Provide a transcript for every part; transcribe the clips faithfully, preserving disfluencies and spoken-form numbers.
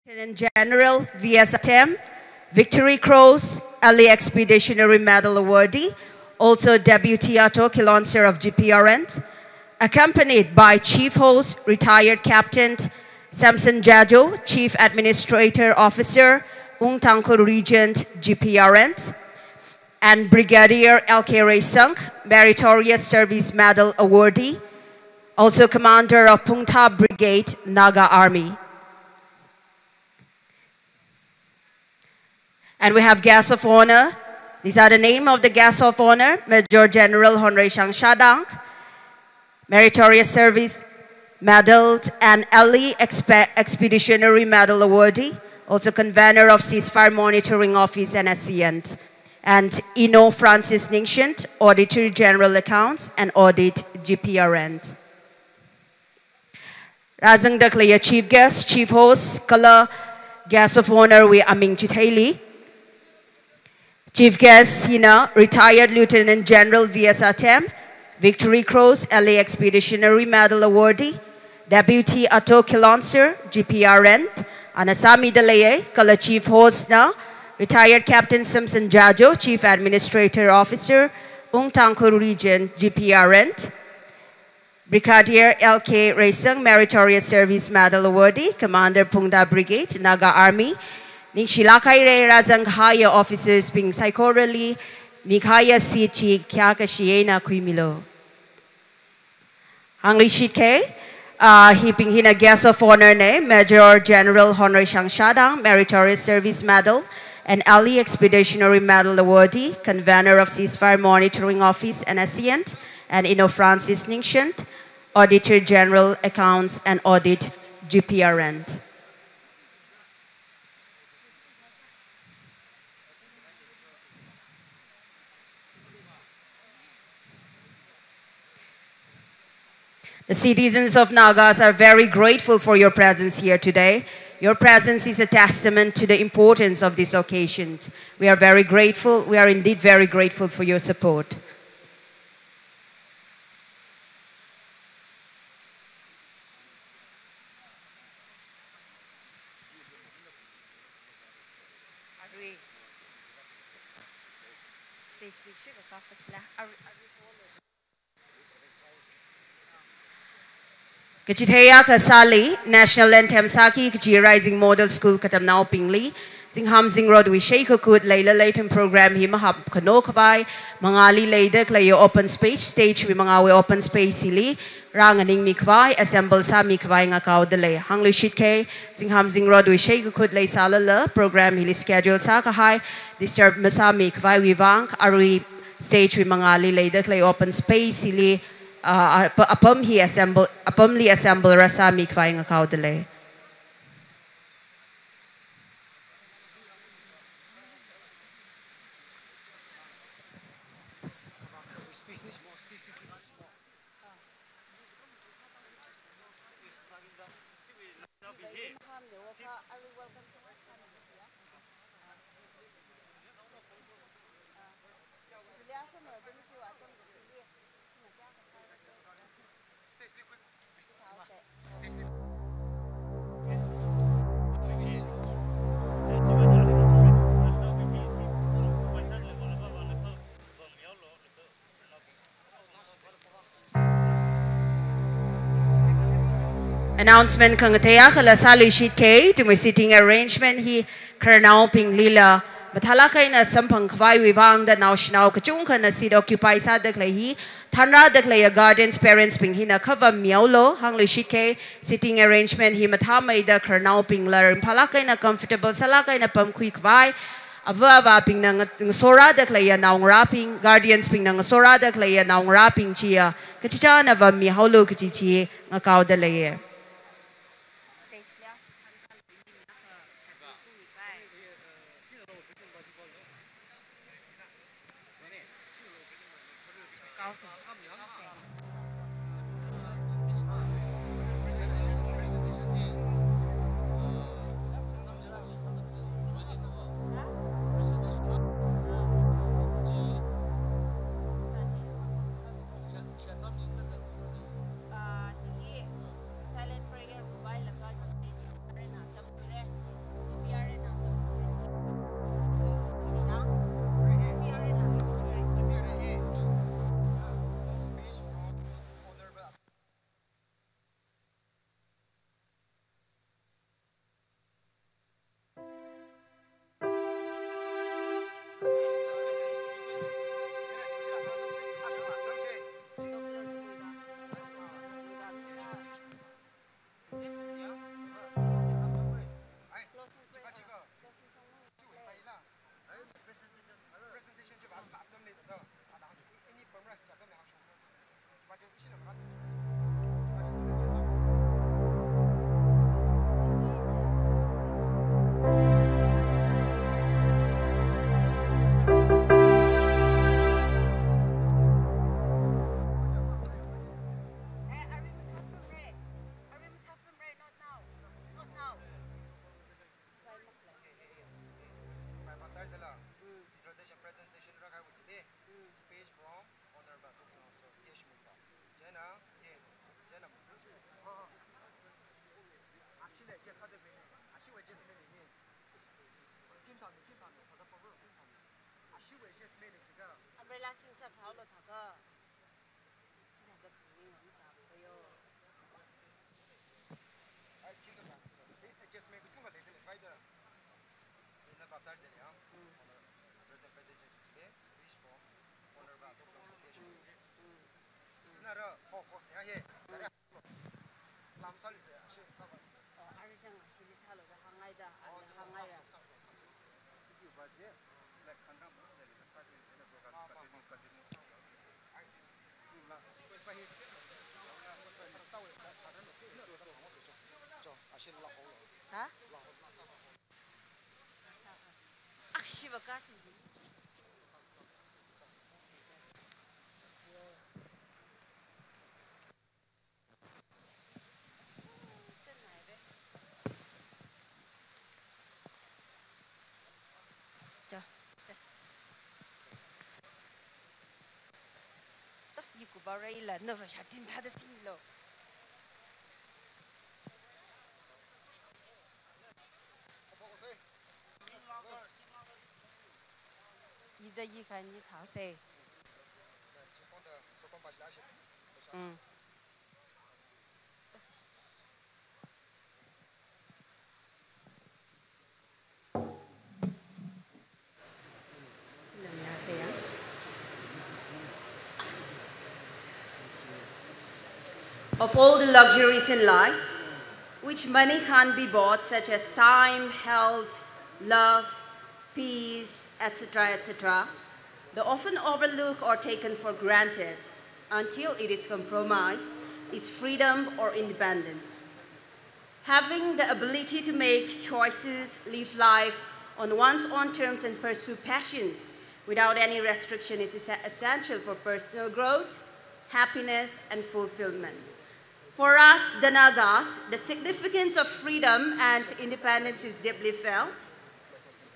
Lieutenant General V S Atem, Victory Cross, Elite Expeditionary Medal awardee, also Deputy Ato Kilonser of G P R N, accompanied by Chief Host, Retired Captain Samson Jajo, Chief Administrator Officer, Ung Tangkhul Region, G P R N, and Brigadier L K Reisang, Meritorious Service Medal awardee, also Commander of Phungtha Brigade, Naga Army. And we have guests of honor. These are the name of the guests of honor: Major General Honrei Shang Shadang, Meritorious Service Medal and Elite Expe-, Expeditionary Medal awardee, also convener of Ceasefire Monitoring Office and ASEAN, and Ino Francis Ningshen, Auditor General Accounts and Audit, G P R N. Rāzangda khaleiya chief guest, chief host, kala guest of honor wui aming chitheili. Chief guest hina Retired Lieutenant General V S Atem, Victory Cross, Elite Expeditionary Medal awardee, Deputy Ato Kilonser, G P R N, ana sāmida leiya, kala chief host na Retired Captain Samson Jajo, Chief Administrator Officer, Ung Tangkhul Region, G P R N. Brigadier L K Reisang, Meritorious Service Medal awardee, Commander Phungtha Brigade, Naga Army. Ningshilāk haira, rāzang kahaiya officers bing saikorali mikahaiya seat chi khayākashi eina khuimilu. Hāngluishit kei, ah, hibing hina guest of honor na, Major General Honrei Shang Shadang, Meritorious Service Medal and Elite Expeditionary Medal awardee, convener of Ceasefire Monitoring Office and ASEAN, and Ino Francis Ningshen, Auditor General Accounts and Audit, G P R N. The citizens of Nagas are very grateful for your presence here today. Your presence is a testament to the importance of this occasion. We are very grateful. We are indeed very grateful for your support. Kachithei akha sāli, National Anthem sāki kachi Rising Model School katamnaobingli, zingham zingrotwui sheikakut leilala ithum program hi mahapkhano khavai, mangāli leida khaleiya open space, stage wui mangāwui open space hili rānganingmi khavai, assemble sāmi khavai ngakaoda lei. Hāngluishit kei, zingham zingrotwui sheikakut leisālala, program hili schedule sākahai disturb masāmi khavaiwui vang, arui stage wui mangāli leida khalei open space hili, ah, ap-, apam hi assemble, apamli assemble rāsāmi khavai ngakaoda lei. Announcement khangatei akhala sāluishit kei, ithumwui seating arrangement hi khararnaobinglila mathālāk eina samphang khavaiwui vangda naoshinao kachungkhana seat occupy sāda khalei hi, thanrāda khaleiya guardians, parents bing hina khavam mihaolu. Hāngluishit kei, seating arrangement hi mathāmeida khararnaobingla ringphālāk eina comfortable sālāk eina pamkhui khavai, ava avābingna nga-, ngasorāda khaleiya naongarābing, guardians bingna ngasorāda khaleiya naongarābing chiya kachichāna vam mihaolu kaji chi ngakaoda leiya. Umbrella sing sap thao lo thaka. Ina da kani wang cha ko yo. Ai, khi ka plan sa. Adjustment kachungkha leidalei, faida. Ina kaptar dele, ha. Honorable President, President, speech from Honorable Doctor Satish. Nara, oh, host ya, ye. Nara. Lam sali se, ashi, kaba. Oh, ari jang ashi li salo da hangai da, oh, ari hangai da. Sangso, sangso, sangso. Ha? Akshiva kasi. Cha, se. Ta, yi kuba rai la, na va shatin thada singlo. Ida yi kani thao se. Mm. Of all the luxuries in life, which money can't be bought, such as time, health, love, peace, et cetera, et cetera, the often overlooked or taken for granted until it is compromised is freedom or independence. Having the ability to make choices, live life on one's own terms, and pursue passions without any restriction is esse-, essential for personal growth, happiness, and fulfillment. For us, the Nagas, the significance of freedom and independence is deeply felt.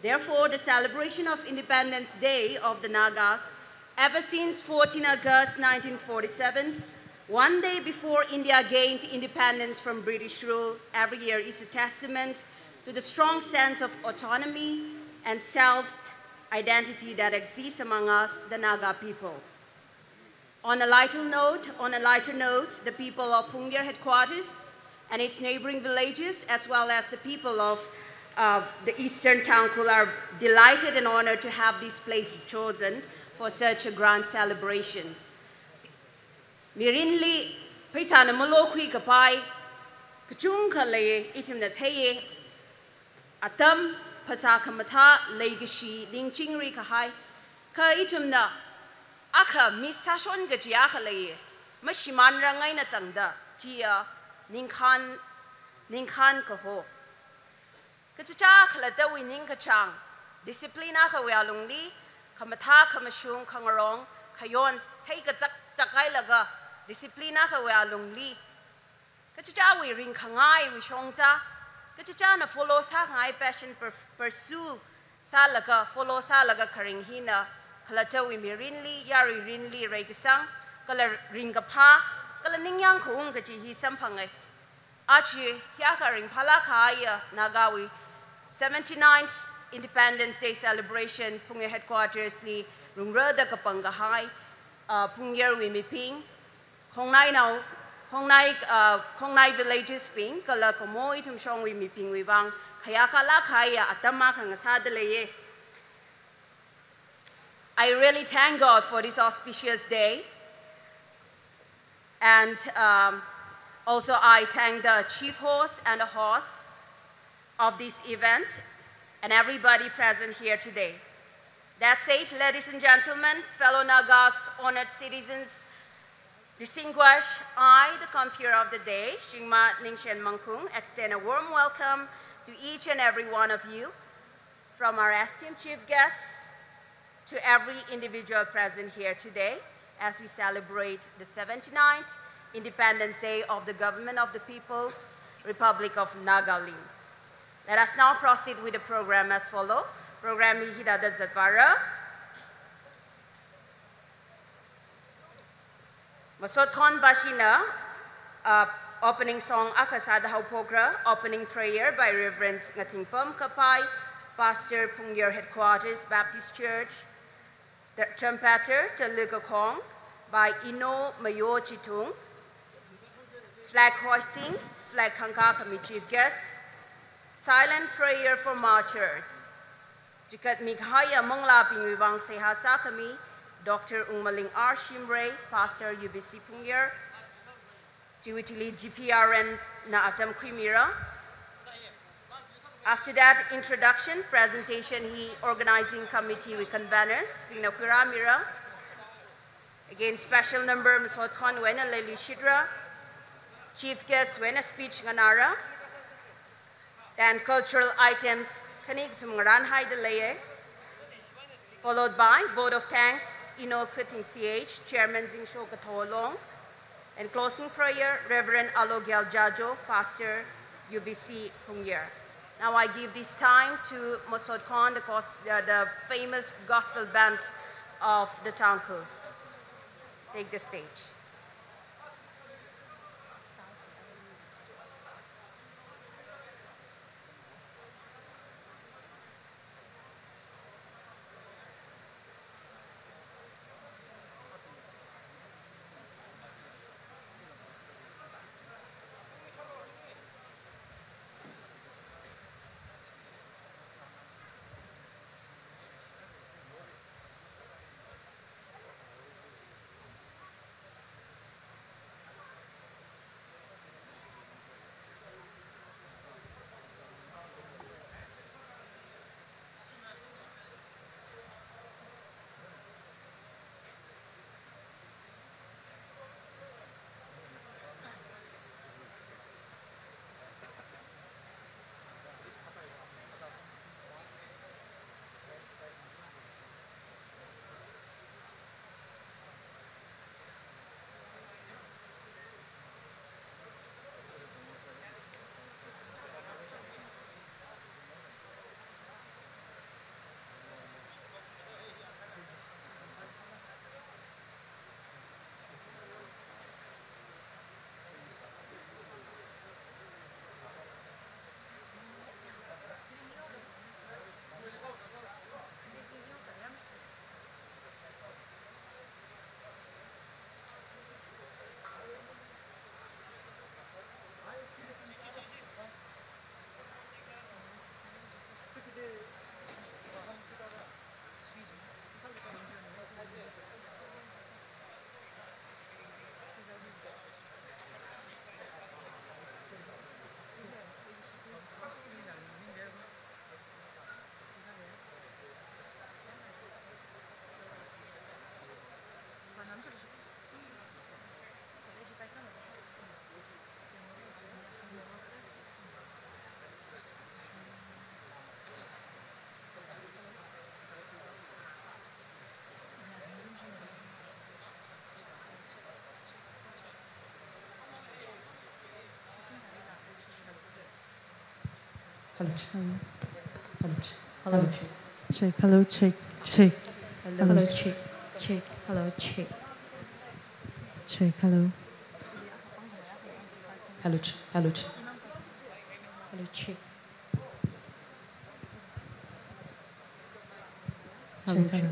Therefore, the celebration of Independence Day of the Nagas, ever since fourteen August nineteen forty-seven, one day before India gained independence from British rule, every year is a testament to the strong sense of autonomy and self-identity that exists among us, the Naga people. On a lighter note, on a lighter note, the people of Phungyar headquarters and its neighboring villages, as well as the people of, uh, the Eastern Tangkhul, are delighted and honored to have this place chosen for such a grand celebration. Mirinli pheisāna malokhui kapai kachungkha lei, ithumna theiye. Atam, phasā khamathā, leikashi, ningchingri kahai. Kha ithumna akha miss sāshon kaji akha leiye. Mashimānrangai eina tangda, chiya ningkhān, ningkhān kaho. Kachichā khalattawui ningkachāng, discipline akhawui alungli, khamathā, khamashung, khangarong, khayon, theikazak zakhailaga, discipline akhawui alungli, kachichāwui ringkhangaiwui shongza, kachichāna follow sākhangai passion per-, pursue sālaga, follow sālaga kharing hina, khalattawui mirinli, yarui rinli, reikasang, kala ringkaphā, kala ningyāng khaung kaji hi samphangai. Aja, hiyākha ringphālāk kahaiya, Nagawui seventy-ninth Independence Day celebration, Phungyar headquarters li, rungrada kapang kahai, ah, Phungyarwui mibing, Khongnainao, Khongnai, ah, Khongnai villages bing, kala Kamo ithum shongwui mibingwui vang, khayākalāk kahaiya atam akha ngasāda leiye. I really thank God for this auspicious day. And, um, also I thank the chief host and the host of this event and everybody present here today. That said, ladies and gentlemen, fellow Nagas, honored citizens, distinguished, I, the compeer of the day, Shingma Ningshen Mangkhung, extend a warm welcome to each and every one of you, from our esteemed chief guests to every individual present here today as we celebrate the seventy-ninth Independence Day of the Government of the People's Republic of Nagalim. Let us now proceed with the program as follow. Program hi hithāda zatvāra. Masot khon bashina, uh, Opening song akha sāda haophokra, opening prayer by Reverend Ngathingpam Kapai, Pastor Phungyar Headquarters Baptist Church, the trumpeter Talu Kakhong by Ino Mayo Chithung, flag hoisting, flag khangkā khami chief guest, silent prayer for martyrs. Chikatmi kahaiya manglābingwui vang seihā sākhami, Doctor Ungmaling R Shimray, Pastor U B C Phungyar, chiwui thili G P R N na atam khuimira. After that introduction, presentation hi organizing committee wui conveners bingna khuirāmira. Again, special number masot khonwui eina leiluishitra. Chief guest wui eina speech nganāra. Then cultural items khani kathum ngarānhaida leiya, followed by vote of thanks, Ino Khathing C H, Chairman Zingsho Kathorlong, and closing prayer, Reverend Alogyal Jajo, Pastor U B C Phungyar. Now I give this time to Mosot Khon, the, gos- uh, the famous gospel band of the Tangkhul. Take the stage. Hello, check. Hello, check. Hello, check. Hello, check. Check. Hello, check. Check. Hello, check. Check. Hello. Hello, check. Hello, check. Hello, check. Hello, check. Check. Hello.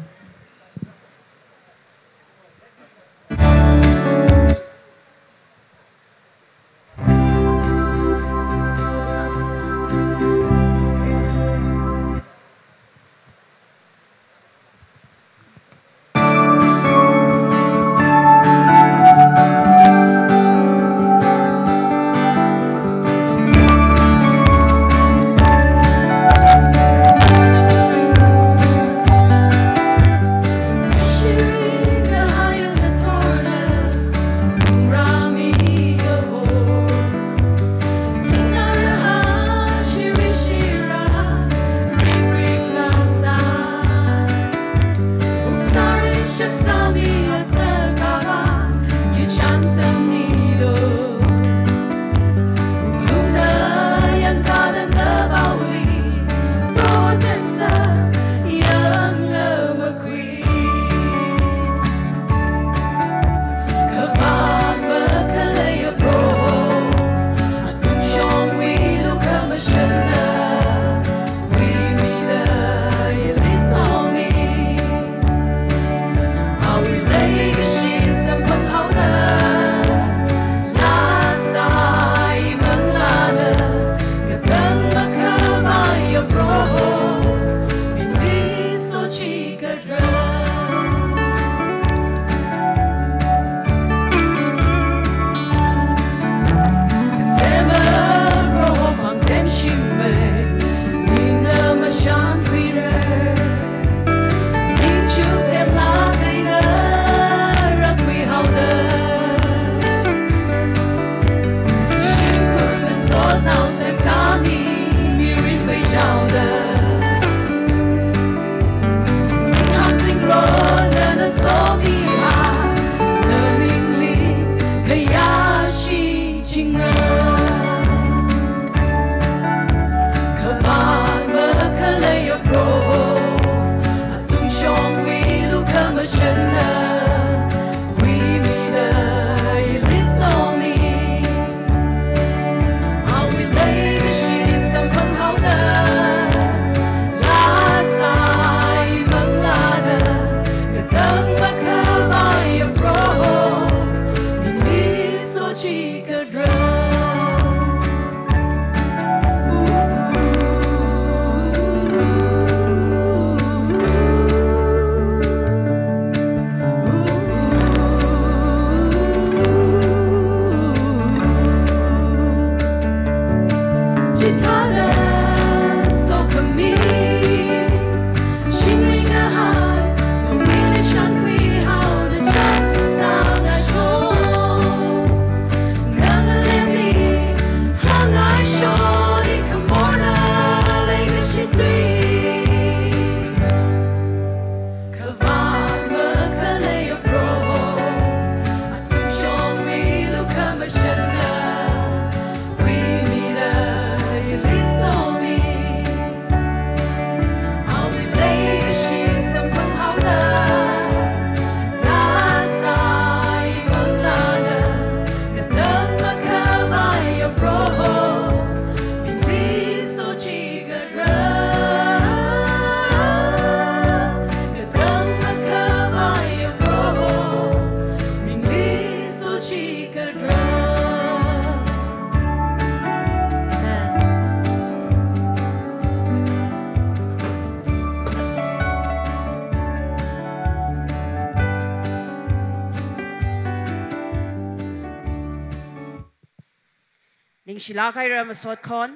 Shilak haira masot khon,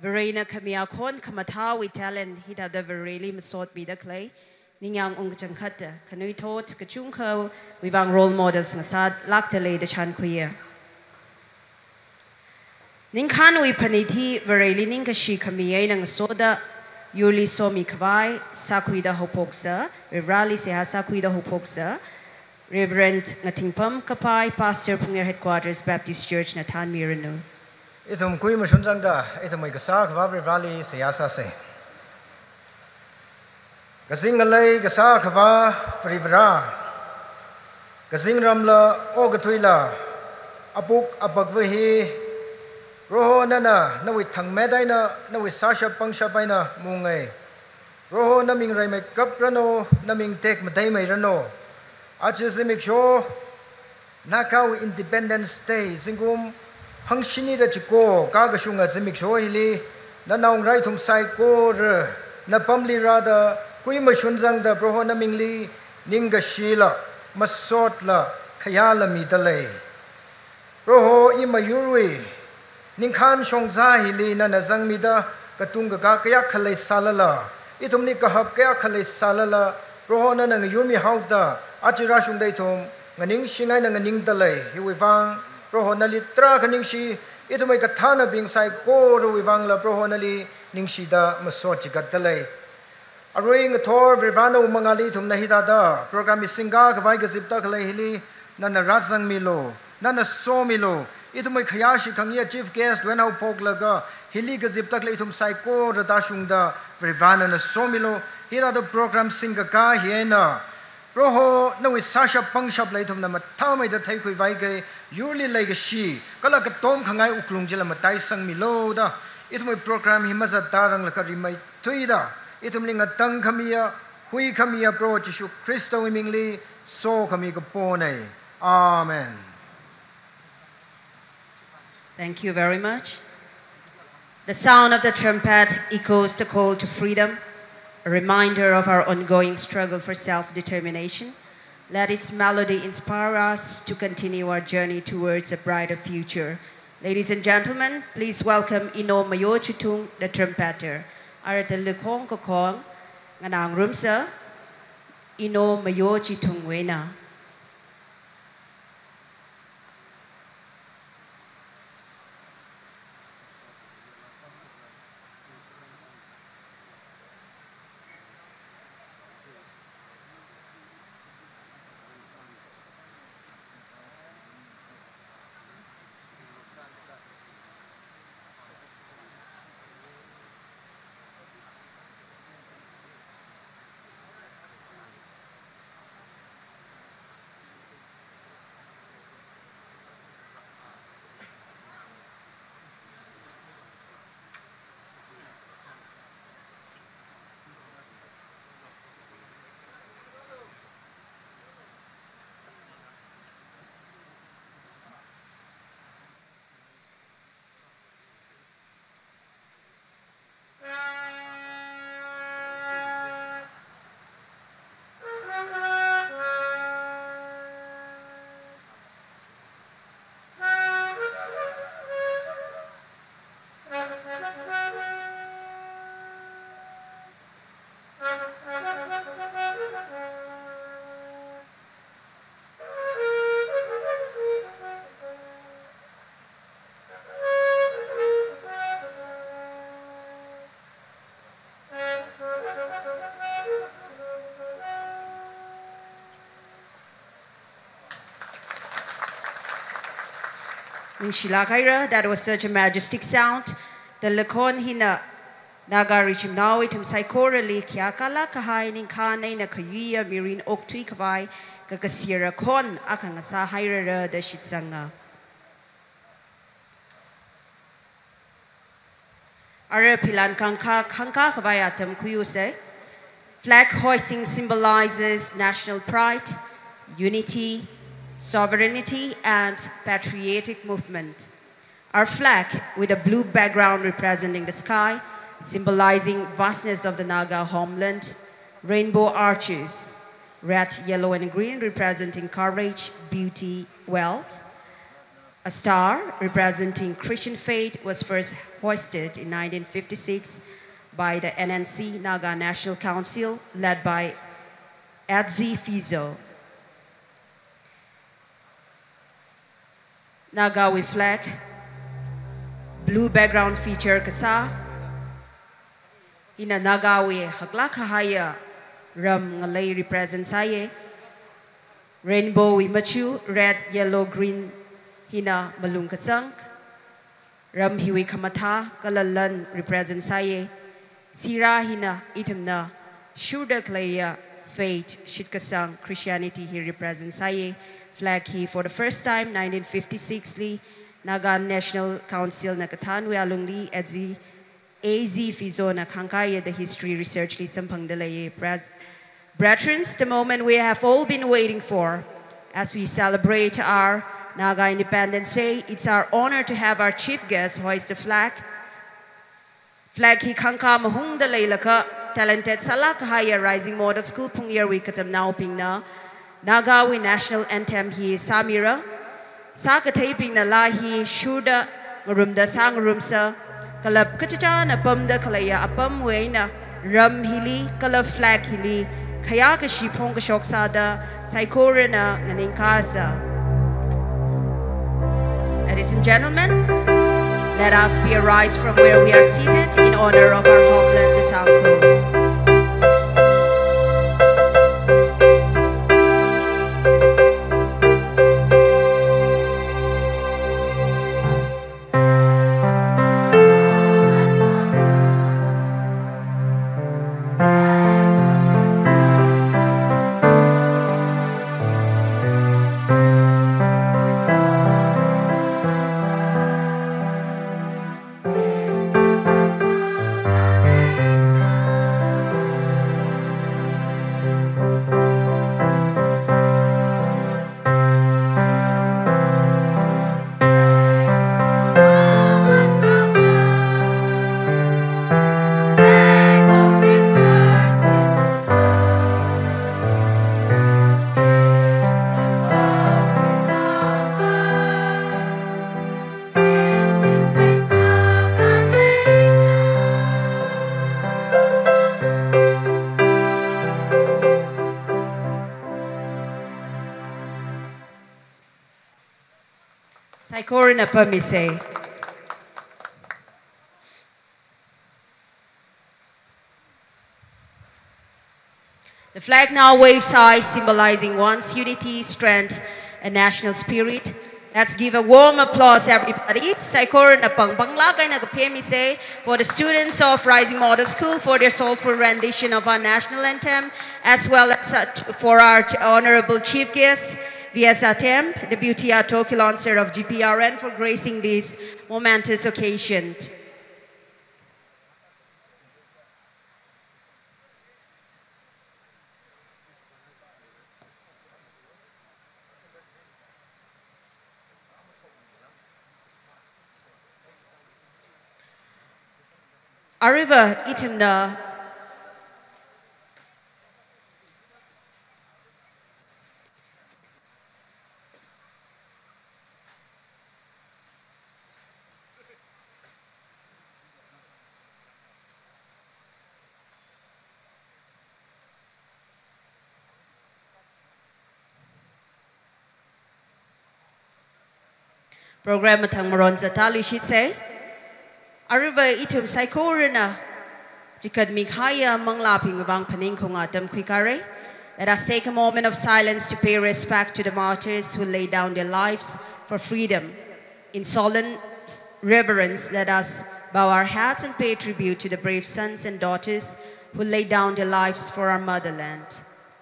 Varena khamiya khon khamathāwui talent hithāda Vareli masot mida khalei, ningyāng ungkachangkhatta, khanuithot kachungkhawui vang role models ngasālākta lei da chānkhuiya. Ningkhānwui phanit hi Vareli ningkashi khami eina ngasoda, yurli somi khavai, sākhuida haophoksa, Vareli seihā sākhuida haophoksa, Reverend Ngathingpam Kapai, Pastor Phungyer Headquarters Baptist Church na thānmiranu. Ithum kui mashun zangda, ithumwui kasā Akhava Vareli seihā sāsa. Kazing ngalei kasā Akhava Vare Vara, kazingramla, okathuila, apuk apakva hi, Proho nana, nawui thangmet eina, nawui sāshap pangshap eina mungai. Proho naming raimei kapranu, naming tekmateimeiranu. Aja zimiksho, Nagawui Independence Day, zingkum hangshini da chiko, kakashunga zimiksho hili, nanaongarā ithum saikora, napamli rāda, kui mashun zangda Proho namingli, ningkashila, masotla, khayāla mida lei. Proho i mayurwui, ningkhān shongza hili nana zangmida, katung kakā kayākha leisālala, ithumli kahap kayākha leisālala, Proho nana ngayurmi haoda, aja rāshungda ithum, nganingshing eina nganingda lei, hiwui vang, Proho nali tarākha ningshi, ithumwui kathānabing saikorawui vangla Proho nali ningshida masot chigatda lei. Arui ngathor Vare Vana mangāli ithumna hithāda, program hi singkā khavai kazipda khalei hili, nana rāzangmilu, nana somilu, ithumwui khayāshi khangayā chief guest wui eina haophoklaga, hili kazipda khalei ithum saikora tāshungda, Vare Vana nana somilu, hithāda program singkakā hi eina, Proho nawui sāshap pangshapla ithumna mathāmeida theikhuivai kei, yurli leikashi, kala katom khangai wuklung chila mataisangmilu da, ithumwui program hi mazatda rānglakha rimeithuida, ithumli ngatangkhamiya, huikhamiya Proho Jishu Khristawui mingli, sokhami kapona. Amen. Thank you very much. The sound of the trumpet echoes the call to freedom, a reminder of our ongoing struggle for self-determination. Let its melody inspire us to continue our journey towards a brighter future. Ladies and gentlemen, please welcome Ino Mayo Chithung, the trumpeter. Ara Talikhong kakhong, nganāngarumsa, Ino Mayo Chithungwui eina. Ningshilāk haira, that was such a majestic sound. Talikhong hina Naga richimnao ithum saikorali khayākalāk kahai ningkhān eina khayuiya mirin okthui khavai, kakasira khon akha ngasā hairara da shitsanga. Ara philan kangkha khangkā khavai atam khuiusa. Flag hoisting symbolizes national pride, unity, sovereignty, and patriotic movement. Our flag, with a blue background representing the sky, symbolizing vastness of the Naga homeland, rainbow arches, red, yellow, and green representing courage, beauty, wealth, A star representing Christian faith was first hoisted in nineteen fifty-six by the N N C, Naga National Council, led by Edzi Fizo. Nagawui flag, blue background feature kasā, hina Nagawui haklāk kahaiya ram ngalei represent sāya. Rainbow wui machu, red, yellow, green, hina malung kachāng, ram hiwui khamathā kala lan represent sāya. Sirā hina ithumna shurda khaleiya faith, shitkasang Christianity hi represent sāya. Flag hi for the first time nineteen fifty-six li Naga National Council na kathānwui alungli Edzi A Z Fizo na khangkāya da history research li samphangda leiya. Bra-, brethren, the moment we have all been waiting for. As we celebrate our Naga Independence Day, it's our honor to have our chief guest hoist the flag. Flag hi khangkā mahungda leilakha, talented sālāk kahaiya Rising Model School Phungyar wui katamnaobingna Nagawui national anthem hi sāmira. Sākatheibingna laa hi shurda ngarumda sāngarumsa. Kala kachichāna pamda khaleiya apamwui eina ram hili kala flag hili khayākashi phongkashok sāda saikorana nganingkāsa. Ladies and gentlemen, let us be arise from where we are seated in honor of our homeland, the Tangkhul. Saikorana pamisa. The flag now waves high, symbolizing one's unity, strength, and national spirit. Let's give a warm applause, everybody. Saikorana pangpanglāk eina kaphemisa for the students of Rising Model School for their soulful rendition of our national anthem, as well as, uh, t-, for our ch-, honorable chief guest, V S Atem, Deputy Ato Kilonser of G P R N, for gracing this momentous occasion. Aruiva ithumna Program mathang maron zatda luishitsa. Aruiva ithum saikorana chikatmi kahaiya manglābingwui vang phaningkhaunga tamkhuikare. Let us take a moment of silence to pay respect to the martyrs who laid down their lives for freedom. In solemn reverence, let us bow our heads and pay tribute to the brave sons and daughters who laid down their lives for our motherland.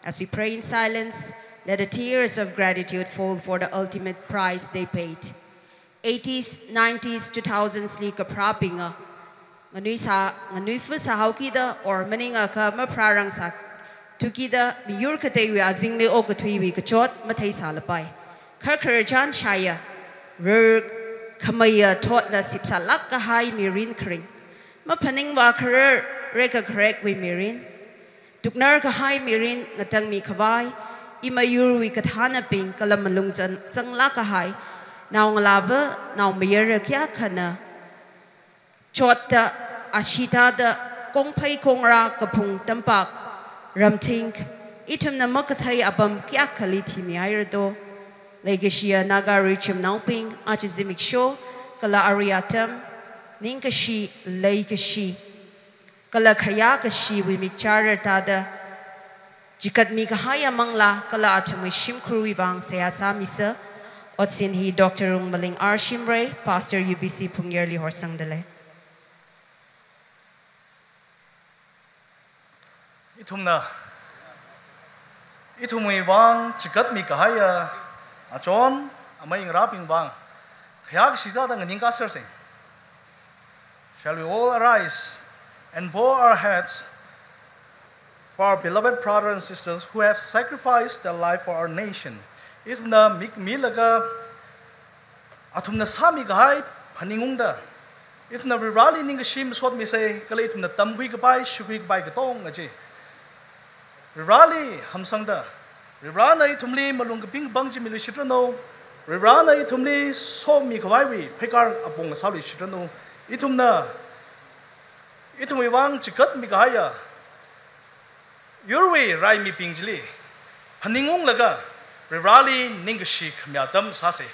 As we pray in silence, let the tears of gratitude fall for the ultimate price they paid. Eighties, nineties, two thousands li kapharābinga, nganuisā, nganuifa sāhaokida or maningakha mapharārangsā thukida miyur kateiwui azingli okathuiwui kachot matheisālapai. Kharkhararchan shāya, rarkhameiya thotna sipsālāk kahai mirin kharing, maphaningvā kharar rekakharekwui mirin, tuknar kahai mirin ngatangmi khavai, ima yurwui kathānabing kala malung chang-, changlāk kahai, Naongalāva, naomayara kayākhana, chotta, ashee tāda, kongphei kongra, kaphung tampak, ramthing, ithumna makathei apam kayākhali thimihaira do. Leikashiya Naga richumnaobing, aja zimiksho, kala arui atam, ningkashi, leikashi, kala khayākashiwui mikchara tāda, chikatmi kahaiya manglā, kala athumwui shimkhurwui vang seihā sāmisa. Otsin hi Doctor Rungmaling R Shimray, Pastor U B C Phungyarli horsangdalei. Ithumna, ithumwui vang chikatmi kahaiya achon amei ngarābing vang khayākashi tāda nganingkā sersei. Shall we all arise and bow our heads for our beloved brothers and sisters who have sacrificed their life for our nation? Ithumna mik milaga athumna sāmi kahai phaningungda, ithumna Varivarāli ningkashi masotmisei, kala ithumna tamkhui kapai, shikhui kapai katonga chi Varivarāli hamsangda, Varivarāna ithumli malung kaping kapang chi miluishitranu, Varivarāna ithumli somi khavaiwui pheikar apong asāluishitranu. Ithumna, ithumwui vang chikatmi kahaiya yurwui raimibing chili phaningunglaga, Varivarāli ningkashi khami atam sāsei.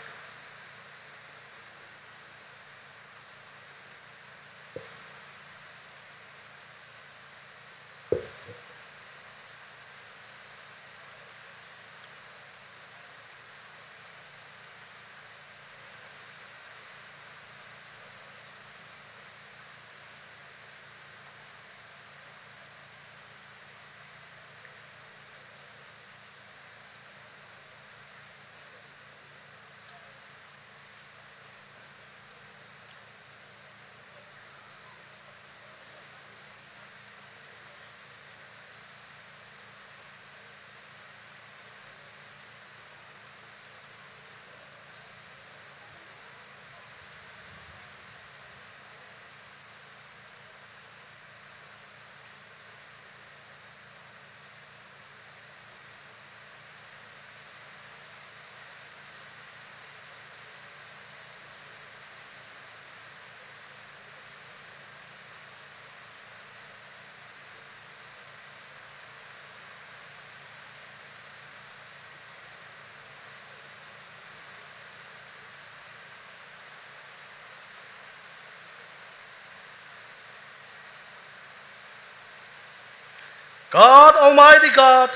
God, Almighty God,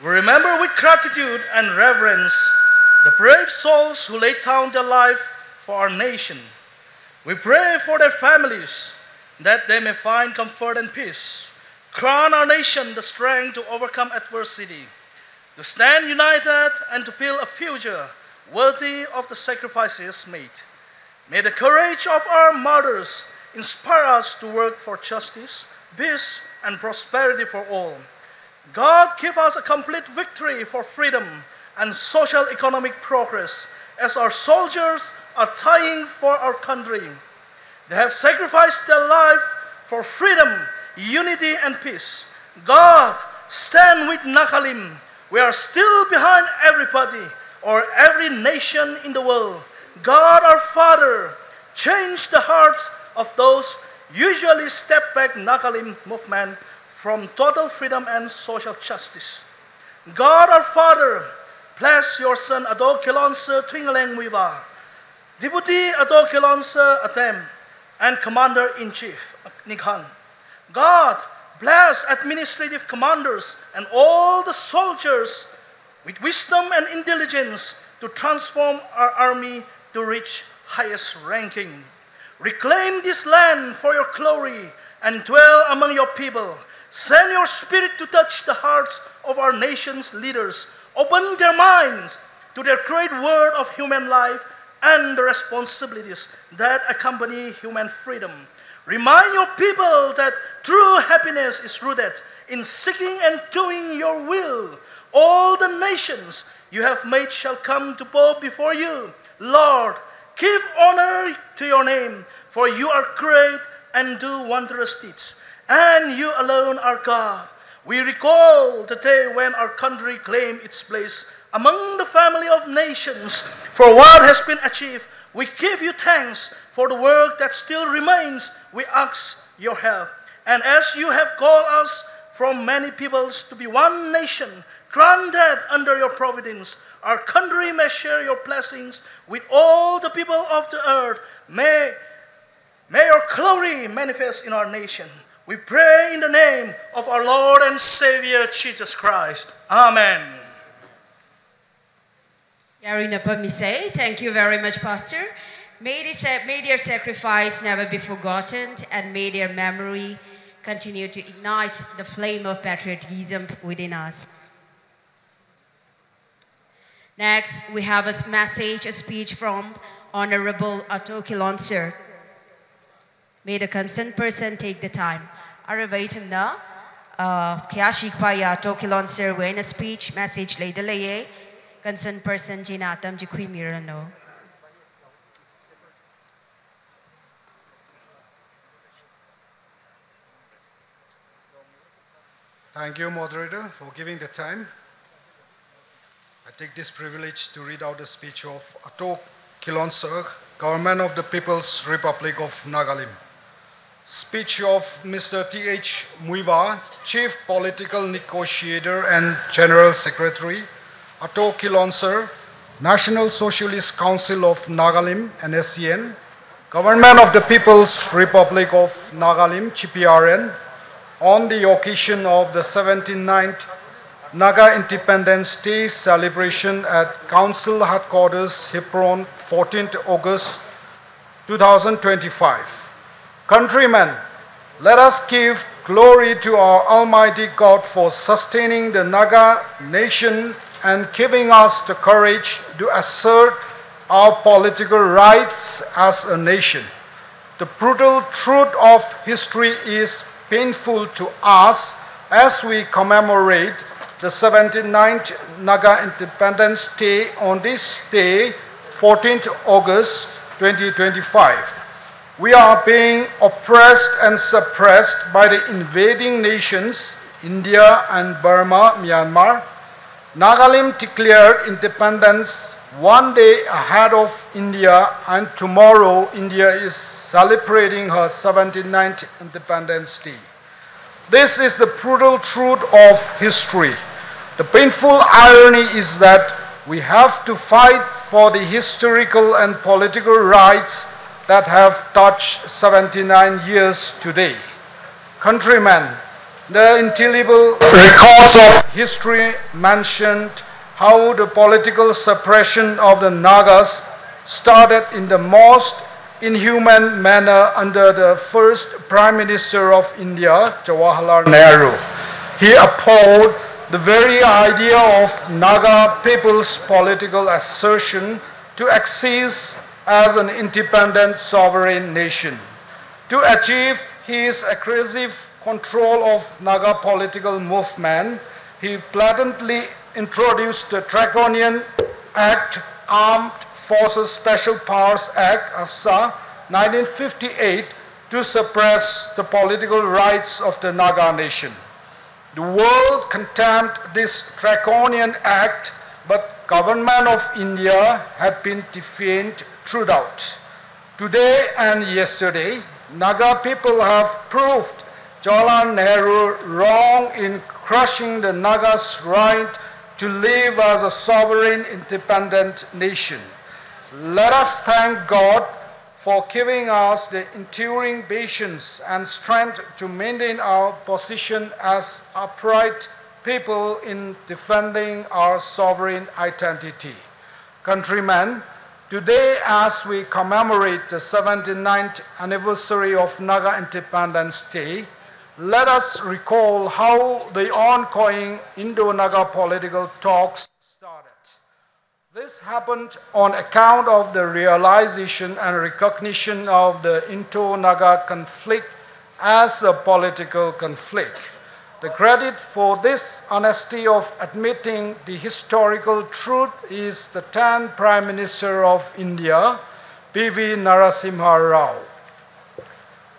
we remember with gratitude and reverence the brave souls who laid down their life for our nation. We pray for their families, that they may find comfort and peace. Grant our nation the strength to overcome adversity, to stand united and to build a future worthy of the sacrifices made. May the courage of our martyrs inspire us to work for justice, peace, and prosperity for all. God, give us a complete victory for freedom and social economic progress as our soldiers are dying for our country. They have sacrificed their life for freedom, unity, and peace. God, stand with Nagalim. We are still behind everybody or every nation in the world. God our Father, change the hearts of those usually step back Nagalim movement from total freedom and social justice. God our Father, bless your son Ato Kilonser Thuingaleng Muivah, Deputy Ato Kilonser Atem, and Commander-in-Chief Nikhang. God, bless administrative commanders and all the soldiers with wisdom and intelligence to transform our army to reach highest ranking. Reclaim this land for your glory and dwell among your people. Send your spirit to touch the hearts of our nation's leaders. Open their minds to their great worth of human life and the responsibilities that accompany human freedom. Remind your people that true happiness is rooted in seeking and doing your will. All the nations you have made shall come to bow before you. Lord, give honor to your name, for you are great and do wondrous deeds, and you alone are God. We recall the day when our country claimed its place among the family of nations. For what has been achieved, we give you thanks. For the work that still remains, we ask your help. And as you have called us from many peoples to be one nation, grant that under your providence, our country may share your blessings with all the people of the earth. May, may your glory manifest in our nation. We pray in the name of our Lord and Savior Jesus Christ. Amen. Yaruina Pamisa, thank you very much, Pastor. May, the sa- may their sacrifice never be forgotten, and may their memory continue to ignite the flame of patriotism within us. Next, we have a s- message, a speech from Honorable Ato Kilonser. May the concerned person take the time. Aruiva ithumna, uh, khayāshi kapaiya Ato Kilonserwui eina speech message leida leiya. Concerned person china atam chi khuimiranu. Thank you, moderator, for giving the time. I take this privilege to read out the speech of Ato Kilonser, Government of the People's Republic of Nagalim. Speech of Mister T H Muivah, Chief Political Negotiator and General Secretary, Ato Kilonser, National Socialist Council of Nagalim, N S C N, Government of the People's Republic of Nagalim, G P R N, on the occasion of the seventy-ninth Naga Independence Day celebration at Council Headquarters, Hebron, fourteenth August two thousand twenty-five. Countrymen, let us give glory to our Almighty God for sustaining the Naga nation and giving us the courage to assert our political rights as a nation. The brutal truth of history is painful to us as we commemorate the seventy-ninth Naga Independence Day on this day, fourteenth August twenty twenty-five. We are being oppressed and suppressed by the invading nations, India and Burma, Myanmar. Nagalim declared independence one day ahead of India, and tomorrow India is celebrating her seventy-ninth Independence Day. This is the brutal truth of history. The painful irony is that we have to fight for the historical and political rights that have touched seventy-nine years today. Countrymen, the indelible records of history mentioned how the political suppression of the Nagas started in the most inhuman manner under the first Prime Minister of India, Jawaharlal Nehru. He abhorred the very idea of Naga people's political assertion to exist as an independent sovereign nation. To achieve his aggressive control of Naga political movement, he blatantly introduced the Draconian Act, Armed Forces Special Powers Act, AFSPA, nineteen fifty-eight, to suppress the political rights of the Naga nation. The world condemned this draconian act, but Government of India had been defiant throughout. Today and yesterday, Naga people have proved Jawaharlal Nehru wrong in crushing the Nagas' right to live as a sovereign, independent nation. Let us thank God for giving us the enduring patience and strength to maintain our position as upright people in defending our sovereign identity. Countrymen, today, as we commemorate the seventy-ninth anniversary of Naga Independence Day, let us recall how the ongoing Indo-Naga political talks started. This happened on account of the realization and recognition of the Indo-Naga conflict as a political conflict. The credit for this honesty of admitting the historical truth is the then Prime Minister of India, P V Narasimha Rao.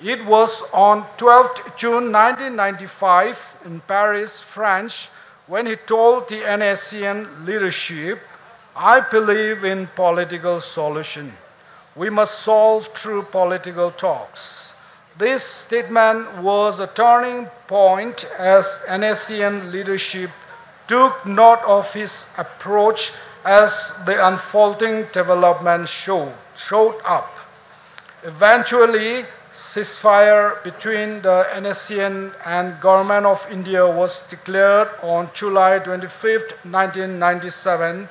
It was on twelfth June nineteen ninety-five in Paris, France, when he told the N S C N leadership, "I believe in political solution. We must solve through political talks." This statement was a turning point as N S C N leadership took note of his approach as the unfolding development showed, showed up. Eventually, ceasefire between the N S C N and Government of India was declared on July twenty-fifth, nineteen ninety-seven,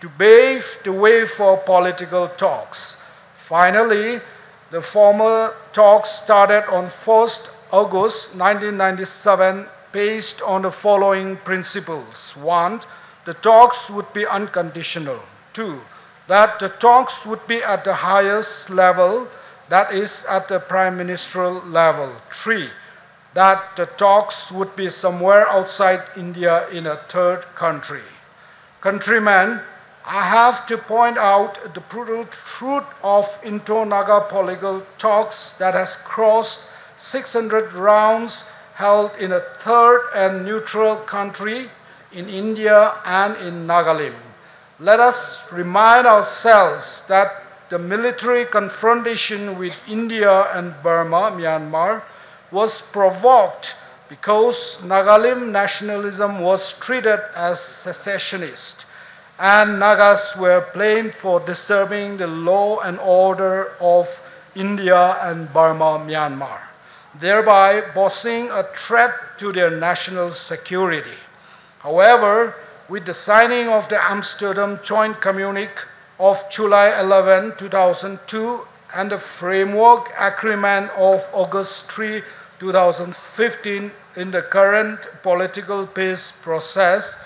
to pave the way for political talks. Finally, the formal talks started on first August nineteen ninety-seven, based on the following principles. One, the talks would be unconditional. Two, that the talks would be at the highest level, that is, at the prime ministerial level. Three, that the talks would be somewhere outside India in a third country. Countrymen, I have to point out the brutal truth of Indo-Naga political talks that has crossed six hundred rounds held in a third and neutral country in India and in Nagalim. Let us remind ourselves that the military confrontation with India and Burma, Myanmar, was provoked because Nagalim nationalism was treated as secessionist, and Nagas were blamed for disturbing the law and order of India and Burma, Myanmar, thereby posing a threat to their national security. However, with the signing of the Amsterdam Joint Communique of July eleven, two thousand two, and the Framework Agreement of August three, two thousand fifteen, in the current political peace process,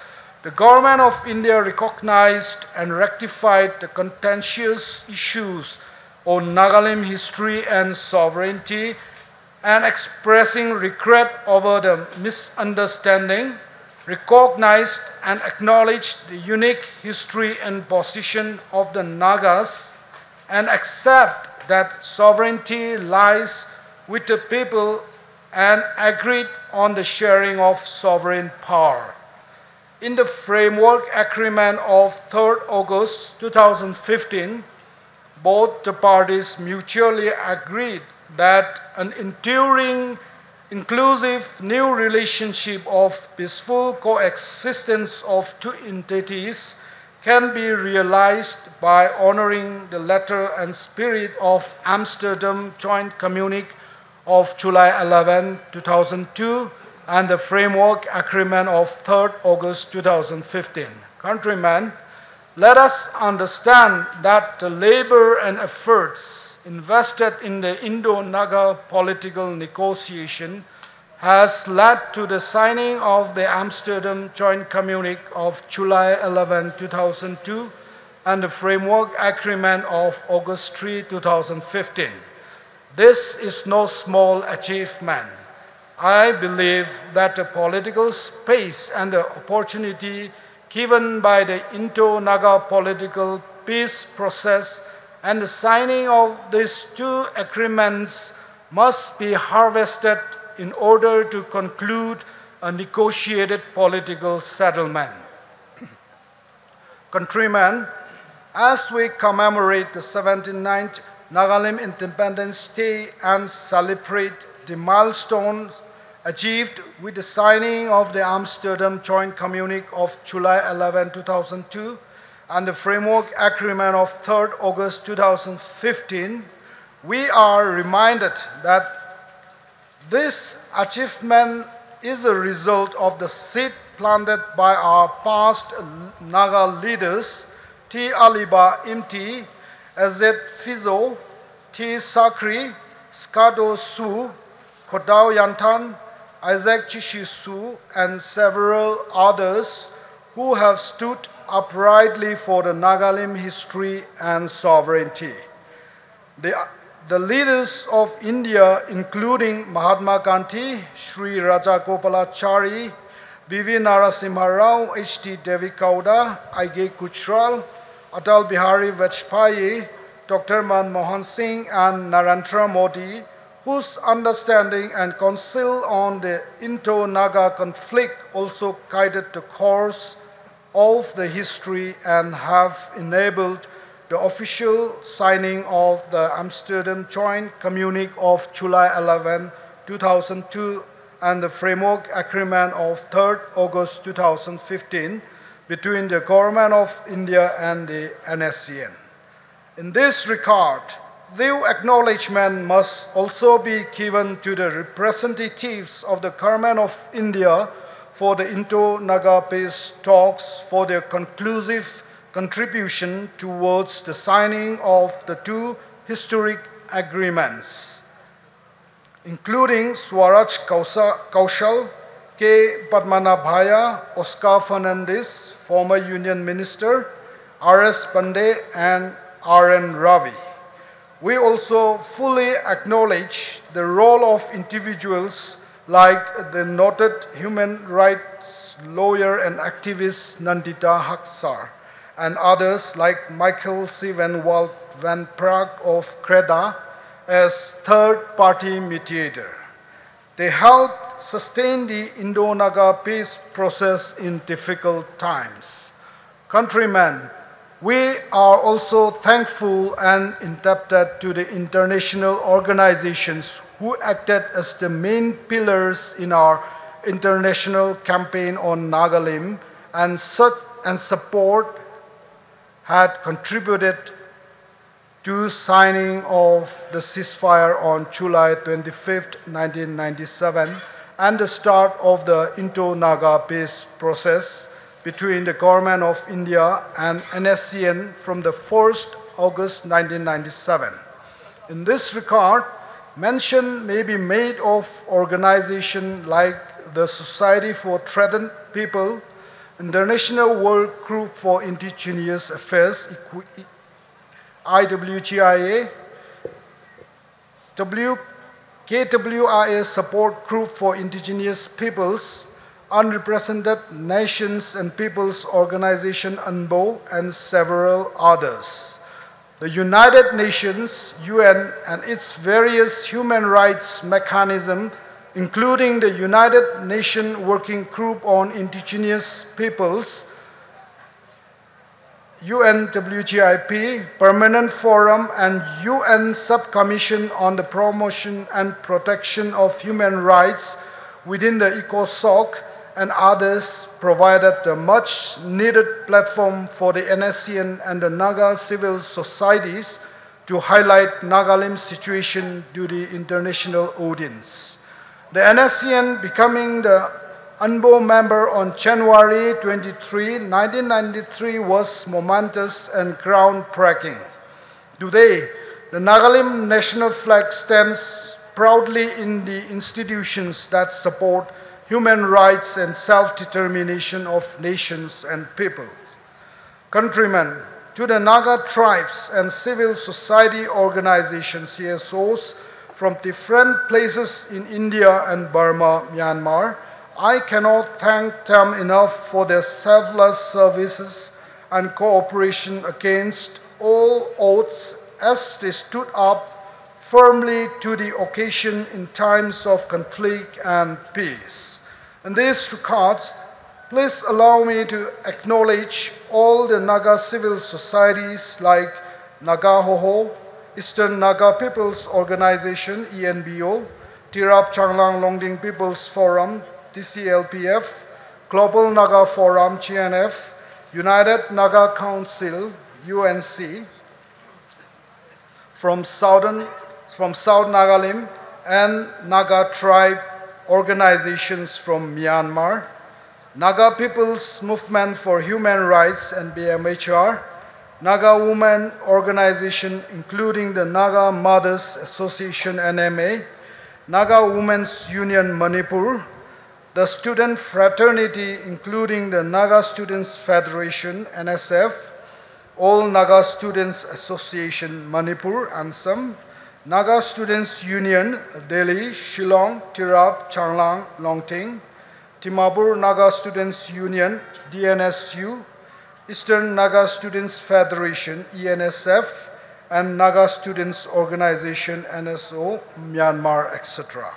the Government of India recognized and rectified the contentious issues on Nagalim history and sovereignty, and expressing regret over the misunderstanding, recognized and acknowledged the unique history and position of the Nagas, and accept that sovereignty lies with the people, and agreed on the sharing of sovereign power. In the Framework Agreement of third August two thousand fifteen, both the parties mutually agreed that an enduring, inclusive new relationship of peaceful coexistence of two entities can be realized by honoring the letter and spirit of Amsterdam Joint Communique of July eleven, two thousand two, and the Framework Agreement of third August two thousand fifteen. Countrymen, let us understand that the labor and efforts invested in the Indo-Naga political negotiation has led to the signing of the Amsterdam Joint Communique of July eleven, two thousand two, and the Framework Agreement of August three, two thousand fifteen. This is no small achievement. I believe that the political space and the opportunity given by the Indo-Naga political peace process and the signing of these two agreements must be harvested in order to conclude a negotiated political settlement. Countrymen, as we commemorate the seventy-ninth Nagalim Independence Day and celebrate the milestone achieved with the signing of the Amsterdam Joint Communique of July eleven, two thousand two, and the Framework Agreement of third August two thousand fifteen, we are reminded that this achievement is a result of the seed planted by our past Naga leaders, T. Aliba Imti, Azet Fizo, T. Sakri, Skado Su, Khodao Yanthan, Isaac Chishi Su, and several others who have stood uprightly for the Nagalim history and sovereignty. The, the leaders of India, including Mahatma Gandhi, Sri Rajagopalachari, P V Narasimha Rao, H D Devegowda, I K Gujral, Atal Bihari Vajpayee, Doctor Manmohan Singh, and Narendra Modi, whose understanding and counsel on the Indo-Naga conflict also guided the course of the history and have enabled the official signing of the Amsterdam Joint Communique of July eleven, two thousand two, and the Framework Agreement of third August two thousand fifteen between the Government of India and the N S C N. In this regard, due acknowledgement must also be given to the representatives of the Government of India for the Indo-Naga peace talks for their conclusive contribution towards the signing of the two historic agreements, including Swaraj Kausa-, Kaushal, K Padmanabhaiah, Oscar Fernandes, former Union Minister, R S Pandey, and R N Ravi. We also fully acknowledge the role of individuals like the noted human rights lawyer and activist Nandita Haksar and others like Michael Siebenwald van Praag of GRETA as third-party mediator. They helped sustain the Indo-Naga peace process in difficult times. Countrymen, we are also thankful and indebted to the international organizations who acted as the main pillars in our international campaign on Nagalim and such, and support had contributed to signing of the ceasefire on July twenty-fifth, nineteen ninety-seven, and the start of the Indo-Naga peace process between the Government of India and N S C N from the first August nineteen ninety-seven. In this regard, mention may be made of organizations like the Society for Threatened People, International Work Group for Indigenous Affairs, I W G I A, W-, K W I A Support Group for Indigenous Peoples, Unrepresented Nations and Peoples Organization, UNPO, and several others. The United Nations, U N, and its various human rights mechanisms, including the United Nations Working Group on Indigenous Peoples, U N W G I P, Permanent Forum and U N Sub-Commission on the Promotion and Protection of Human Rights within the ECOSOC, and others provided a much-needed platform for the N S C N and the Naga civil societies to highlight Nagalim situation to the international audience. The N S C N becoming the UNPO member on January twenty-three, nineteen ninety-three was momentous and groundbreaking. Today, the Nagalim national flag stands proudly in the institutions that support human rights and self-determination of nations and peoples. Countrymen, to the Naga tribes and civil society organizations, C S Os, from different places in India and Burma, Myanmar, I cannot thank them enough for their selfless services and cooperation against all odds as they stood up firmly to the occasion in times of conflict and peace. In this regard, please allow me to acknowledge all the Naga civil societies like Naga Hoho, Eastern Naga People's Organization, E N P O, Tirap Changlang Longting People's Forum, T C L P F, Global Naga Forum, G N F, United Naga Council, U N C, from Southern, from South Nagalim, and Naga tribe organizations from Myanmar, Naga People's Movement for Human Rights, N P M H R, Naga Women Organization, including the Naga Mothers Association, N M A, Naga Women's Union Manipur, the student fraternity, including the Naga Students Federation, N S F, All Naga Students Association Manipur, ANSAM, Naga Students Union, Delhi, Shillong, Tirap, Changlang, Longting, Dimapur Naga Students Union, D N S U, Eastern Naga Students Federation, E N S F, and Naga Students Organization, N S O, Myanmar, et cetera.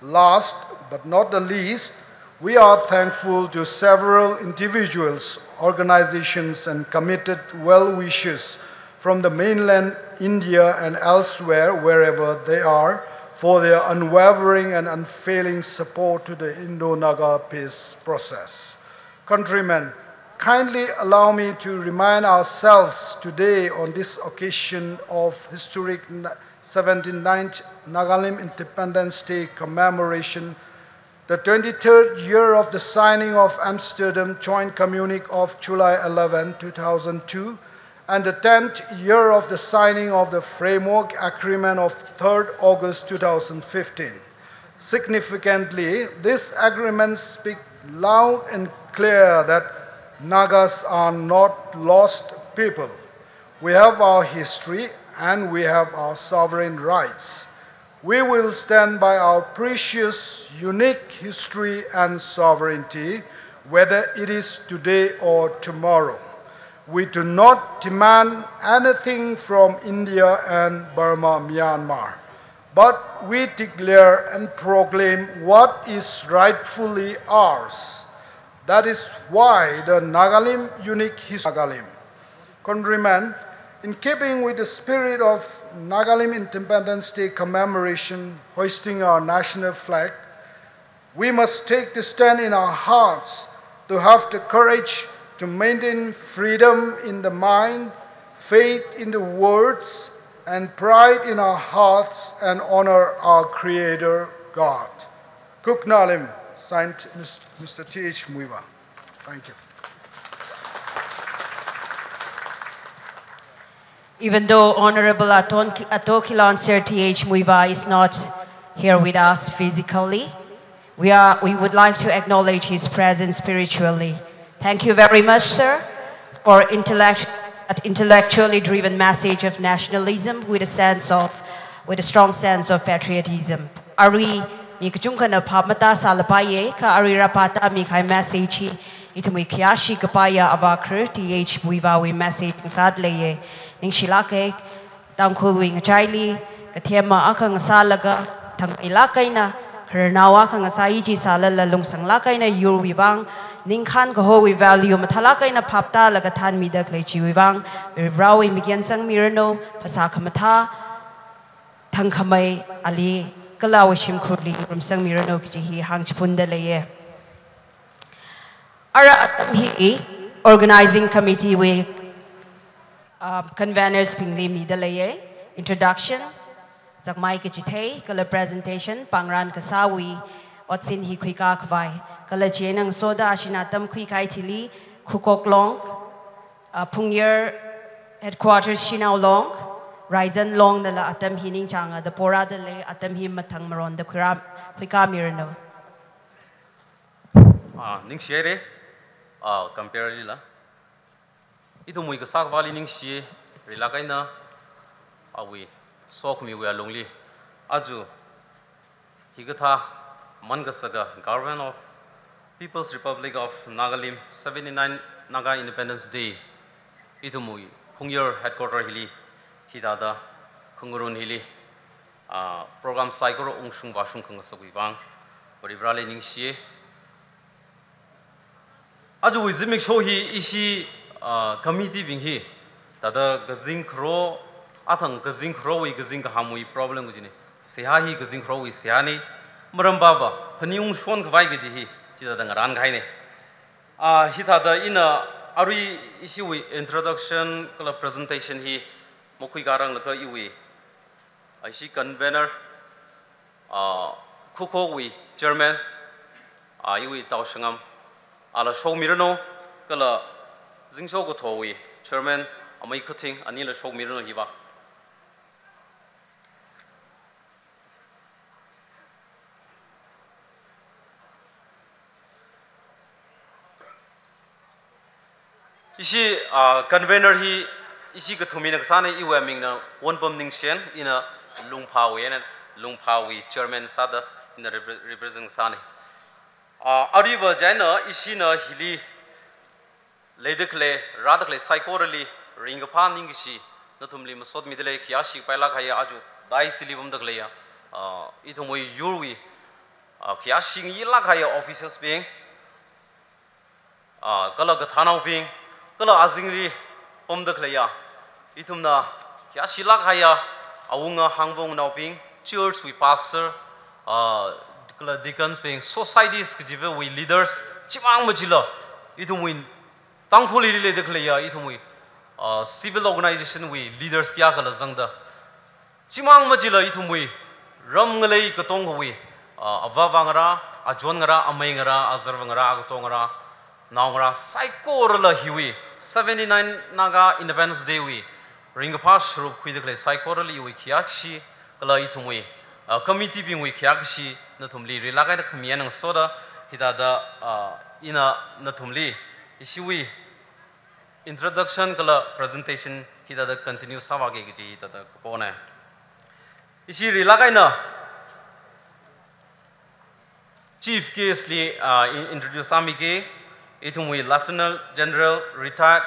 Last but not the least, we are thankful to several individuals, organizations, and committed well-wishers from the mainland India and elsewhere, wherever they are, for their unwavering and unfailing support to the Indo-Naga peace process. Countrymen, kindly allow me to remind ourselves today on this occasion of historic na-, seventy-ninth Nagalim Independence Day commemoration, the twenty-third year of the signing of Amsterdam Joint Communique of July eleven, two thousand two, and the tenth year of the signing of the Framework Agreement of third August two thousand fifteen. Significantly, these agreements speak loud and clear that Nagas are not lost people. We have our history and we have our sovereign rights. We will stand by our precious, unique history and sovereignty, whether it is today or tomorrow. We do not demand anything from India and Burma, Myanmar, but we declare and proclaim what is rightfully ours. That is why the Nagalim unique history Nagalim. Countrymen, in keeping with the spirit of Nagalim Independence Day commemoration, hoisting our national flag, we must take the stand in our hearts to have the courage to maintain freedom in the mind, faith in the words, and pride in our hearts and honor our Creator God. Kuknalim, signed, Mister Th Muivah. Thank you. Even though Honorable Aton-, Ato Kilonser Th Muivah is not here with us physically, we are, we would like to acknowledge his presence spiritually. Thank you very much, sir, for intellect-, that intellectually driven message of nationalism with a sense of, with a strong sense of patriotism. Arui mi kachungkhana phap matāsālapaiye, kha arui rāpātāmi kahai message hi ithumwui khayāshi kapaiya avākharar Th Muivahwui message ngasāda leiye. Ningshilāke, Tangkhulwui ngachaili kathema akha ngasālaga, thangmeilāk eina, khararnao akha ngasāi chi sālala lungsanglāk eina yurwui vang, ningkhān kahowui value mathālāk eina phaptālaga thānmida khalei chiwui vang, Varivarāwui mikyan sangmiranu, phasā khamathā, thangkhamei ali kala awui shimkhurli ngarumsangmiranu kaji hi hāngchiphunda leiye. Ara atam hi organizing committee wui, uh, conveners bingli mida leiye. Introduction, zakmai kachithei, kala presentation, pāngran kasāwui otsin hi khuikā khavai. Kala chieina ngasoda ashina atam khuikahai thili, Khukok Long, uh, Phungyar Headquarters Shanao Long, Raizan Long nala atam hi ningchānga da porāda lei, atam hi mathang maronda khuirā, khuikāmiranu. Ah, ningshihaire, ah, compare lila. Ithumwui kasā akhavāli ningshi, rilāk eina, awui sokhamiwui alungli. Aja, hikathā, man kasaka Government of People's Republic of Nagalim seventy-nine Naga Independence Day, ithumwui Phungyar Headquarter hili, hithāda, khangarun hili, ah, program saikora ungshung vāshung khangasakwui vang, Varivarāli ningshiye. Ajawui zimiksho hi ishi, ah, committee bing hi, thāda kazing kharo, athang kazing kharowui kazing kahāngwui problem kajine. Seihā hi kazing kharowui seihāne. Maram baba, phaning ungshon khavai kaji hi, chithāda ngarān kahaine. Ah, hithāda ina arui ishiwui introduction kala presentation hi makhuikāranglaga iwui, ah, ishi convener, ah, Khukokwui chairman, ah, iwui Tao Shangam, ala shokmiranu, kala Zingsho Kathowui chairman, Amei Khathing, anila shokmiranu hiva. Ishi, ah, convener hi ishi kathum eina kasāne, iwui mingna Wonpam Ningshen, ina Lungphāwui, ina Lungphāwui chairman sāda, ina repre-, represent sāne. Ah, aruiva chieina ishina hili leida khalei, rāda khalei saikorali ringkaphā ningkashi Nathumli masotmida lei, khayāshi pailāk kahaiya aja dais hili pamda khaleiya, ah, ithumwui yurwui, ah, khayāshi ngayilāk kahaiya officers bing, ah, kala kathānaobing, kala azingli pamda khaleiya, ithumna khayāshilāk kahaiya awunga hāngvānaobing, church wui pastor, ah, kala deacons bing, societies kajivawui leaders, chimang machila, ithumwui Tangkhul hili leida khaleiya ithumwui, ah, civil organization wui leaders kayākhala zangda, chimang machila ithumwui ram ngalei katonga wui, ah, avāva ngarā, achon ngarā, amei ngarā, azarva ngarā, akatong ngarā, nao ngarā, saikorala hiwui seventy-nine Naga Independence Day wui ringkaphā sharuk khuida khalei saikorali iwui khayāshi, kala ithumwui, ah, committee bingwui khayāshi nathumli rilāk eina khami eina ngasoda, hithāda, ah, ina nathumli ishiwui introduction kala presentation hithāda continue sāvāki kaji hithāda kapona. Ishi rilāk eina Chief Guest li, ah, in-, introduce sāmiki, ithumwui Lieutenant General Retired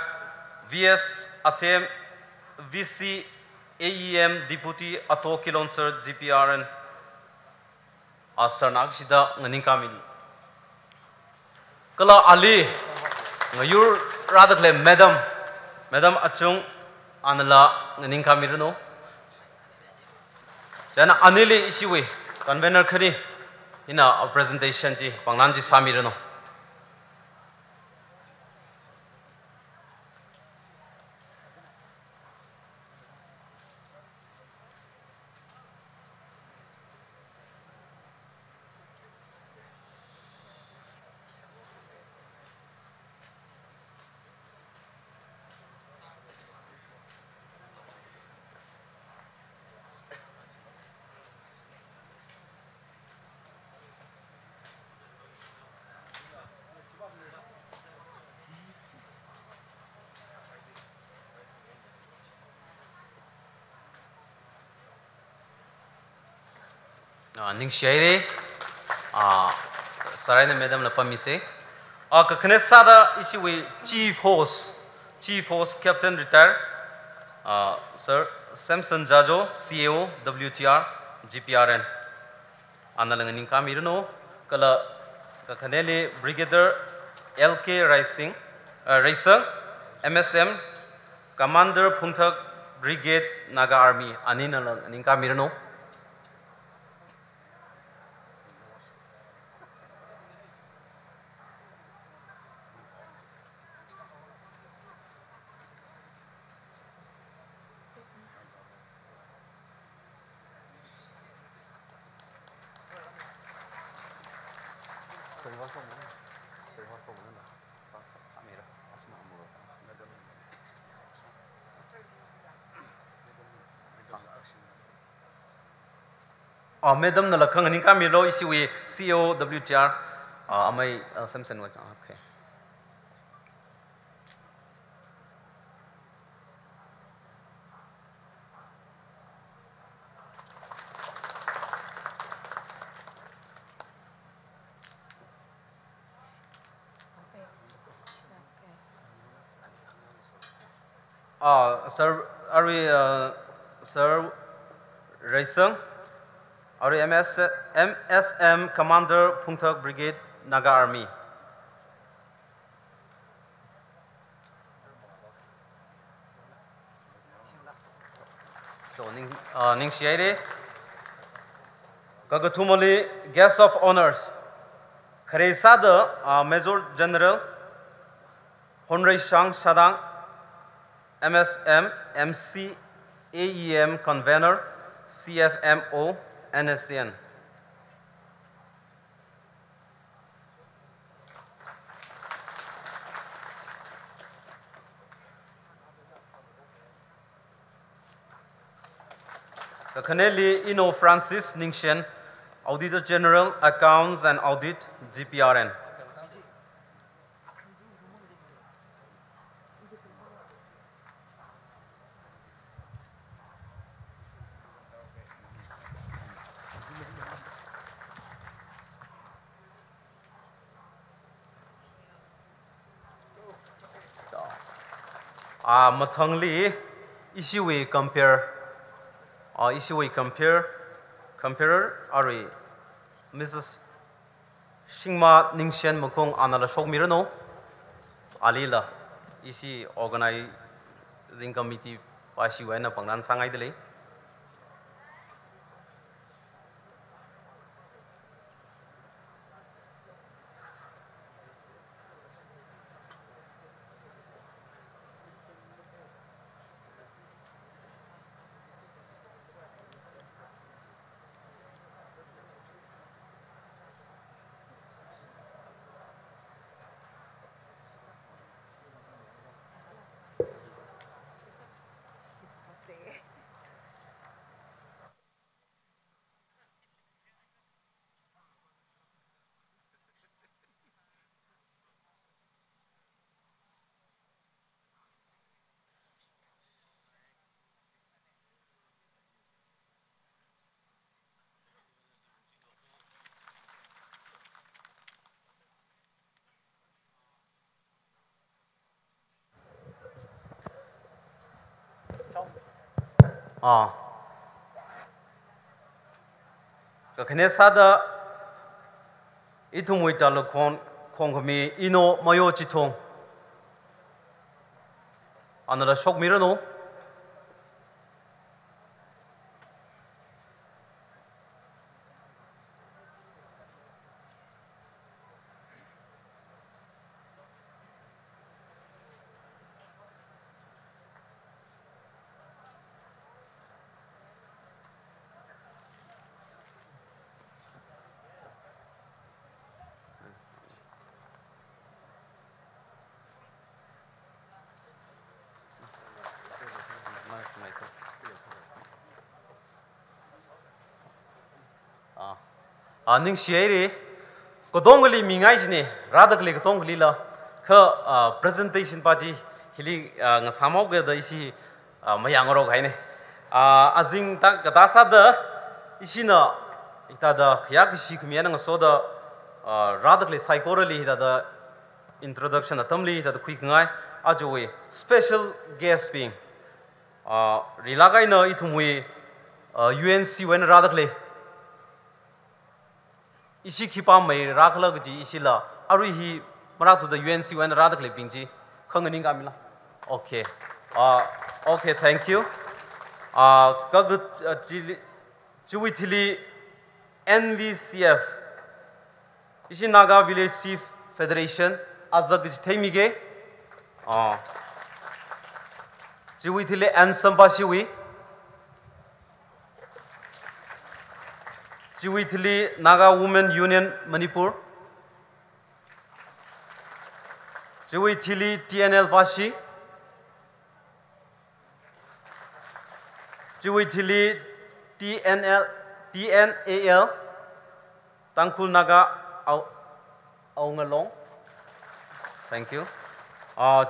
V S Atem, V C A E M Deputy Ato Kilonser G P R N, ah, sir na kashida nganingkāmi. Kala ali ngayur rāda khalei Madam, Madam Achung, anala nganingkāmiranu. Chieina anili ishiwui convener khani, ina presentation chi, pāngnan chi sāmiranu. Ah, ningshihaira. Ah, sir eina Madam la pamisa. Ah, kakhane sāda ishiwui Chief Host, Chief Host Captain Retired, ah, Sir Samson Jajo, C A O W T R, G P R N. Anala nganingkāmiranu, kala kakhaneli Brigadier L K Raising, ah, Raisang, M S M, Commander Phungthak Brigade Naga Army, aninala nganingkāmiranu. Ah, Madam nala kha nganingkāmilu, ishiwui C O W T R, ah, amei, ah, Samson wa, ah, okay. Ah, Sir, arui, ah, Sir Raisang, arui M S, M S M Commander Phungthak Brigade Naga Army. So, ning, ah, ningshihaira. Kakathumali Guest of Honours. Khare sāda, ah, Major General Honreishang Shadang, M S M, M C, A E M Convener, C F M O, N S C N. Kakhaneli Ino Francis Ningshen, Auditor General, Accounts and Audit, G P R N. Ah, mathangli, Ishiwui compere, ah, ishiwui compere, comparer, arui Missus Shingma Ningshen Makhung anala shokmiranu, alila ishi organizing committee pashiwui eina pangran sāngaidalei. Ah. Kakhane sāda ithumwui tala khon, khongkhami Ino Mayo Chithong anala shokmiranu. Ah. Ah, ningshihaira. Katongali mingai jina, rāda khalei katongkhalila. Kha, ah, presentation pa chi hili, ah, ngasāmhaoga da ishi, ah, mayāngarok haina. Ah, azing ta katā sāda ishina hithāda khayākashi khami eina ngasoda, ah, rāda khalei saikorali hithāda introduction atamli hithāda khuikhangai. Ajawui special guest bing, ah, rilāk eina ithumwui, ah, U N C wui eina rāda khalei. Ishi khipā mai rākhala kaji ishila, arui hi marāthuda U N C wui eina rāda khaleibing chi khanganing kamila. Okay. Ah, okay, thank you. Ah, kaga, ah, chili, chiwui thili N V C F, ishi Naga Village Chief Federation, azak kaji theimige. Ah. Chiwui thili N Sampashiwui. Chiwui thili Naga Women Union Manipur. Chiwui thili T N L pashi. Chiwui thili T N L, T N A L, Tangkhul Naga Ao-, Aongalong. Thank you. Ah,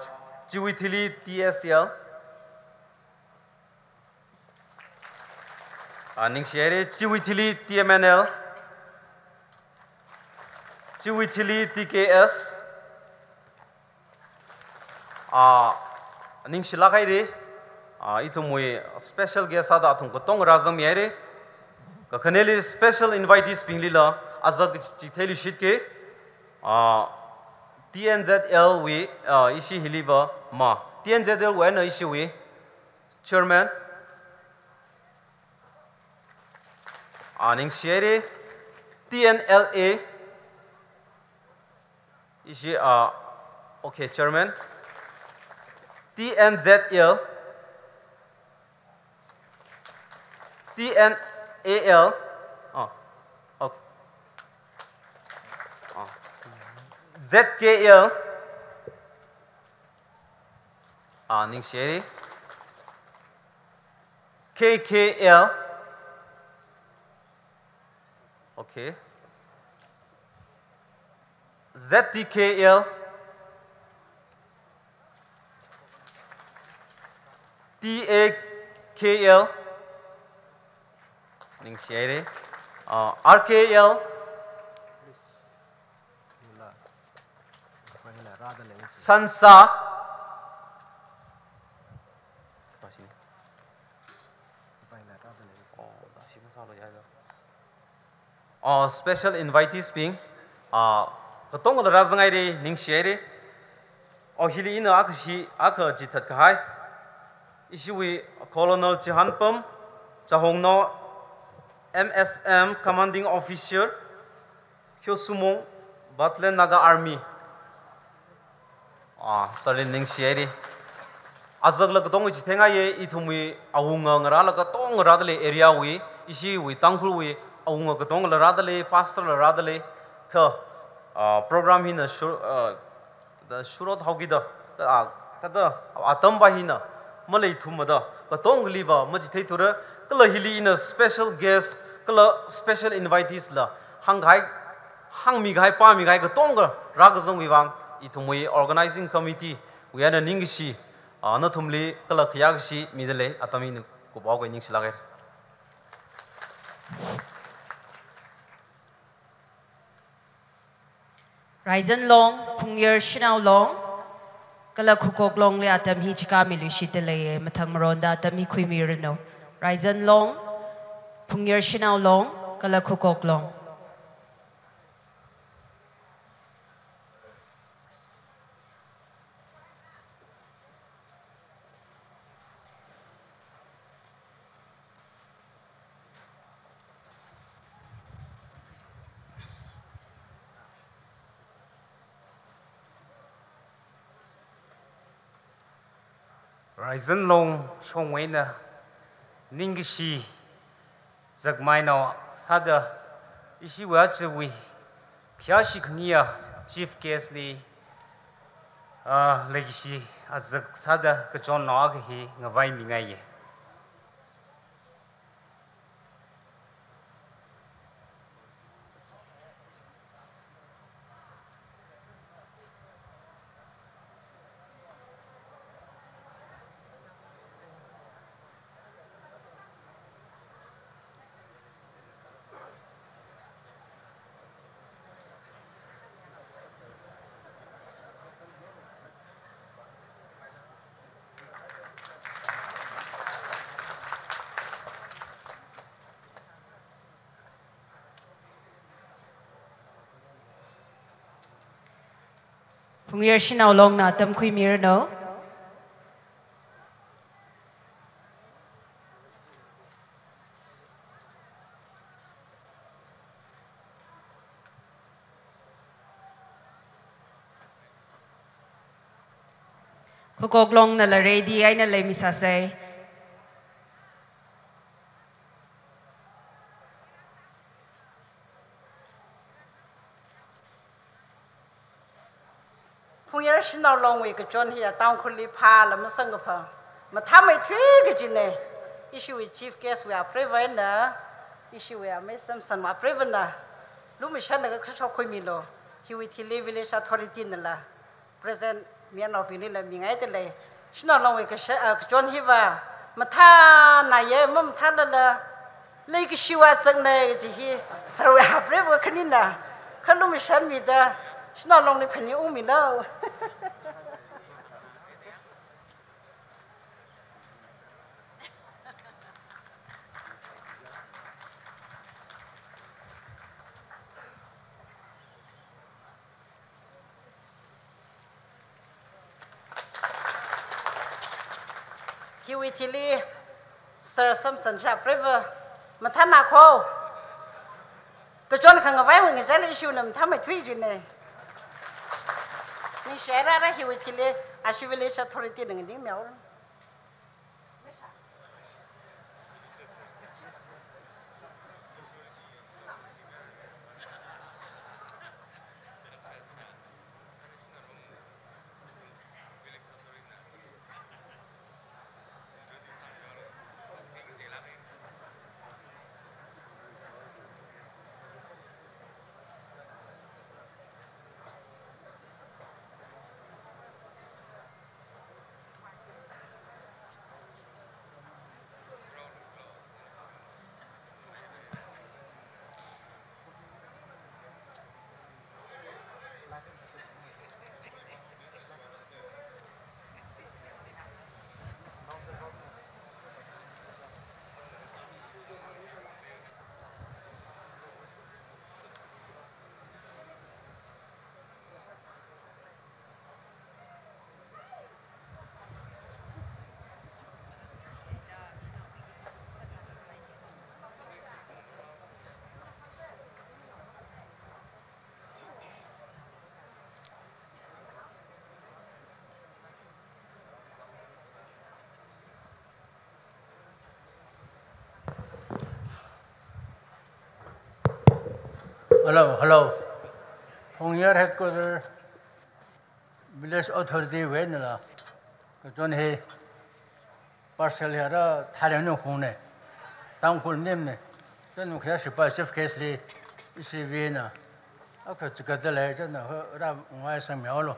chiwui thili T S L. Ah, ningshihaira, chiwui thili T M N L, chiwui thili T K S. Ah, ningshilāk haira. Ah, ithumwui special guest sāda athum katong rāzangmihaira. Kakhaneli special invitees binglila azak chi theilui shitke. Ah, T N Z L wui, ah, ishi hiliva ma. T N Z L wui eina ishiwui Chairman. Ah, ningshihaira. T N L A. Ishi, ah, okay, Chairman. T N Z L. T N A L. Oh, okay. Oh. Z K L. Ah, ningshihaira. K K L. Okay. Z T K L. T A K L. Ningshihaira. Ah, R K L. Sansa. Uh, special invitees bing, uh, katonga rāzanghaira, ningshihaira. Oh, hili ina akha shi, akha chithat kahai. Ishiwui Colonel Chihanpam Chahongnao, M S M Commanding Officer, Hyo Sumong, Battalion Naga Army. Ah, sir li ningshihaira. Azakla katonga chithengaiya, ithumwui awunga ngarāla katonga rādalei area wui, ishiwui Tangkhulwui awunga katongala rādalei, pastor la rādalei, kha, ah, program hina shur-, ah, da shurot haokida, ah, thāda atam pa hina maleithumada, katongali va machitheithura, kala hili ina special guest, kala special invitees la hāngkahai, hāngmikahai, pāmikahai katonga rākazangwui vang, ithumwui organizing committee wui eina ningkashi, ah, nathumli kala khayākashi midalei, atam hina kuphaoki, ningshilāka. Raizan Long, Phungyar Shanao Long, kala Khukok Long li atam hi chikāmiluishitdalei, mathang maronda atam hi khuimiranu. Raizan Long, Phungyar Shanao Long, kala Khukok Long. Raizan Long shongwui eina ningkashi zakmainao sāda, ishiwui ajawui khayāshi khangayi chief guest li, ah, leikashi azak sāda kachonnao akha hi ngavaimingaiya. Phungyar Shanao Long na atam khuimiranu. Khukok Long nala ready eina leimi sāsei. Phungyar Shanao Long wui kachon hiya Tangkhulli phāla masangkaphā, mathāmeithui kajina. Ishiwui chief guest wui apreiva eina, ishiwui amei Samson wui apreivana lumashanlaga kashok khuimilu. Hiwui thili village authority nala present mayarnaobinglila mingaidalei. Shanao Long wui kasha-, ah, kachon hiva mathānaya, mamathālala leikashiwui azakna kaji hi sir wui apreiva khanina kha lumashanmida Shanao Long li phaningungmilu. Hiwui thili Sir Samson sha apreiva mathānako. Kachon khangavaiwui ngachaili issue na mathāmeithui jina. Ningshihaira, hiwui thili ashi village authority na nganingmihaora. Hello, hello. Phungyar headquarter, village authority wui einala, kachon hi parcel hi ara Thailand wui hung ne, Tangkhul nim ne, chieina khayāshikpa chief guest li, ishi wui eina, akha chikatda lei, chieina ho ra ngai sangmihaolu.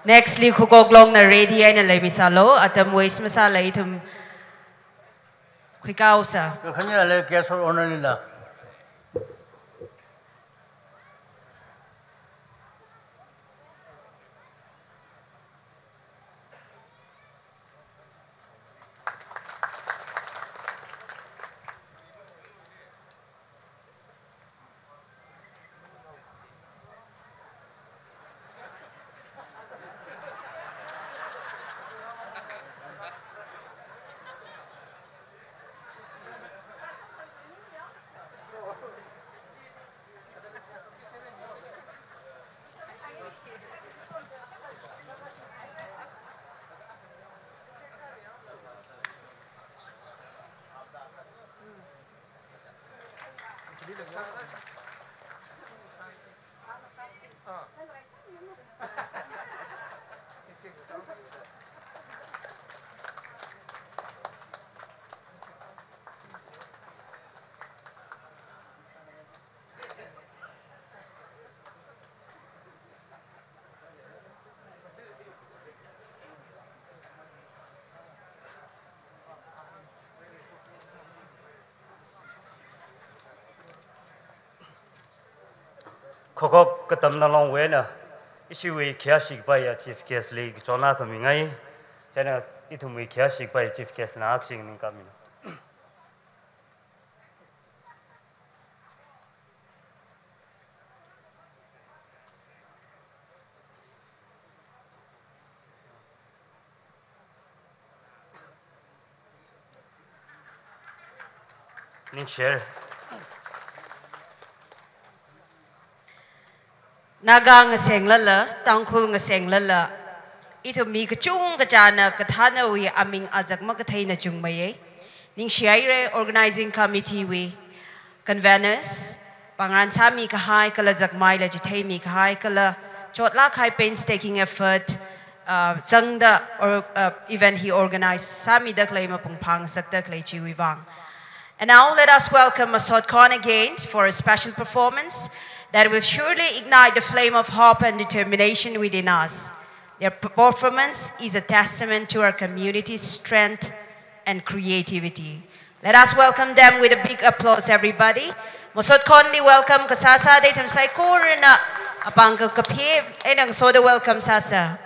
Next li Khukok Longna ready eina leimisalu, atam waste masāla ithum khuikausa. Kakhane le guest of honour lila. Khokok Katamnalong wui eina, ishiwui khayāshikpaiya chief guest li kachon akha mingai, chieina ithumwui khayāshikpai chief guest na akha chi ningkāmina. Ningshire. Naga ngasenglala, Tangkhul ngasenglala, ithum mi kachungkha china kathānawui aming azak makatheina chungmeiya. Ningshihaira organizing committee wui conveners, pāngran sāmi kahai kala zakmaila chitheimi kahai kala chotlāk kahai painstaking effort, uh, zangda or, uh, event hi organize sāmida khalei mapung phāngasakda khalei chiwui vang. And now let us welcome Masot Khon again for a special performance that will surely ignite the flame of hope and determination within us. Their p-, performance is a testament to our community's strength and creativity. Let us welcome them with a big applause, everybody. Masot Khonli welcome kasā sāda ithum saikorana apāng kakaphā eina ngasoda welcome sāsa.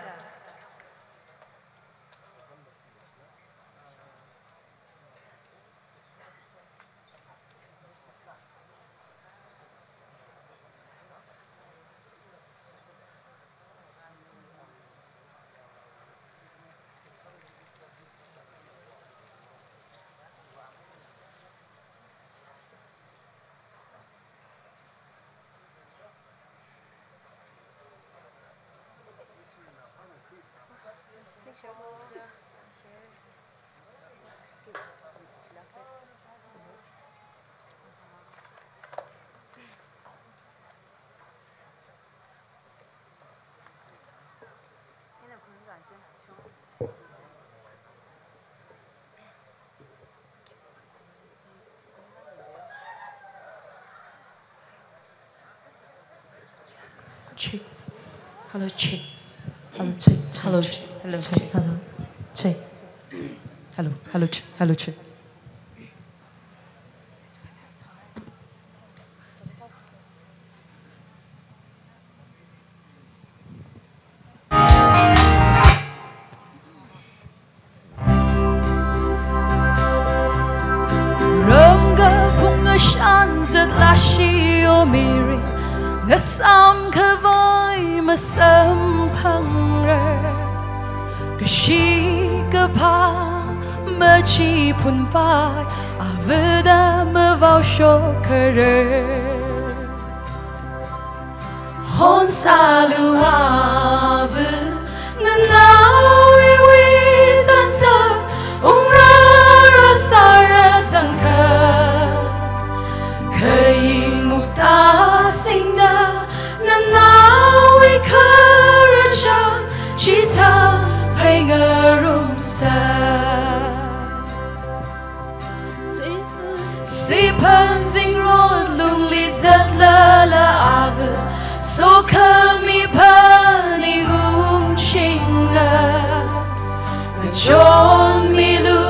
Check. Hello, check. Hello, check. Hello, check. Hello, check. Hello, check. Hello, hello, check. Hello, check. Rāmkaphung ngashan zatlashi o mirin, nga samkhavai masamphangra, kashi kaphā machiphunpai, avāda mavaoshokra. Hon sālu ava, nanaowui tangda ungrāra sāra thangkha, khaying mukta singda, nanaowui khararchan chithang phāngarumsa. Siphan zingrot lungli zatlala ava, sokhami phaning ungchinga, ngachonmilu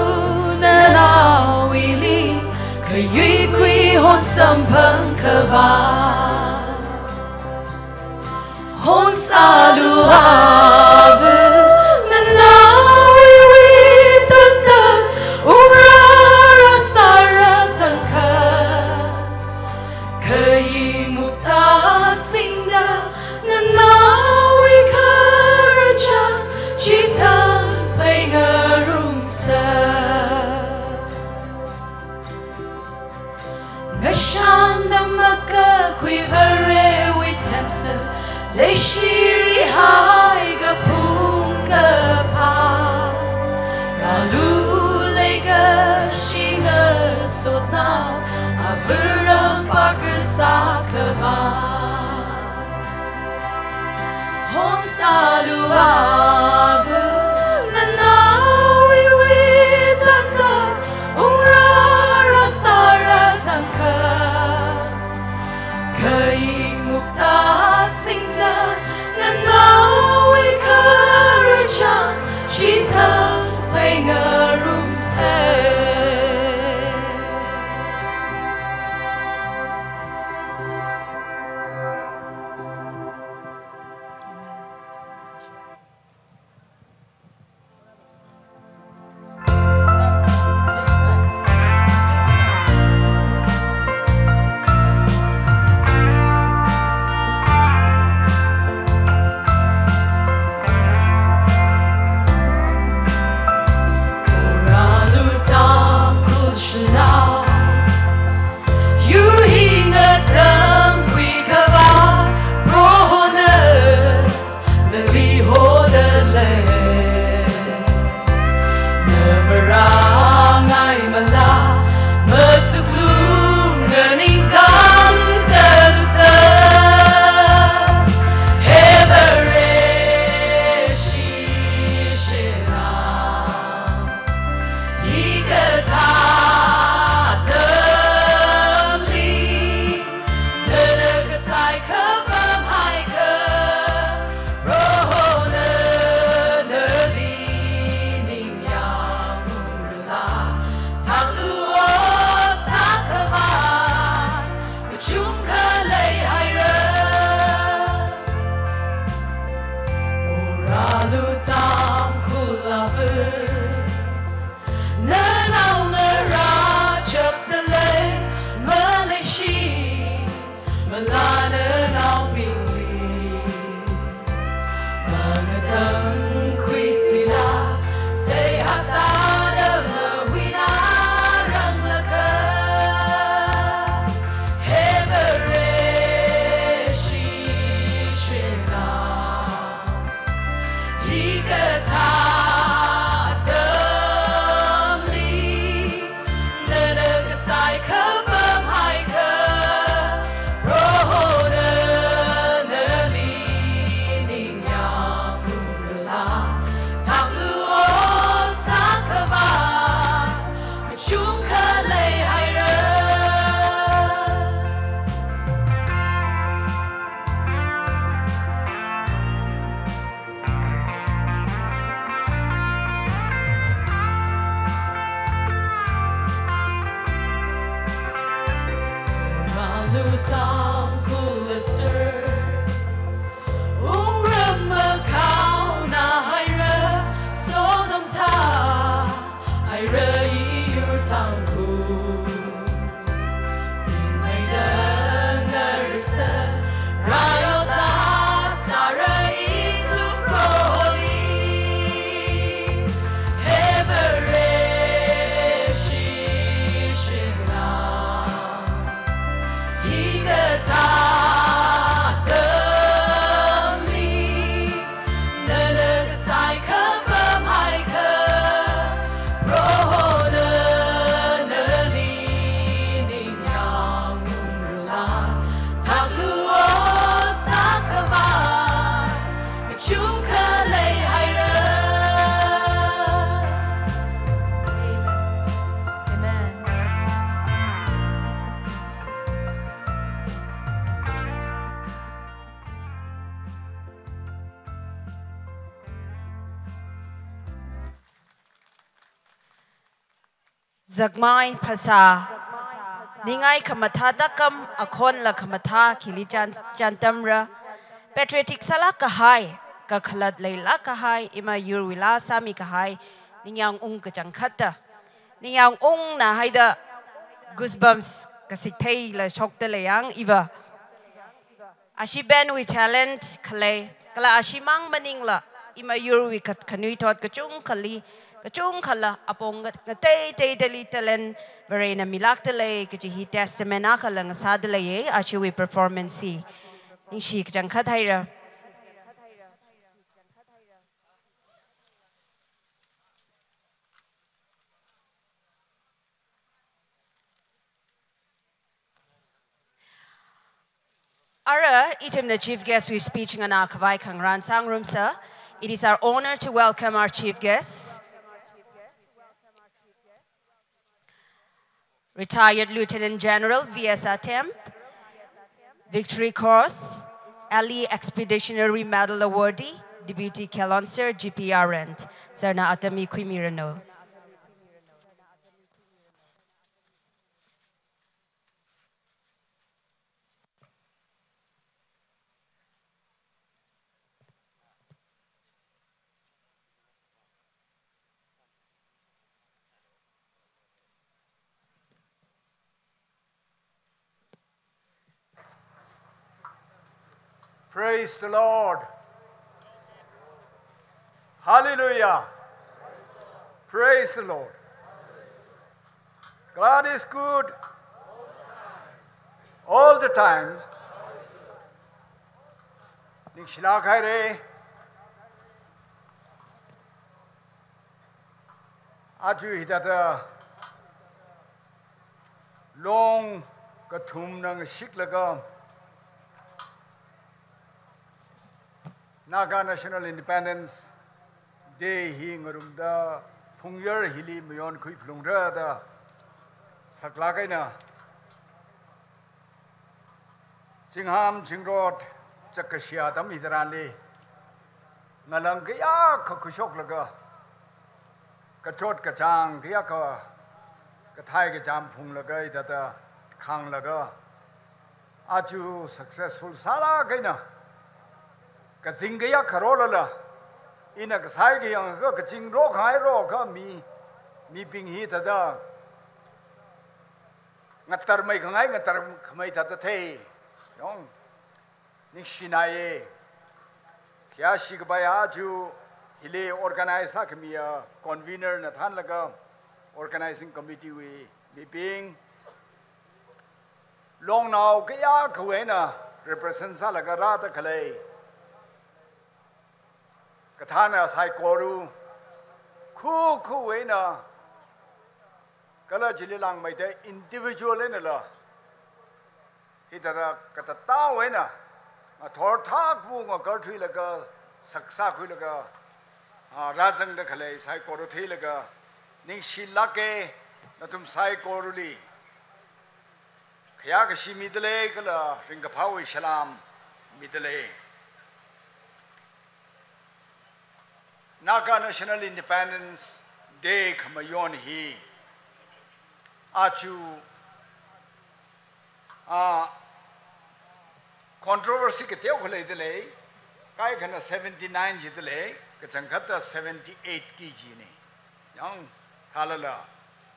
nanaowuili, khayuikui hon samphang khavā. Hon sālu ava, nanaowui tangda ungrāra sāra thangkha, khaying mukta singda, nanaowui khararchan chithang phāngarumsa. Ngashan dam makakhui Varewui themser, leishirihai kaphung kaphā, rālu leikashi ngasotnao, avāram pakra sākhavā. Hon sālu ava, nanaowui tangda ungrāra sāra thangkha, khaying mukta singda, nanaowui khararchan chithang phāngarumsa. Yur hi ngatangkhui khavā, Prohona nali hoda lei. Na marangngaimala, machuklung nganingkang zalusa. He Vareshi shenao, hikathā atamli, nana kasai kapam haikha, Prohona nali ningyāng ungrala, thaklu o sākhavai kachungkha leihaira. Morālu Tangkhul ava, nanao ngarā chapda lei, maleishi mala nanaobingli. Mangatangkhui sila, seihā sāda mahuina ranglakha, He Vareshi shenao, hikathā atamli, Zakmai phasā, ningai khamathā takam, akhonla khamathā khili chan, chantamra, patriotic sālāk kahai, kakhalat leilāk kahai, ima yurwuila sāmi kahai, ningyāng ung kachangkhatta. Ningyāng ungna haida goosebumps kasik theila shokta lei yang iva. Ashi bandwui talent khalei, kala ashimang maningla, ima yurwui khat khanuithot kachungkhali, kachungkhala apong nga-, ngateiteidali talent Varena milākta lei, kaji hi testament akhala ngasāda leiya, ashiwui performance hi. Ningshi kachangkhat haira. Ara, ithumna chief guest wui speech nganā khavai khangarān sāngarumsa. It is our honor to welcome our chief guest, retired Lieutenant General V S Atem, Victory Cross, Elite Expeditionary Medal awardee, Deputy Khelon Sir, G P R and Sir na atam hi khuimiranu. Praise the Lord. Hallelujah. Praise the Lord. God is good all the time. Ningshilāk haira. Aja hithāda long kathumna ngashiklaga Naga National Independence Day hi ngarumda phungyar hili mayonkhui phalungra da saklāk eina zingham zingrot chak kashiya atam hitharanli, ngalang kayākha khuishoklaga, kachot kachāng kayākha, kathei kacham phunglaga, hithāda khānglaga, aja successful sālāk eina, kazing kayākha rolala, ina kasai kayāng ka kazing ro khangai ro kha mi, mibing hithāda ngatarmei khangai ngatarkhamei thāda thei. Yong, ningshinaiya. Khayāshi kapai aja hili organize sākhamiya convener na thānlaga, organizing committee wui mibing, longnao kayākhawui eina represent sālaga rāda khalei, kathāna saikora, khu khuwui eina, kala chili langmeida individual einala, hithāda katatawui eina ngathor thakvu ngakarthuilaga, saksā khuilaga, ah, rāzangda khalei saikora theilaga, ningshilāka, nathum saikorali khayākashi mida lei kala ringkaphāwui salam mida lei. Naga National Independence Day khamayon hi aja, ah, controversy kateokha leida lei, kaikhana seventy-nine jida lei, kachangkhatta seventy-eight ki jina. Yong, khalala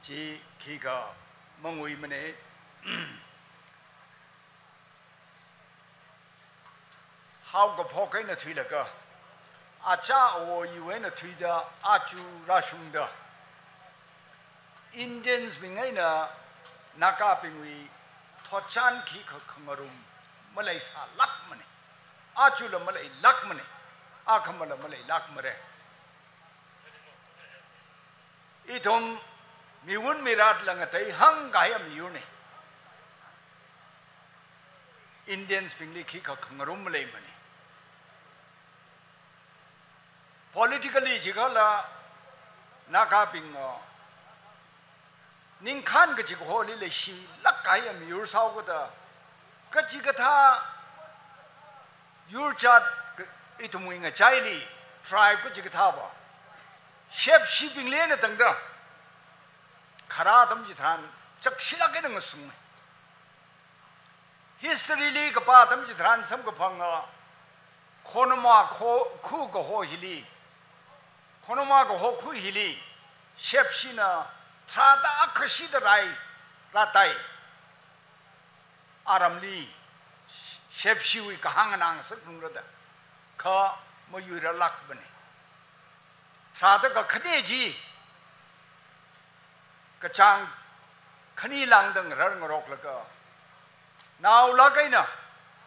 chi khikha manguimana. Haokaphok eina thuilaga, achā awo ayiwui eina thuida, aja rāshungda, Indians bing eina Nagabingwui thotchan khikha khangarum maleisālākmana. Ajala maleilākmana. Akhamala maleilākmara. Ithum miwun miratla ngateihāng kahaiya miyurna. Indians bingli khikha khangarum maleimana. Politically jikhala Nagabing, uh, ningkhān kachikaholi leishilāk kahaiya miyur sāhaoda, kachikathā yurjat ka-, ithumwui ngachaili, tribe kachikathāva, shepshibingli eina tangda, kharā atam chitharan chakshilāk eina ngasung. History li kapā atam chitharan samkaphanga Khonoma kho, khu kaho hili, Khonoma kaho khu hili Shepshina tharāda akhashida rai rātai. Aramli Shepshiwui kahāng nganāngasak phungra da, kha mayuirarlākmana. Tharāda kakhane chi kachāng khani lāngda ngarar ngaroklaga, naolāk eina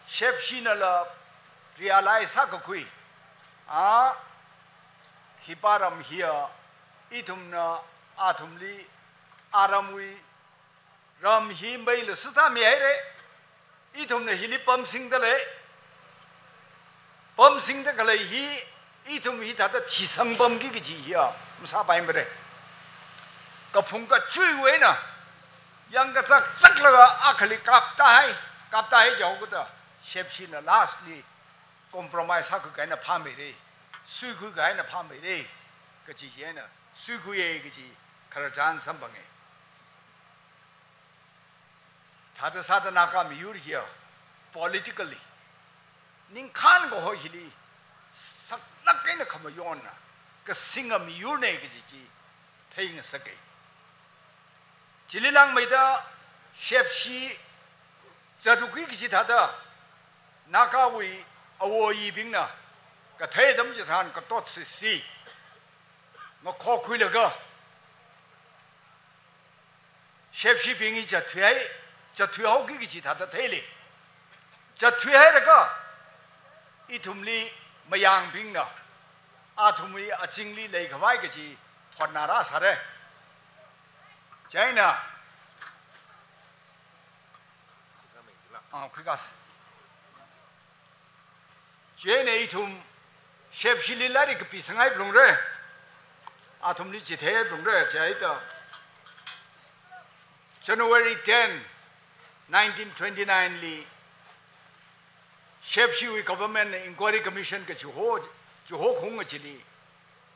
Shepshinala realize sākakhui, a, hipa ram hiya ithumna athumli aramwui ram hi meila sutāmihaira. Ithumna hili pamsingda lei. Pamsingda khalei hi, ithum hithāda thisangpamki kaji hiya masāpaimara. Kaphung kachuiwui eina yangkachak chaklaga akhali kaptahai, kaptahai jihaokada, Shepshina lastly compromise sākhuikahaina phāmeira, suikhuikahaina phāmeira kaji chieina suikhuiya kaji khararchan samphanga. Thāda sāda Naga miyur hiya politically ningkhān kaho hili saklāk eina khamayonna kasinga miyurna kaji chi theingasaka. Chili langmeida Shepshi zatrukki kaji thāda Nagawui awo ayibingna kathei atam chitharan katot sisi ngakhokhuilaga Shepshibing hi zatthuihai, zatthuihaoki kaji thāda theili. Zatthuihailaga ithumli Mayangbingna athumwui azingli leikhavai kaji hotnarāsāra. Chieina, ah, khuikas. Chieina ithum Shepshili lairik kapisanghaiphalungra. Athumli chitheiphalungra, chieina January ten, nineteen twenty-nine li Shepshiwui government na Inquiry Commission kachiho, chiho khaung kachili,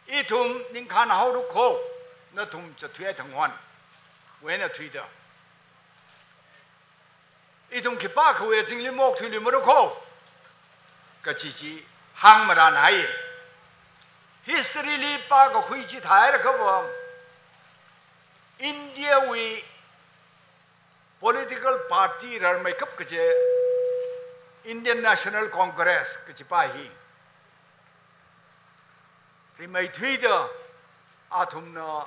ithum ningkhān haoda kho, nathum zatthuihai thang hon, wena thuida. Ithum khipākhawui azingli mokthuiluimara kho kaji chi hāngmarānhai. History li pākakhui chithāhailakha va, India wui political party rarmeikap kaje Indian National Congress kajipa hi rimeithuida athumna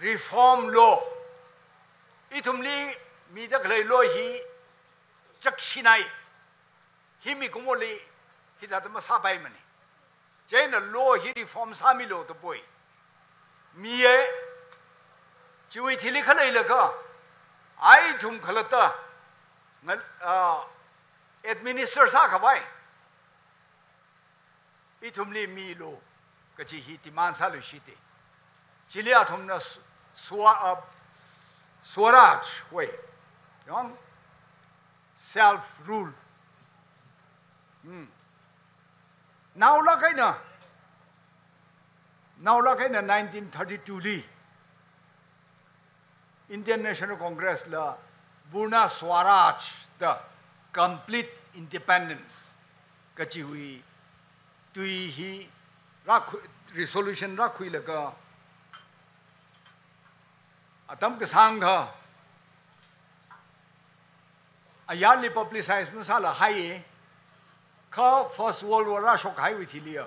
reform law, ithumli mida khalei law hi chakshinai, hi mikumoli hithāda masāpaimana. Chieina law hi reform sāmilu da poi. Miya, chiwui thili khaleilaga, ithum khalatta ngal-, ah, administer sākhavai ithumli milu kaji hi demand sāluishita. Chili athumna swa-, swa-, uh, Swaraj wui, yong, self rule. Hmm. Naolāk eina, naolāk eina nineteen thirty-two li Indian National Congress la Purna Swaraj da complete independence kajiwui tui hi rākhui, resolution rākhuilaga atam kasāngkha ayarli publicize masāla hai, kha First World War rāshokhaiwui thili ya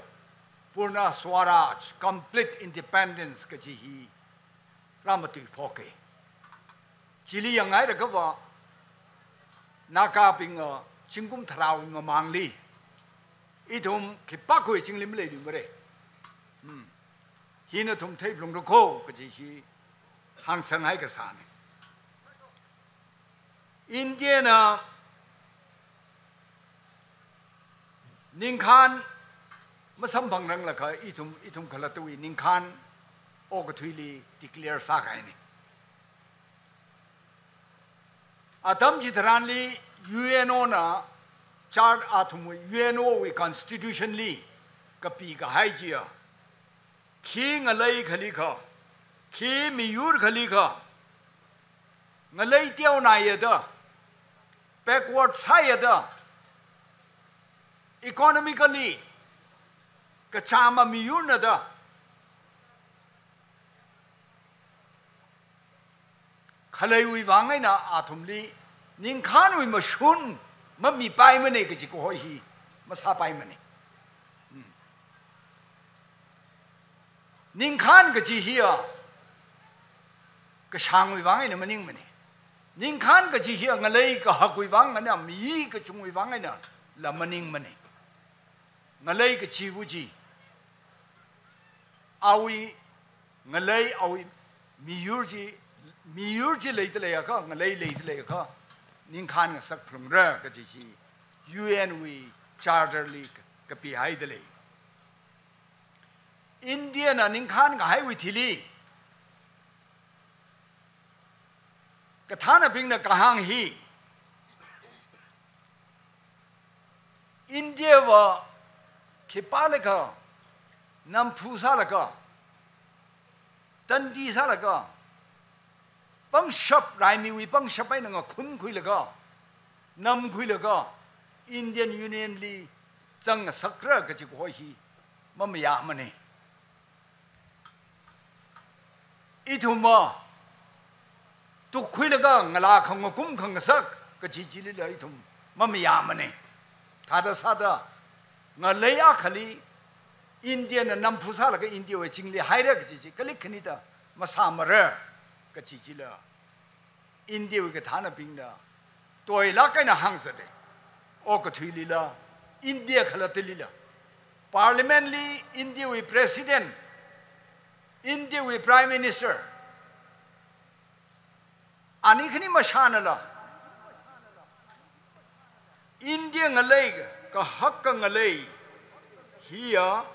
Purna Swaraj, complete independence kaji hi rāmatuiphoka. Chili yanghailakha va, Nagabingna zingkum tharāwui mamangli ithum khipākhawui azingli maleiluimara. Hmm. Hi nathum theiphalungra kho kaji hi hāngsanghai kasāna. India na ningkhān masamphangranglakha ithum, ithum khalattawui ningkhān okathuili declare sākahaina. Atam chitharanli U N O na chart athumwui U N O wui constitution li kapikahai chiya, khi ngalei khalikha, Khi miyur khali kha, ngalei teonaiyada, backward sāyada, economically kachāma miyurnada khaleiwui vang eina athumli ningkhānwui mashun mamipaimana kaji kaho hi masāpaimana. Hmm. Ningkhān kaji hiya kashāngwui vang eina maningmana. Ningkhān kaji hiya ngalei kahakwui vang eina, mi kachungwui vang einala maningmana. Ngalei kachiva chi, awui ngalei, awui miyur chi, miyur chi leida leiakha, ngalei leida leiakha, ningkhān ngasak phalungra kaji chi U N wui charter li kapihaida lei. India na ningkhān kahaiwui thili, kathānabingna kahāng hi, India va khipālikha namphu sālaga, tandi sālaga, pangshap, raimiwui pangshap eina ngakhunkhuilaga, namkhuilaga, Indian Union li zang ngasakra kaji kaho hi mamayāmana. Ithumva tukkhuilaga ngalā khangakum khangasak kaji chilila ithum mamayāmana. Thāda sāda ngalei akhali India na namphu sālaga India wui chingli haira kaji chi kalik khanida masāmara kaji chila India wui kathānabingna toilāk eina hāngzata. Okathuilila, India khalattalila, Parliament li India wui President, India wui Prime Minister, ani khani mashānala, India ngalei, kahaka ngalei hiya,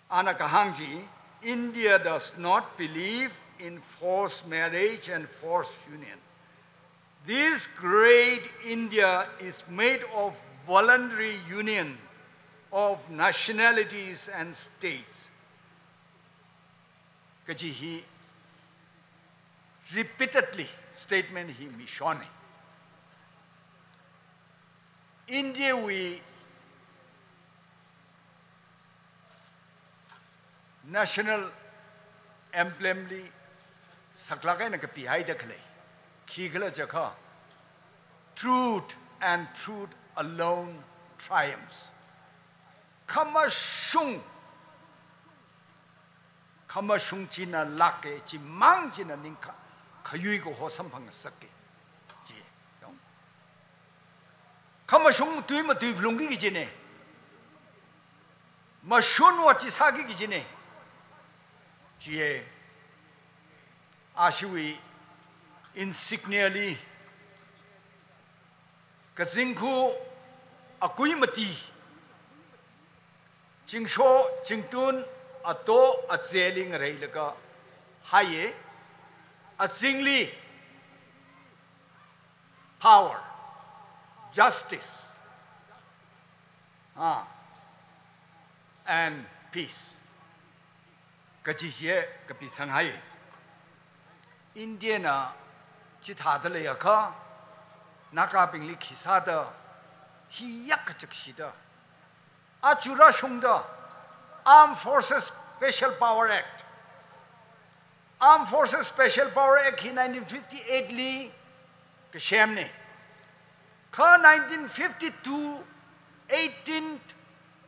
ana kahāng chi, India does not believe in forced marriage and forced union. This great India is made of voluntary union of nationalities and states. Kaji hi repeatedly statement hi mishonna. India wui national emblem li saklāk eina kapihaida khalei khikhala jiakha, "Truth and truth alone triumphs." Khamashung, khamashung china lāka, chimang china ningkha, khayui kaho samphang ngasaka. Chi, yong. Khamashung tui matui phalungki kajina. Mashunva chi sāki kajina. Chiya, ashiwui insignia li, kazingkhu akui mati, zingsho, zingtun, ato, azeli ngareilaga haiya, azingli power, justice, ah, and peace kaji chiya kapisanghai. India na chithāda leiakha, Nagabingli khi sāda, hi yak kachakshida, aja rāshungda, Armed Forces Special Power Act. Armed Forces Special Power Act hi nineteen fifty-eight li kasemna. Kha nineteen fifty-two, eighteenth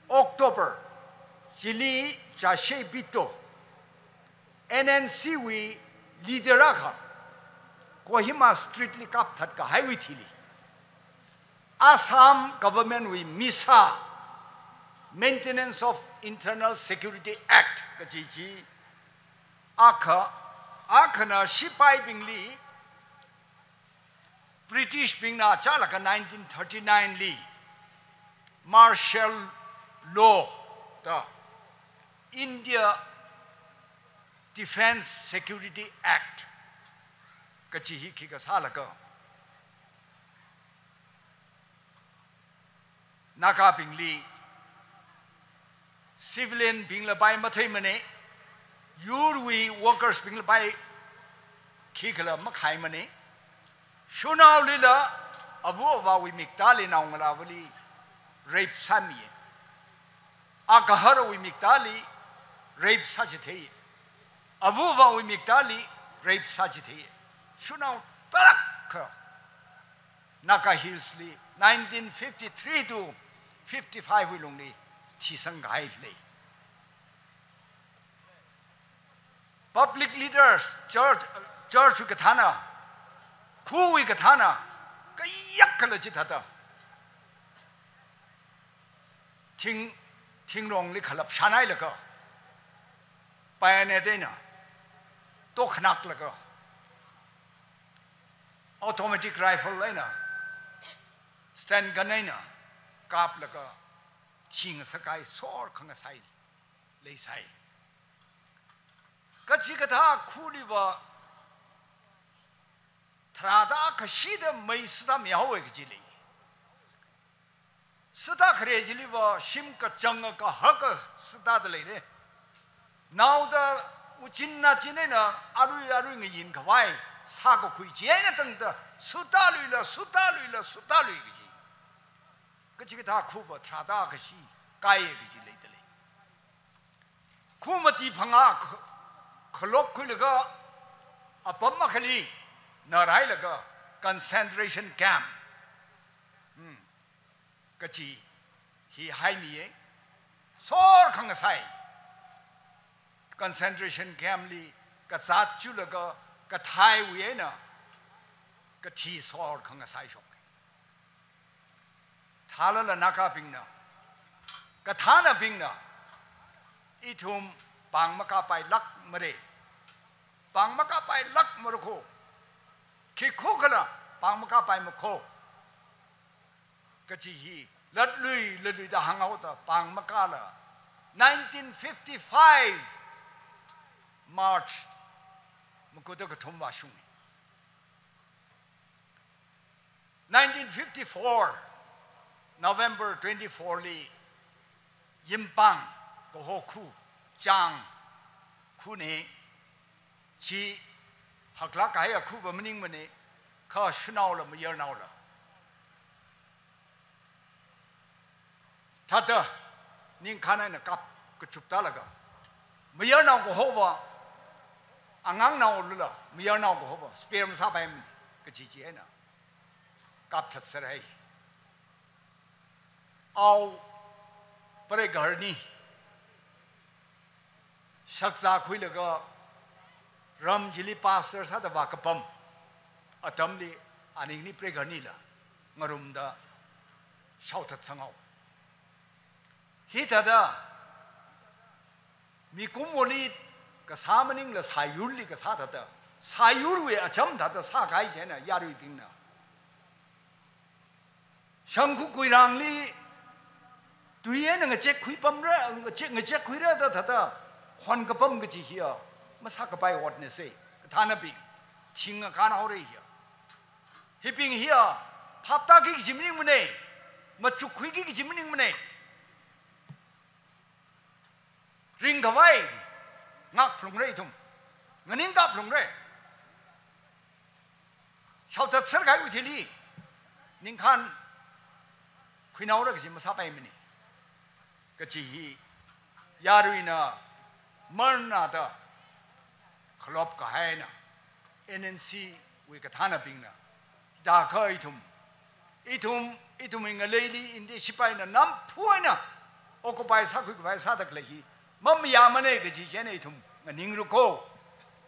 October, chili Jashai Bhitto, N N C wui leader akha, Kohima Street li kapthat kahaiwui thili, Assam government wui MISA, Maintenance of Internal Security Act kaji chi, akha, akhana shipaibingli, British bingna chālaga nineteen thirty-nine li martial law da India Defence Security Act kaji hi khikha sālaga, Nagabingli Civilian bingla pai matheimane, yurwui workers bingla pai khikhala makhaimane. Shunaolila ava avāwui miktāli naongalāvali rape sāmi. Agaharawui miktāli rape sāchithei. Ava avāwui miktāli rape sāchithei. Shunao tarākha Naga Hills li nineteen fifty-three to fifty-five wui lungli thisang kahai lei. Public leaders, church, church wui kathāna, khawui kathāna, kayākhala chithāda. Thing, thingrongli khalap shānhailaga, bayonet eina tokhanaklaga, automatic rifle eina, Sten gun eina kaplaga, thing sakai sor khangasai leisai. Kachikathā khaliva tharāda kashida mei sutamihao kaji lei. Sutakhare chiliva shim kachanga kahaka sutada leire. Naoda uchin nachin eina arui arui ngayin khavai sākakhui chi eina tangda sutaluila, sutaluila, sutalui kaji. Kachikathā khava tharāda kashi kaiya kaji leidalei. Khamati phangā kh-, khalop khuilaga apam akhali narailaga concentration camp, hmm, kachi hi haimiye. Sor khangasai. Concentration camp li kazāt chulaga kathaiwui eina kathi sor khangasai shok. Thālala Nagabingna, kathānabingna, ithum pāng makāpailāk mare. Pāng makāpailāk marakho. Khikhokhala pāng makāpai makho. Kachi hi latlui latluida hānghaoda pāng makāla nineteen fifty-five March makuda kathum vāshung. Nineteen fifty-four November twenty-four li Yimpang kaho khu, Chang khune, chi haklāk kahai akhuva maningmane, kha shanaola mayarnaola thāda ningkhān eina kap kachuptālaga, mayarnao kahova, angangnaolala mayarnao kahova spare masāpaimane kaji chi eina kapthatserhai. Ao preigahar ni shakzā khuilaga ram chili pastor sāda vākapam atamli aningli preigahar nila ngarumda shaothatsanghao. Hithāda mikumoli kasā maningla sāyurli kasā thāda, sāyurwui acham thāda sākahai chieina yaruibingna shangkhu kuirangli tui eina ngachek khuipamra, ngachek, ngachek khuira da thāda honkapam kaji hiya masākapai otna se. Kathānabing, thing akān haore hiya. Hibing hiya phaptāki kaji maningmane, machukkhuiki kaji maningmane. Ringkhavai ngakphalungra ithum. Nganingkā phalungra. Shaothatser kahaiwui thili ningkhān khuinaora kaji masāpaimane. Kachi hi yaruina marnada khalop kahaina, N N C wui kathānabingna, dakha ithum, ithum, ithumwui ngaleili India sipaina namphu eina occupy sākhui khavai sāda khalei hi mamayāmane kaji chieina ithum nganingra kho.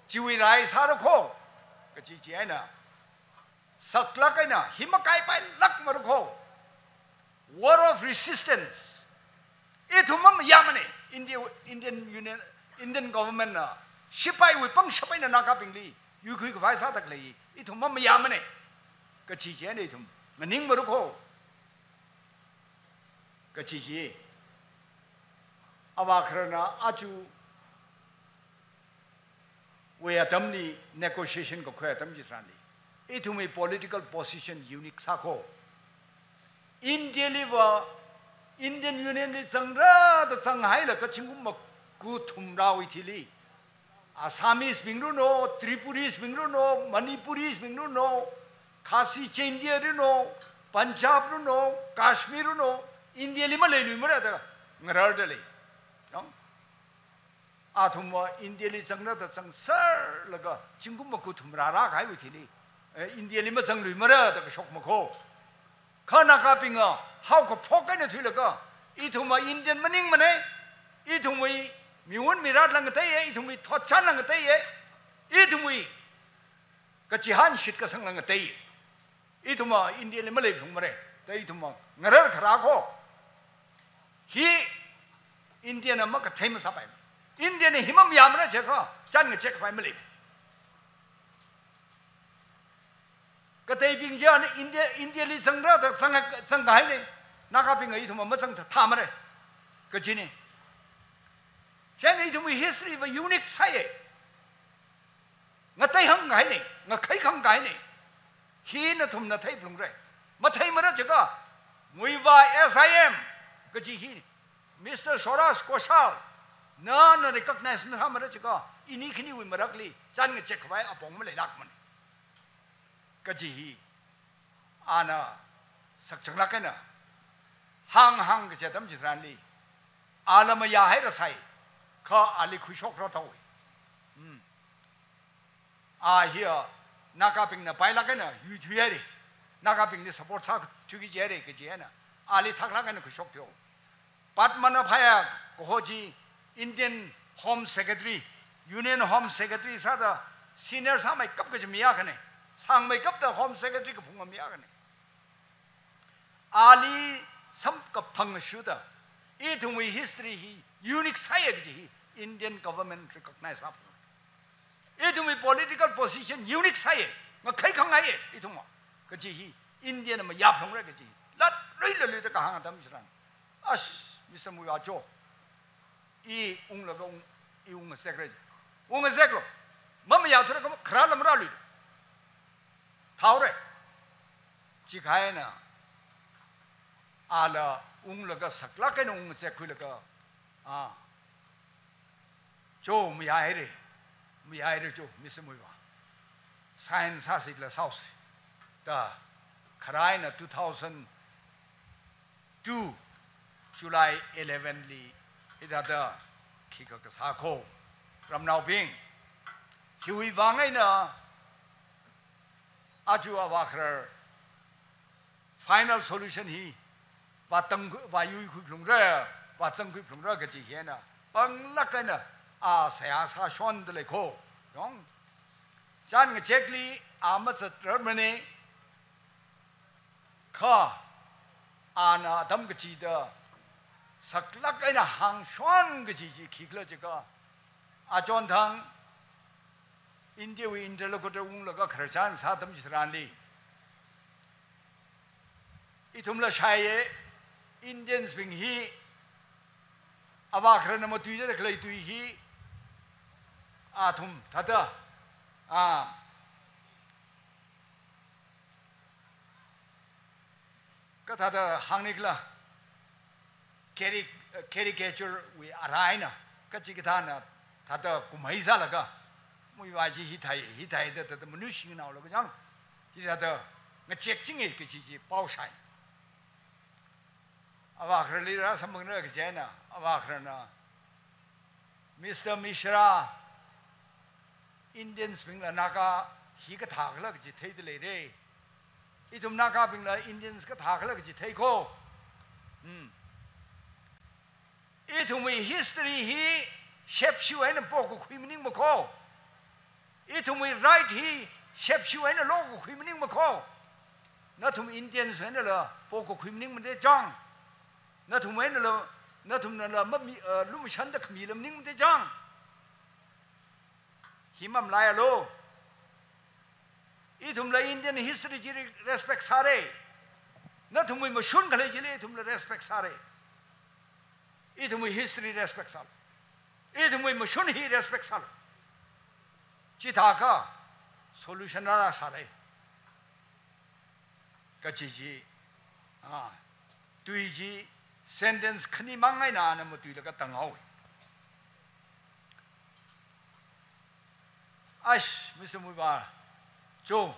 Chiwui rai sāra kho kaji chieina saklāk eina hi makaipailāk mara kho. War of resistance. Ithum mamayāmane. India, Indian Union, Indian government na sipaiwui pangshap eina Nagabingli yuikhui khavai sāda khalei ithum mamayāmane kaji chieina ithum nganing mara kho. Kaji chi. Avā kharana aja wui atamli negotiation kakhui atam chitharanli ithumwui political position unique sā kho. India liva Indian Union li zangra da zanghailaga zingkum maku thumrāwui thili, Assamese bing runo, Tripuris bing runo, Manipuris bing runo, Khasi Jaintia runo, Punjab runo, Kashmir runo, India li maleiluimara da ngararda lei. Yong? Athumva India li zangra da zangserlaga zingkum maku thumrā rākahaiwui thili, eh, India li mazangluimara da kashok makho. Kha Nagabingva haokaphok eina thuilaga, ithumva Indian maningmana, ithumwui miwun miratla ngateiya, ithumwui thotchanla ngateiya, ithumwui kachihān shitkasangla ngateiya. Ithumva India li maleiphungmara da ithumva ngarar kharā kho. Hi India na makathei masāpai. India na hi mamayāmara jiakha, chān ngachek khavai malei. Kateibing chi ana India, India li zangra da zang, zangkahaina, Nagabingva ithumva mazangthathāmara kajina. Chieina ithumwui history va unique sāya. Ngateihāngkahaina, ngakheikhangkahaina. Hi nathumna theiphalungra. Matheimara jiakha, Muivah S I M kaji hi, Mister Swaraj Kaushal, nana recognize masāmara jiakha, ini khaniwui marakli chān ngachek khavai apong maleilākmana kaji hi ana sakchanglāk eina hānghāng kaji atam chitharanli, ala mayāhairasai, kha ali khuishokrathoi. Hmm. A hiya Nagabingna pailāk eina yuithuihaira, Nagabingli support sāthuiki jihaira kaji eina ali thaklāk eina khuishokthoi. Padmanabh Paya kaho chi Indian Home Secretary, Union Home Secretary sāda senior sāmeikap kaji mi akhana, sāngmeikapta Home Secretary kaphunga mi akhana. Ali samkaphang shuda, ithumwui history hi unique sāya kaji hi Indian government recognize sāphunga. Ithumwui political position unique sāya, ngakheikhangaiya ithumva kaji hi India na mayāphalungra kaji hi latluilaluida kahāng atam chitharan, ash, Mister Muivah cho, i unglaga ung, i ungngasekra. Ungngaseklo. Mamayāthura kha kharāla marāluilo. Thaora. Chikahaina ala unglaga saklāk eina ungngazek khuilaga, a, cho, mayāhaira, mayāhaira cho, Mister Muivah. Sign sāsila sāusi da, kharā eina two thousand two July eleven li hithāda khikha kasā kho. Ramnaobing, hiwui vang eina aja avākharar final solution hi vātang, vāyuikhui phalungra, vāzangkhui phalungra kaji hi eina panglāk eina a seihā sāshonda lei kho. Yong, chān ngachekli a mazatrarmana, kha ana atam kachida saklāk eina hāngshon kaji chi khikhala jiakha, achonthang India wui interlocutor unglaga khararchan sā atam chitharanli, ithumla shaiya, Indians bing hi avākhararna matuida khalei tui hi athum thāda, a, kathāda hāngnikhala, cari-, caricature wui arai eina, kachikathāna thāda kumhai sālaga, Muivah chi hithai, hithai da, da, da, manuishinaolaga chang, hithāda ngachekchinga kaji chi pao shai. Avākhararli rāsamphangra kaji eina, avākhararna, Mister Mishra, Indians bingla Naga hi kathākhala kaji theida leira. Ithum Nagabingla Indians kathākhala kaji thei kho. Hmm. Ithumwui history hi shepshu eina pokakhui maningma kho. Ithumwui right hi shepshu eina lokakhui maningma kho. Nathum Indians einala pokakhui maningmada chang. Nathum einala, nathumnala mami, uh, lumashanda khamila maningmada chang. Hi mamalaialu. Ithumla Indian history chi re-, respect sāra. Nathumwui mashun khalei chili ithumla respect sāra. Ithumwui history respect sālu. Ithumwui mashun hi respect sālu. Chithākha solution rāra sāra kaji chi, a, tui chi Sentence khani mang eina ana matuilaga tanghaowa. Ash, Mister Muivah, cho,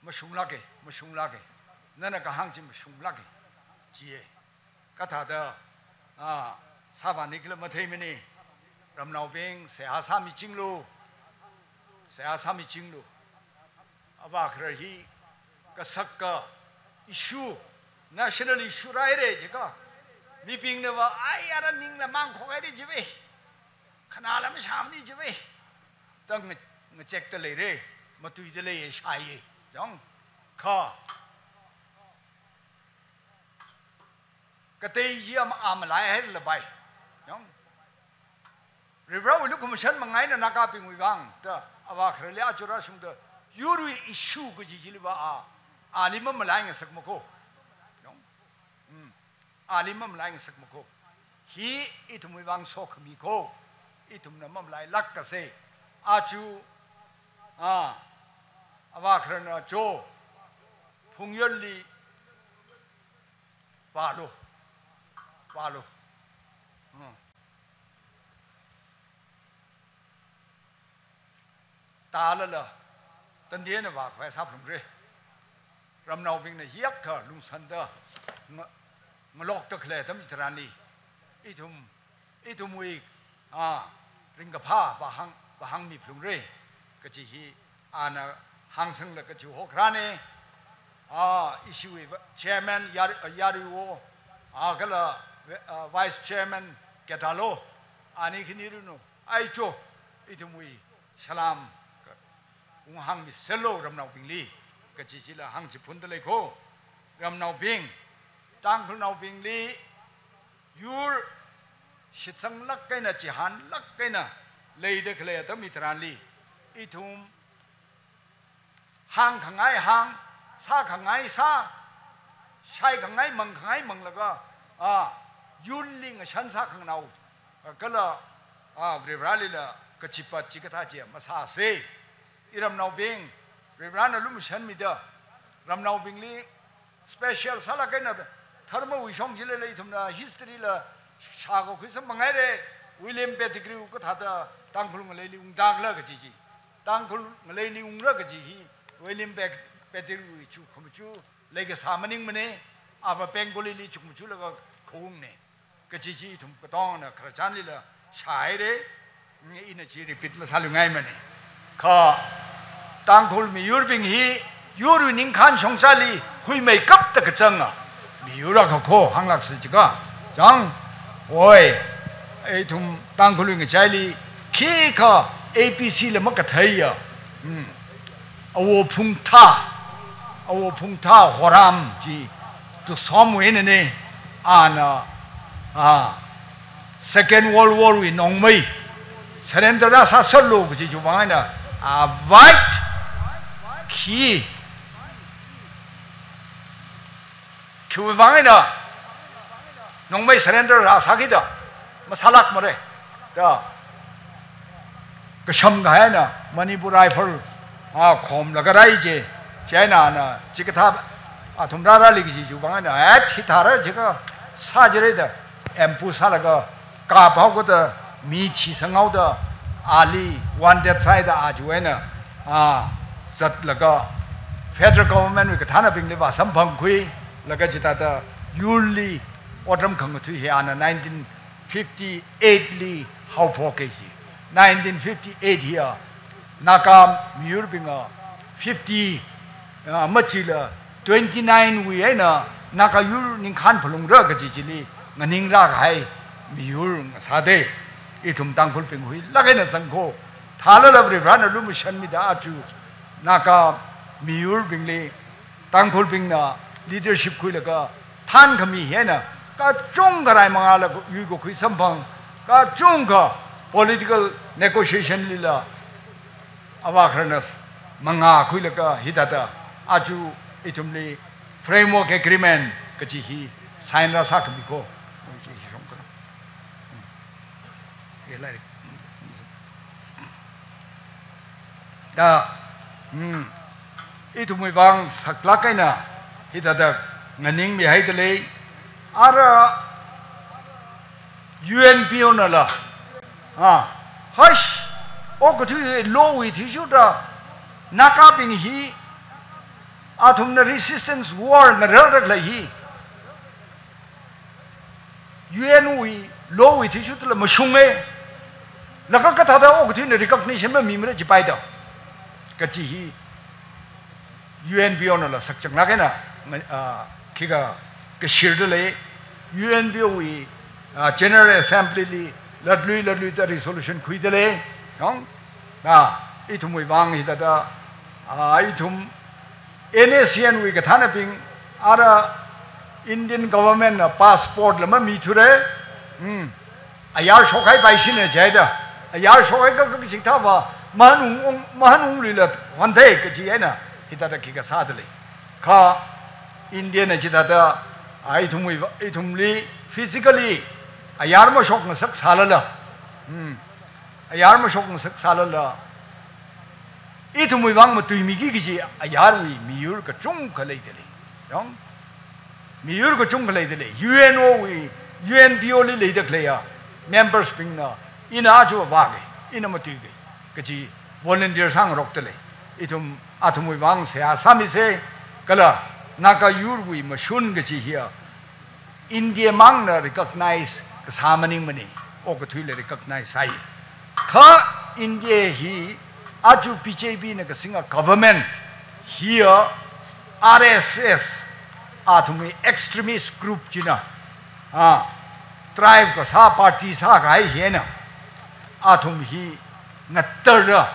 mashunglāka, mashunglāka. Nana kahāng chi mashunglāka, jiya. Kathāda, ah, sāvānikhala matheimana. Ramnaobing, seihā sāmichinglu. Seihā sāmichinglu. Avākharar hi kasaka issue, national issue rāhaira jiakha, mibingnava, ai, ara ningla mangkhok haira jiva, khanāla mashāmana jiva, da nga-, ngachekta leira, matuida leiya shāya. Jong, kha, katei chi a ma-, a malaihaira bai. Jong, Varivarāwui lukhamashan mang eina Nagabingwui vang da, avākhararli aja rāshungda, yurwui issue kaji chiliva a, ali mamalai ngasakmako. Jong, mm, ali mamalai ngasakmako. Hi ithumwui vang sokhamiko. Ithumna mamalailākkasa. Aja, ah, avākhararna cho, Phungyonli vālu, vālu. Hmm. Tālala, tandi eina vākhavai sāphalungra. Ramnaobingna hiyākha lungsānda nga-, ngalokda khalei atam hitharanli, ithum, ithumwui, ah, ringkaphā vāhāng, vāhāngmiphalungra kaji hi ana hāngsanglaga chihokrana. Ah, ishiwui va-, chairman Yar-, Yariwo, ah, kala, ah, vice chairman Ketalo, ani khani rinu, ai cho, ithumwui salam ka-, unghāngmiserlu ramnaobingli, kaji chila hāngchiphunda leiko. Ramnaobing, Tangkhulnaobingli yur shitsanglāk eina, chihānlāk eina leida khalei atam hitharanli, ithum hāngkhangai hāng, sākhangai sā, shaikhangai mangkhangai manglaga, ah, yurli ngashan sākhanganao, ah, kala, ah, Varivarālila kachipat chikathā chi masāsa. Iramnaobing, Varivarāna lumashanmida, ramnaobingli special sālāk eina dharmawui shong chilala ithumna history la shākakhui samphanghaira, William Pettigrew kathāda Tangkhul ngaleili ungtākhala kaji chi. Tangkhul ngaleili ungra kaji hi, William Pet-, Pettigrew wui chukkhamachuk leikasā maningmana, ava Bengalili chukkhamachulaga khaungna. Kaji chi ithum katongana khararchanlila shāhaira, ina chi repeat masāluingaimana. Kha Tangkhul miyurbing hi yurwui ningkhān shongzali huimeikapta kachanga miyur akhako hānglāksa jiakha, chang, oi, ithum Tangkhulwui ngachaili khikha A B C la makatheiya. Hmm. Awo Phungthā, Awo Phungthā Horam chi Tuksomwui einana, ana, ah, Second World War wui nongmei surrender rāsāserlu kaji chiwui vang eina, ah, āvai khi, khiwui vang eina nongmei surrender rāsākida masālākmara da, kasham kahai eina Manipur Rifle, ah, khomlaga rai chi, chieina ana chikathā athum rārāli kaji chiwui vang eina, et, hithāra jiakha sāchira da, ambush sālaga kaphaokada mi thisanghaoda, ali wanted sāhaida aja eina, ah, zatlaga federal government wui kathānabingli vāsamphangkhuilaga chithāda yurli otram khangathui hi ana nineteen fifty-eight li haophoka ji. Nineteen fifty-eight hiya Naga miyurbinga fifty, ah, machila twenty-nine wui eina Naga yur ningkhān phalungra kaji chili nganingrā kahai miyur ngasāda. Ithum Tangkhulbing huilāk eina zangko. Thālala Varivarāna lumashanmida aja Naga miyurbingli Tangkhulbingna leadership khuilaga thānkhami hi eina kachungkha rai mangāla yuikakhui samphang, kachungkha political negotiation lila avākhararna mangā khuilaga hithāda aja ithumli Framework Agreement kaji hi sign rāsākhamiko. Da, hmm, ithumwui vang saklāk eina hithāda nganingmihaida lei. Ara U N P O nala, ah, haish, okathui lowui athishurda Nagabing hi athumna resistance war ngararda khalei hi U N wui lowui athishurdala mashunge. Laga kathāda okathuina recognition mamimara jipaida kachi hi U N P O nala sakchang lāk eina, ah, khikha kashirda lei. U N P O wui, ah, General Assembly li latlui latluida resolution khuida lei. Yong, ah, ithumwui vang hithāda, ah, ithum N S C N wui kathānabing ara Indian government na passport la mamithure. Hmm. Ayar shokhaipaishina jihaida. Ayar shokhai ka, ka, kachikathāva mahanung, mahanungluila hwandai kachi eina hithāda khikha sāda lei. Kha India na chithāda, a, ithumwui va, ithumli physically ayar mashokngasak sālala. Hmm. Ayar mashokngasak sālala, ithumwui vang matuimiki kaji ayarwui miyur kachungkha leida lei. Yong? Miyur kachungkha leida lei. U N O wui, U N P O li leida khaleiya members bingna, ina aja vāke, ina matuike kaji volunteer sāngarokda lei. Ithum athumwui vang seihā sāmise, kala Naga yurwui mashun kaji hiya India mangna recognize kasā maningmane, okathuila recognize sāi. Kha India hi aja B J P na kasinga government hiya R S S, athumwui extremist group china, ah, thrive kasā party sākahai hina, athum hi ngatarda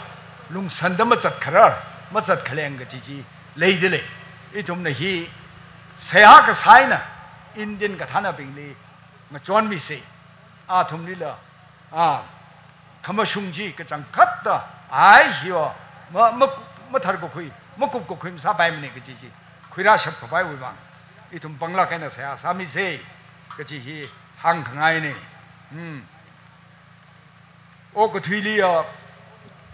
lungsanda mazatkharar, mazatkhaleng kaji chi leida lei. Ithumna hi seihā kasā eina Indian kathānabingli ngachonmise. Athumlila, ah, khamashung chi kachangkhatta, ai hiya, ma, ma, mathar kakhui, makup kakhui masāpaimane kaji chi khuirāshap khavaiwui vang ithum panglāk eina seihā sāmise kaji hi hāngkhangaine. Hmm. Okathuiliya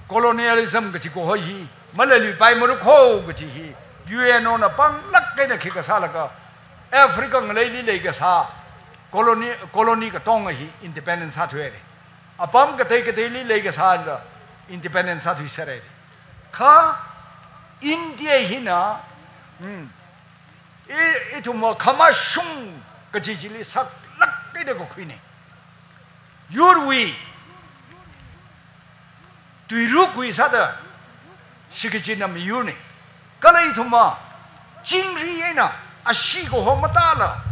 colonialism kaji kaho hi maleiluipaimarako kaji hi U N O na panglāk eina khikha sālaga Africa ngaleili leikasā colony, colony katonga hi independent sāthuihaire. Apam katei kateili leikasāla independent sāthuiserhaire. Kha India hina, hmm, i, ithumva khamashung kaji chili saklāk eina kakhuine. Yurwui tuiruk khuisāda shikachinna miyurne. Kala ithumva chingri eina ashee kaho matāla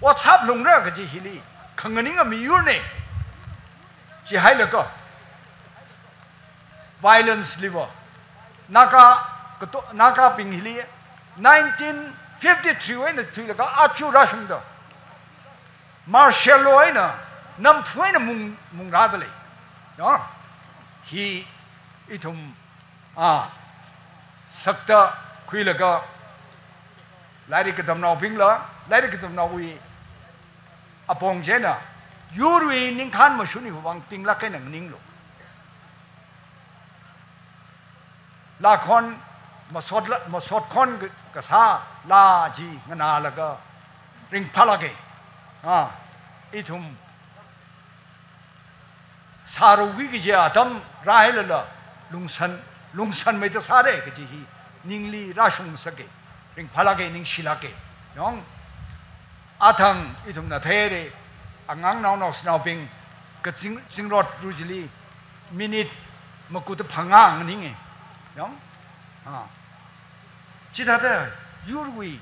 WhatsApp lungra kaji hili khanganinga miyurne. Chihailaga violence liva Naga, kato, Nagabing hili nineteen fifty-three wui eina thuilaga aja rāshungda martial law eina, namphu eina mung, mungrāda lei. Ya? Hi ithum, ah, sakta khuilaga lairik katamnaobingla, lairik katamnaowui apong china yurwui ningkhān mashun hiwui vang tinglāk eina nganinglu. Lākhon masot la, masot khon ka, kasā lā chi nganālaga ringphālāke. Ah, ithum sāraoki kaji atam rāhailala lungsan, lungsanmeida sāre kaji hi ningli rāshungsake, ringphālāke, ningshilāke. Yong, athang ithumna theire, angangnao naoshinaobing kazing, zingrot ru chili minute makuda phangā nganinge. Yong? Ah. Chithāda yurwui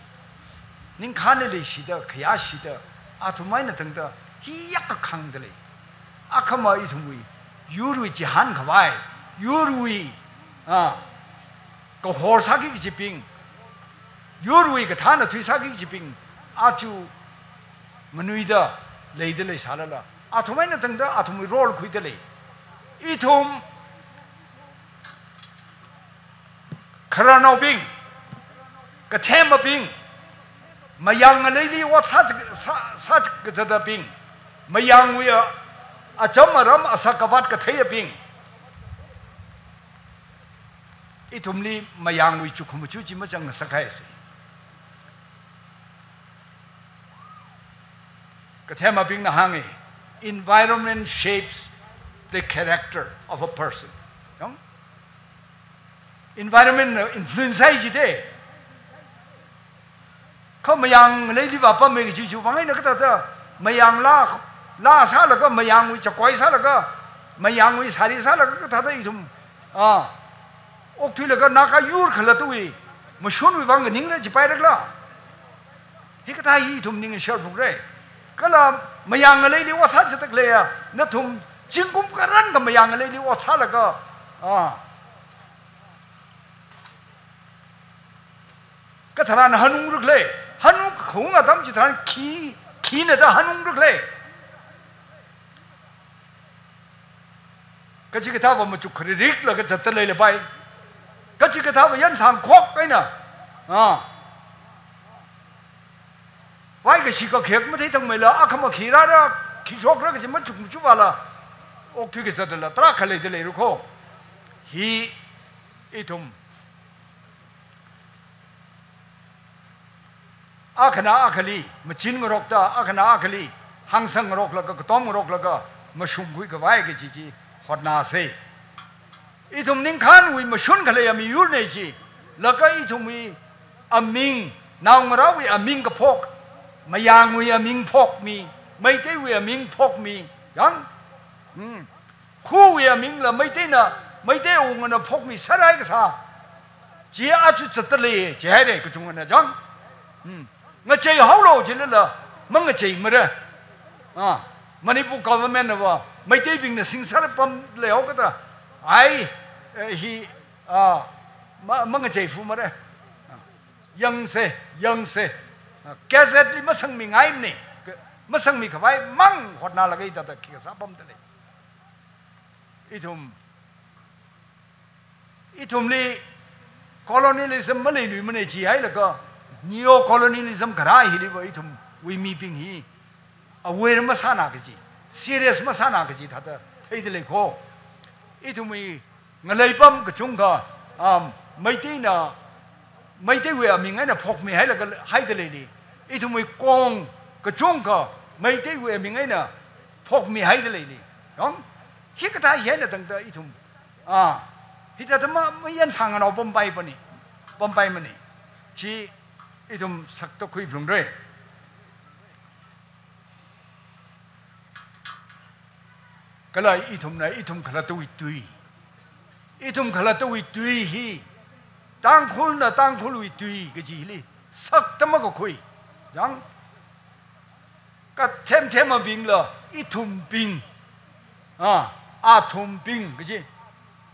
ningkhān leishida, khayāshida, athum eina tangda hiyākha khangda lei. Akhama ithumwui yurwui chihān khavai, yurwui, ah, kahor sāki kajibing, yurwui kathānathui sāki kajibing aja nganuida leida leisālala, athum eina tangda athumwui role khuida lei. Ithum khararnaobing, kathemabing, mayang ngaleili ot sā, sā, sākazatabing, mayangwui a, acham aram asak avat katheiyabing, ithumli mayangwui chukkhamaja chi mazangngasak haise. Kathemabingna hānga, environment shapes the character of a person. Yong? Environment na influence sāi jida. Kha mayang leili vāpammi kaji chiwui vang eina kathāda, mayang laa, laa sālaga, mayangwui chakoi sālaga, mayangwui sari sālaga kathāda ithum, ah, okthuilaga Naga yur khalattawui mashunwui vang kaningra jipaira khala. Hikathā hi ithum ning share phungra. Kala mayang leili ot sāchitak leiya, nathum zingkum karan kha mayang leili ot sālaga, ah, katharan hanungra khala, hanung khaung atam chitharan khi, khina da hanungra khala. Kachikathāva machuk khaririklaga zatda leilapai. Kachikathāva yansang khok eina, ah, vai kashi kakhek matheithangmeila, akhama khi rāra, khi shokra kaji machuk machuk vāla, okthui kazatla tarākha leida leirakho. Hi ithum akhana akhali machin ngarokta, akhana akhali hāngsang ngaroklaga, katom ngaroklaga, mashungkhui khavai kaji chi hotnāsa. Ithum ningkhānwui mashun khaleiya miyurna chi, laga ithumwui aming, naongarāwui aming kaphok, mayangwui aming phokmi, Meiteiwui aming phokmi, yong? Hmm. Khawui amingla Meiteina, Meitei awungana phokmi sārai kasā. Chi achu zatda lei, jihaira kachungana chang. Hmm. Ngachei haolo jilala, mangacheimara. Ah, Manipur government nava, Meiteibingna singser pam leihao kata. Ai, eh, hi, ah, ma, mangachei phumara. Ah, yangsa, yangsa. Ah, gazette li masangmingaimana. Ka, masangmi khavai mang hotnālaga hithāda khi kasā pamda lei. Ithum, ithumli colonialism maleiluimana jihailaga, neo-colonialism kharā hiliva ithumwui mibing hi aware masāna kaji, serious masāna kaji thāda theida leikho. Ithumwui ngaleipam kachungkha, um, Meiteina, Meiteiwui aming eina phokmihailaga haida leili. Ithumwui kong kachungkha Meiteiwui aming eina phokmihaida leili. Yong? Hikathā hi eina tangda ithum, ah, hithāda ma, mayansang nganao pampaipana, pampaimana. Chi ithum sakta khuiphalungra. Kala ithumna, ithum khalattawui tui. Ithum khalattawui tui hi, Tangkhulna Tangkhulwui tui kaji hili sakta makakhui. Yong? Kathemthemabingla ithumbing. Ah, athumbing kaji.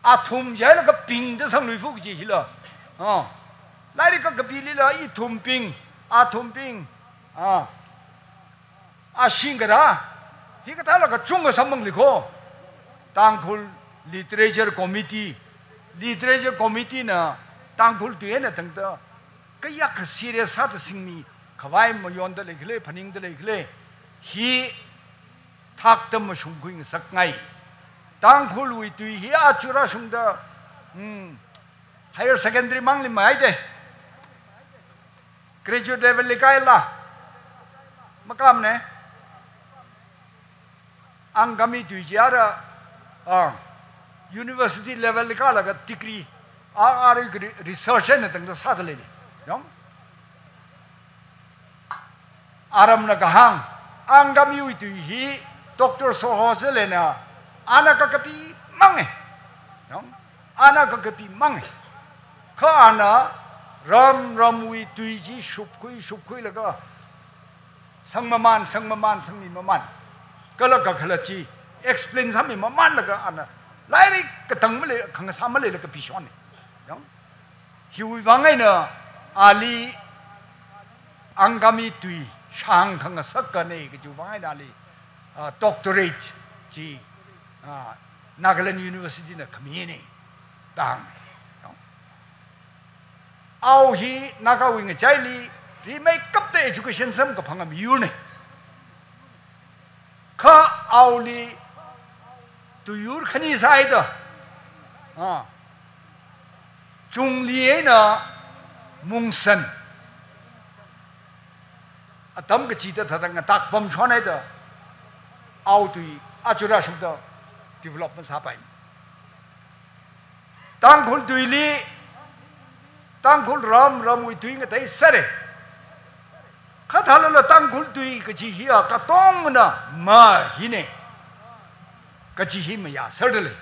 Athum jailaga bing da sangluifu kaji hila. Ah. Lairik kakapilila ithumbing, athumbing. Ah. Ashingkara, hikathāla kachungkha samphanglikho. Tangkhul Literature Committee, Literature Committee na Tangkhul tui eina tangda kayākha serious sāda singmi khavai mayonda leikhala, phaningda leikhala, hi thakta mashungkhui ngasakngai. Tangkhulwui tui hi aja rāshungda, hmm, higher secondary mangli mahaida. Graduate level li kaila. Makamne. Angami tui chi ara, ah, university level li kalaga degree, ar, ar degree research eina tangda sāda leili. Yong? Aramna kahāng, Angamiwui tui hi Doctor Soho Zele na, ana kakapi manga. Yong? Ana kakapi manga. Kha ana ram ramwui tui chi shupkhui, shupkhuilaga, sangmaman, sangmaman, sangmimaman. Kala kakhalat chi explain sāmimamanlaga ana lairik katang malei, khangasā maleila kapishonna. Yong? Hiwui vang eina ali Angami tui shāngkhangasak kane kajiwui vang eina ali, ah, doctorate chi, ah, Nagaland University na khamina. Tang. Yong? Ao hi Nagawui ngachaili rimeikapta education samkaphanga miyurna. Kha aoli tuiyur khani sāhaida. Ah. Chungli eina Mungsan. atam kachida thāda ngatak pamshonhaida, awui tui achura shukda develop masāpai. Tangkhul tuili, Tangkhul ram ramwui tui ngateisera. Kha thālala Tangkhul tui kaji hiya katongna ma hina kaji hi mayāserdalei.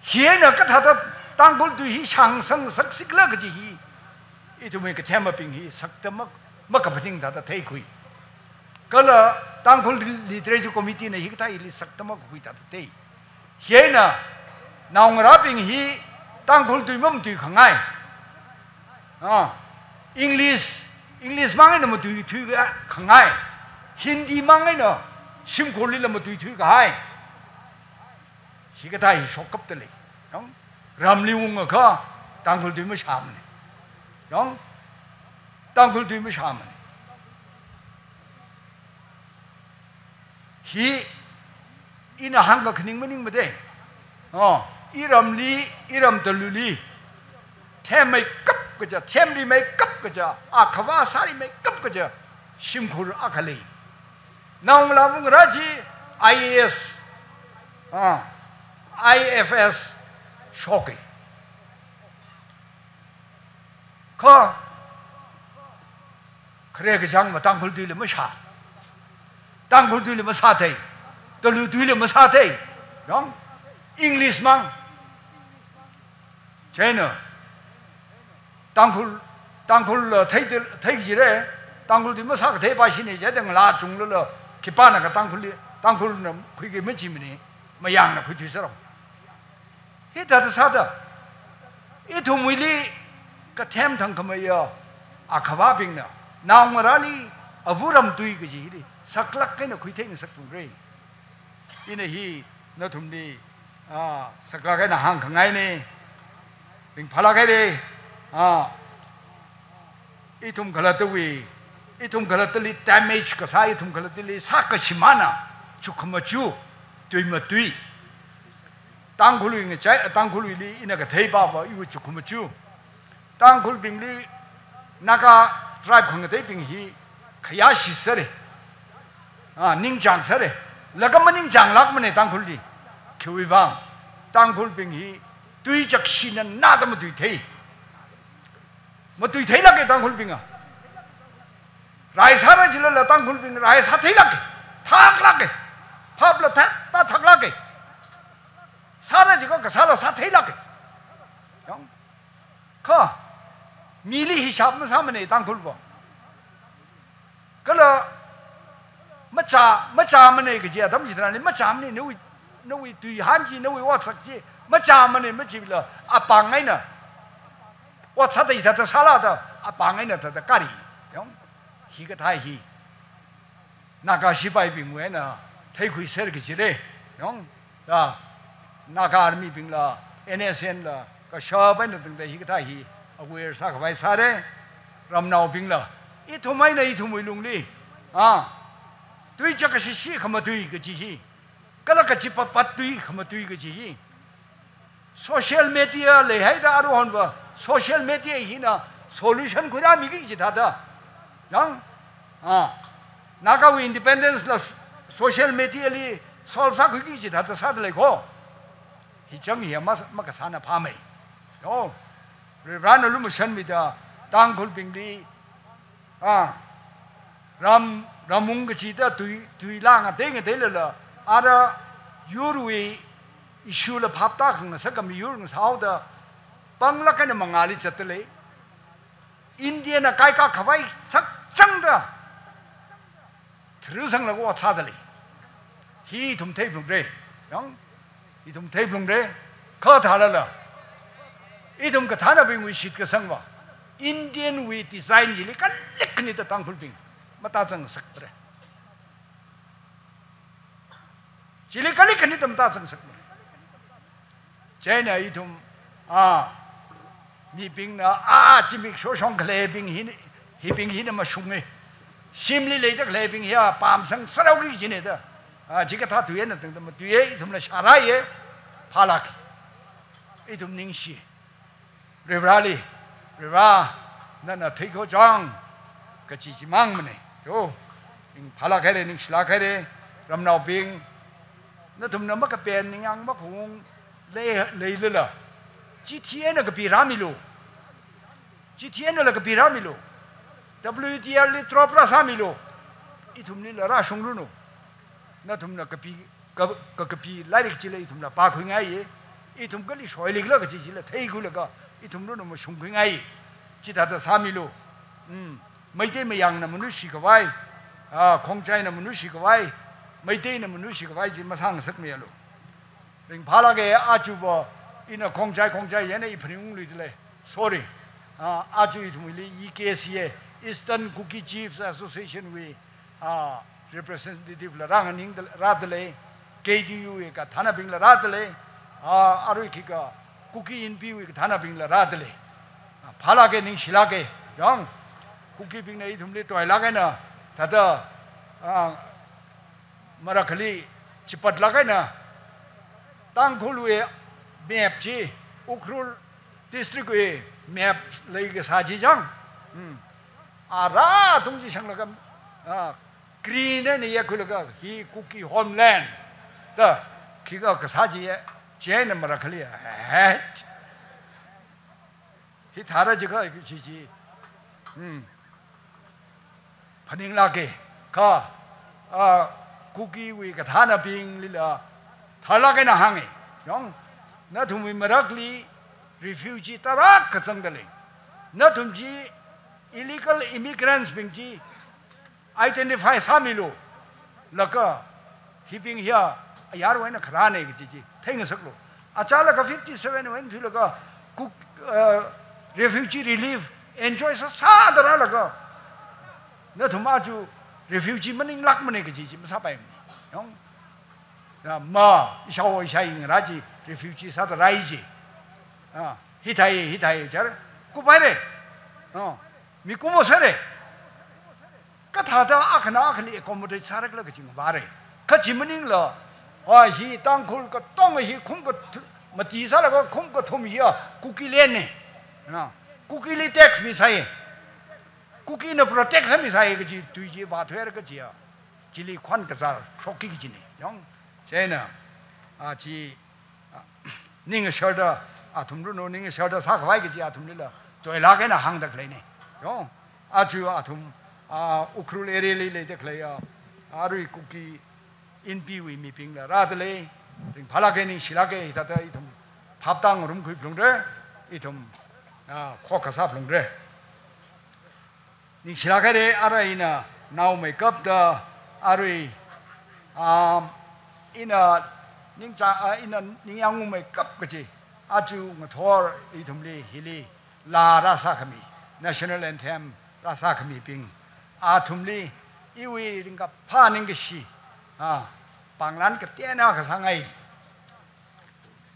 Hieina kathāda Tangkhul tui hi shāngsang saksik la kaji hi, ithumwui kathembing hi sakta mak-, makaphaning thāda theikhui. Kala Tangkhul Literature Committee na hikathā hili sakta makakhui thāda thei. Hieina naongarābing hi Tangkhul tui mamatuikhangai. Ah, English, English mang eina matuithuikhangai. Hindi mang eina shimkhurlila matuithuikahai. Hikathā hi shokkapdalei. Yāng, ramli ungakha Tangkhul tui mashāmana. Yāng, Tangkhul tui mashāmana. Hi ina hāngkakhaning maningmade. Oh, iramli, iram Talui li themmeikap kaja, themrimeikap kaja, akhavā sārimeikap kaja shimkhur akha lei. Naongalāva ngarā chi I A S, ah, I F S shoka. Kha khare kachangva Tangkhul tuili mashā, Tangkhul tuili masāthei, Talui tuili masāthei. Yāng, English mang. Chieina Tangkhul, Tangkhul, uh, thei, theikajire, Tangkhul tui masākathei pa shine jida ngalā chunglala khipānakha Tangkhulli, Tangkhulna khuiki machimana, Mayangna khuithuiserao. Hithāda sāda, ithumwuili kathem thangkhameiya akhavābingna naongarāli avu ram tui kaji hili saklāk eina khuitheingasakthungra. Ina hi nathumli, ah, saklāk eina hāngkhangaina, ringphālāk haira, ah, ithum khalattawui, ithum khalattali damage kasā, ithum khalattali sākashimāna chukhamachu, tui matui. Tangkhulwui ngachai, Tangkhulwuili ina kathei pava iwui chukhamachu. Tangkhulbingli Naga tribe khangateibing hi khayāshisera. Ah, ningchāngsera. Laga maningchānglākmana Tangkhulli. Khiwuivang, Tangkhulbing hi tui chakshina nada matuithei. Matuitheilāka Tangkhulbinga. Rai sāra jilala Tangkhulbing rai sātheilāka. Thaklāka. Phapla thak, ta thaklāka. Sāra jikha kasāla sātheilāka. Yāng. Kha mili hishap masāmana Tangkhulva. Kala machā, machāmana kaji atam chitharanli, machāmana nawui, nawui tuihān chi, nawui otsak chi machāmana machila apāng eina ot sāda hithāda sālada apāng eina thāda kari. Yāng, hikathā hi Naga sipaibingwui eina theikhuiser kajire. Yāng, ya, Naga army bingla, N S N la, kashap eina tangda hikathā hi aware sākhavai sāra. Ramnaobingla, ithum eina ithumwui lungli, ah, tui chakashishi khamatui kaji hi, kala kachipat pat tui khamatui kaji hi, social media leihaida aruihonva social media hina solution khuirāmiki kaji thāda. Yāng, ah, Nagawui independence la s-, social media li solve sākhuiki kaji thāda sādalei kho. Hichang hi mas-, makasāna phāmei. Oh, Varivarana lumashanmida Tangkhulbingli, ah, ram, ramung kachida tui, tuila ngatei ngateilala, ara yurwui issue la phapta khangasak kami yur ngasāhaoda, panglāk eina mangāli zatdalei. India na kaikā khavai sakchangda tharusanglaga ot sādalei. Hi ithum theiphalungra. Yāng, ithum theiphalungra. Kha thālala, ithum kathānabingwui shitkasangva Indian wui design chili kalik khanida Tangkhulbing matazang sakpre. Chili kalik khanida matazang sakpre. Chieina ithum, ah, mibingna, ah, zimik shoshong khaleibing hi, hibing hina mashunga. Shimli leida khaleibing hiya pamsang saraoki kajina da. Ah, chikathā tui eina tangda matuiya, ithumla shārāya, phālāk. Ithum ningshi. Varivarali, Varivara, nana theikho chang. Kachi chimang mane. Yo, ringphālāk haire, ningshilāk haire, ramnaobing. Nathumna makapen ningyāng makhung lei, leilala. Chithi eina kapi rāmilu. Chithi einala kapi rāmilu. W T L li drop rāsāmilu. Ithumlila rāshungranu. Nathumna kapi, ka, ka, kapi lairik chila ithumla pākhuingai. Ithum kali shoilikla kachi chila theikhuilaga ithumlila mashungkhuingai. Chithāda sāmilu. Mm. Meitei mayangna manushi khavai, ah, Khongjaina manushi khavai, Meiteina manushi khavai chi masāngasakmialu. Ringphālāke, achuva ina Khongjai, Khongjai eina iphaningungluidalei. Sorry. Ah, achu ithumli E K C A, Eastern Kuki Chiefs Association wui, ah, representative la rānganing dal-, rādalei, K T U wui kathānabingla rādalei, ah, arui khikha Kuki Inpi wui kathānabingla rādalei. Ah, phālāke, ningshilāke, yong, Kukibingna ithumli toilāk eina, thāda, ah, marakhali chipatlāk eina, Tangkhulwui map chi, Ukhrul district wui map leikasā chi chang. Hmm. Ara atung chi shanglaga, ah, green eina yekhuilaga, hi Kuki homeland da, khikha kasā chi ye, chieina marakhali, eh, hithāra jiakha chi chi. Hmm. Phaninglāke, kha, ah, Kukiwui kathānabinglila tharlāk eina hānge. Yong, nathumwui marakli refugee tarākha zangdalei. Nathum chi illegal immigrants bing chi identify sāmilu. Laga hibing hiya ayarwui eina kharāne kaji chi theingasaklu. Achālaga fifty-seven wui eina thuilaga Kuk, uh, refugee relief enjoy sāsāda rālaga, nathum achu refugee maninglākmane kaji chi masāpaimane. Yong. Ya, ma, ishāwo ishāyi ngarā chi refugee sāda rāi chi. Ah, hithai, hithai char, kuphaire. Ah, mikumo sāre. Kathāda akhana akhali accommodate sārakhala kaji ngavāre. Kaji maningla, ah, hi Tangkhul katonga hi khum kathu-, mati sālaga khum kathum hiya Kukilandne. Na, Kukili tax misai. Kukina protect sāmisai kaji tui chi vāthuira kajiya. Chili khon kazār shokki kajine. Yong, chieina, ah, chi, ah, ning asharda, athumranu ning asharda sākhavai kaji athumlila toilāk eina hāngda khaleine. Yong, achu athum, ah, Ukhrul area li leida khaleiya, arui Kuki Inpiwui mibingla rādalei, ringphālāke, ningshilāke, hithāda ithum phaptā ngarumkhui phalungre, ithum, ah, khokkha sāphalungre. Ningshilāk haire, ara ina naomeikapta, arui, um, ina ningcha-, ah, ina ningyāngungmeikap kaji, achu ngathor ithumli hili laa rāsākhami, national anthem rāsākhamibing, athumli iwui ringkaphā ningkashi, ah, pānglan kateonao kasāngai.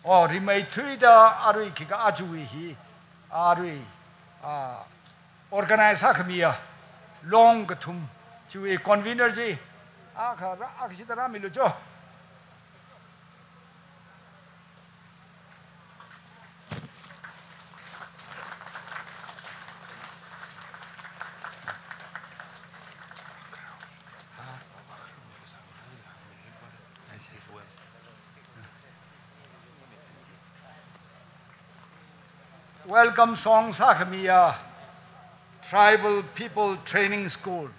Oh, rimeithuida arui khikha achuwui hi, arui, ah, organize sākhamiya, long kathum, chiwui convener chi, akha rā, akha shida rāmilu cho. Welcome song sākhamiya Tribal People Training School.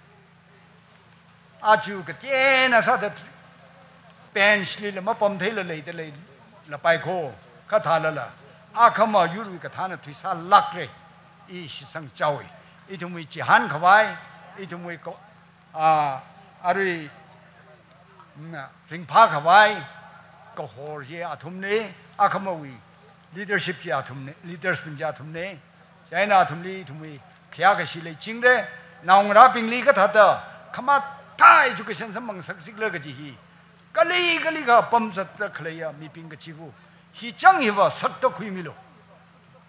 Achu kateonao sāda bench lila mapamtheila leida leilāpai kho, kathālala, akhama yurwui kathāna thuisālākre, i shitsang chaowe. Ithumwui chihānkhavai, ithumwui ko-, ah, arui, mm, ringphākhavai kahor chi athumne, akhamawui leadership chi athumne, leaders bing chi athumne. Chieina athumli ithumwui khayākashi leichingre, naongarābingli kathāda khamathā education samphang sakkazikra kaji hi, kali kali kapam zatda khaleiya mibing kachiva̱, hi chang hiva sakda khuimilu.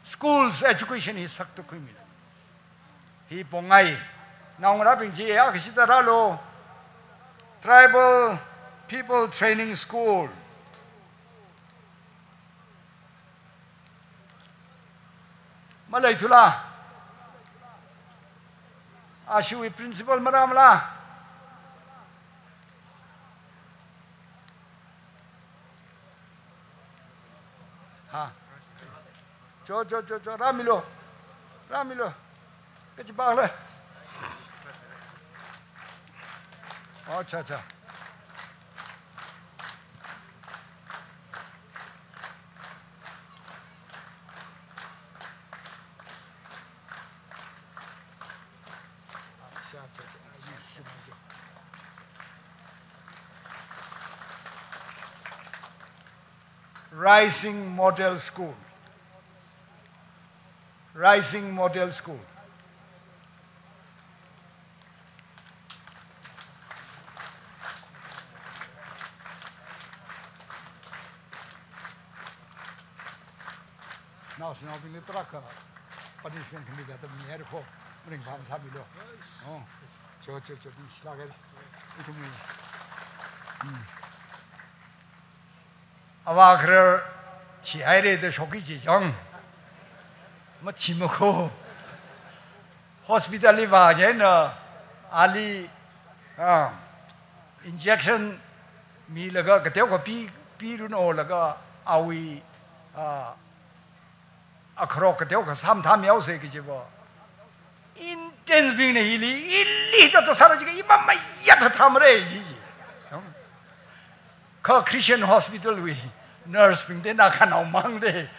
Schools education hi sakda khuimilu. Hi pongai. Naongarābing chi akha shida rālu. Tribal People Training School. Maleithula. Ashiwui principal marāmala? Ha. Cho, cho, cho, cho, rāmilu. Rāmilu. Kachipākhala? Acha, acha. Rising Model School. Rising Model School. Naoshinao bingli tarākha punishment khami kata mi haira kho, maringphā masāmilu. Oh, cho, cho, cho, di shilāk haira. Ithumwui. Hmm. Avā kharar thihaira da shokki chi chang. Mathima kho. Hospital li vā chieina ali, ah, injection milaga kateokha pi, piranu laga awui, ah, akharok kateokha sāmathāmihaosa kajiva. Indians bingna hili, ili da ta sāra jiakha, ima mayat da thāmara ji ji. Kha Christian Hospital wui nurse bing de na khanao mang de.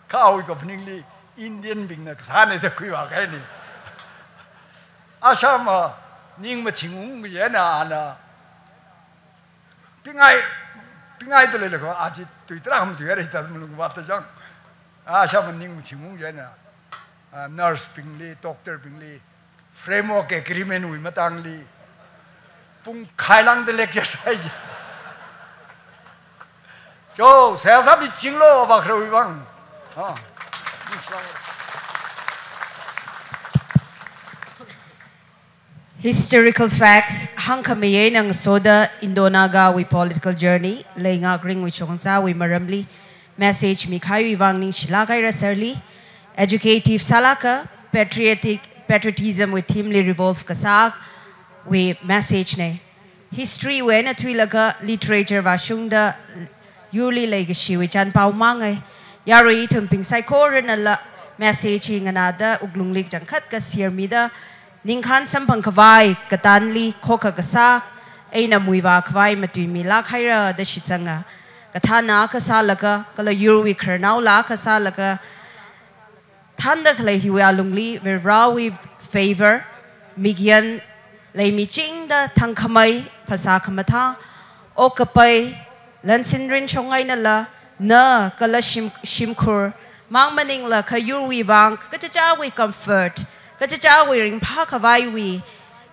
Kha awui kaphaningli Indian bingna kasāna da khuivākahaina. Ashama ning mathing ung kaji eina ana pingai, pingai da leilakha, aja tui tarākha matui haira da malung vāta chang. Ashama ning mathing ung kaji eina, ah, nurse bingli, doctor bingli, Framework Agreement wui matangli pungkhai lāngda lecture sāi ji. Cho, seihā sāmichinglu, avā khararwui vang. Ha. Historical facts, hāngkhamei eina ngasoda Indo-Naga wui political journey, leingak ringwui shongzawui maramli, message mikahaiwui vang ningshilāk haira sir li, educative sālāka, patriotic, patriotism wui theme li revolve kasāwui message na. History wui eina thuilaga literature vāshungda yurli leikashiwui chānpao mang e. Yarui ithumbing saikoranala message hi nganāda wuklungli kachangkhat kashare mida, ningkhān samphang khavai katānli khokha kasā, eina muivā khavai matuimilāk haira da shitsanga. Kathānna kasā laga, kala yurwui khararnaola kasā laga, thānda khalei hiwui alungli Varivarāwui favor, mikyan leimichingda thangkhamei, phasā khamathā, okkapai, lansin rinshong einala, na kala shim, shimkhur mang maningla kha yurwui vang, kachichāwui comfort, kachichāwui ringphā khavaiwui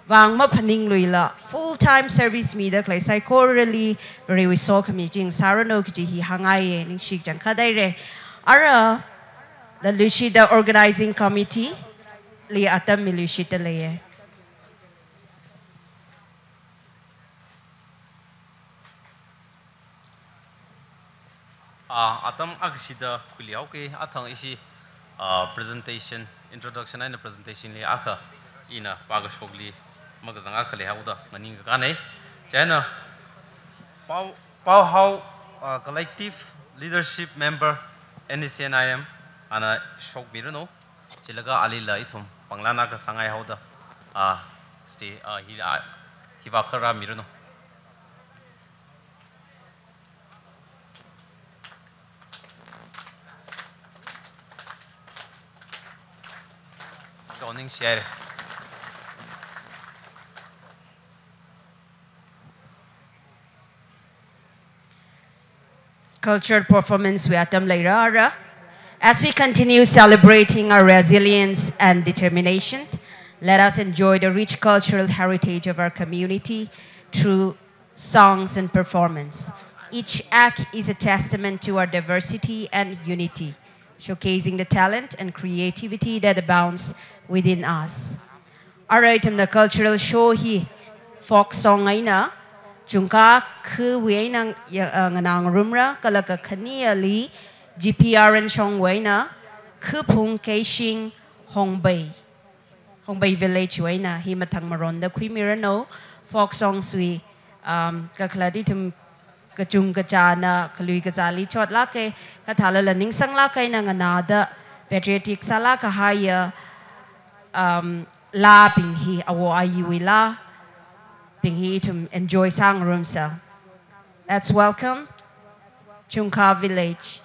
vang maphaningluila, full time service mida khalei saikorali Varewui sokhami chingsāranu kaji hi hāngngaiya, ningshi kachangkhat haira. Ara, laluishida organizing committee li atam miluishida leiya. Ah, atam akhashida khuilihaoki, athang ishi, ah, presentation, introduction eina presentation li akha ina pākashokli makazang akha leihaoda nganingkakāna. Chieina Pao, Paohao, ah, Collective Leadership Member, N S C N I M, ana shokmiranu. Chilaga alila ithum panglan akha sāngaihaoda, ah, stay, ah, hi, ah, hi vākharā miranu. Joining share. Cultural performance wui atam leira ara. As we continue celebrating our resilience and determination, let us enjoy the rich cultural heritage of our community through songs and performance. Each act is a testament to our diversity and unity, showcasing the talent and creativity that abounds within us. Ara ithumna cultural show hi folk song eina, chungkha khawui eina ya, uh, nganāngarumra, kala kakhaneli G P R N shongwui eina, Khaphung Keishing Hongbai. Pongpei Village wui eina hi mathang maronda khuimiranu. Folk songs wui, um, kakhalat ithum kachungkachāna khalui kazāli chotlāka, kathālala ningsanglāk eina nganāda patriotic sālāk kahaiya, um, laabing hi, awo ayiwui laabing hi ithum enjoy sāngarumsa. Let's welcome Chungkha Village.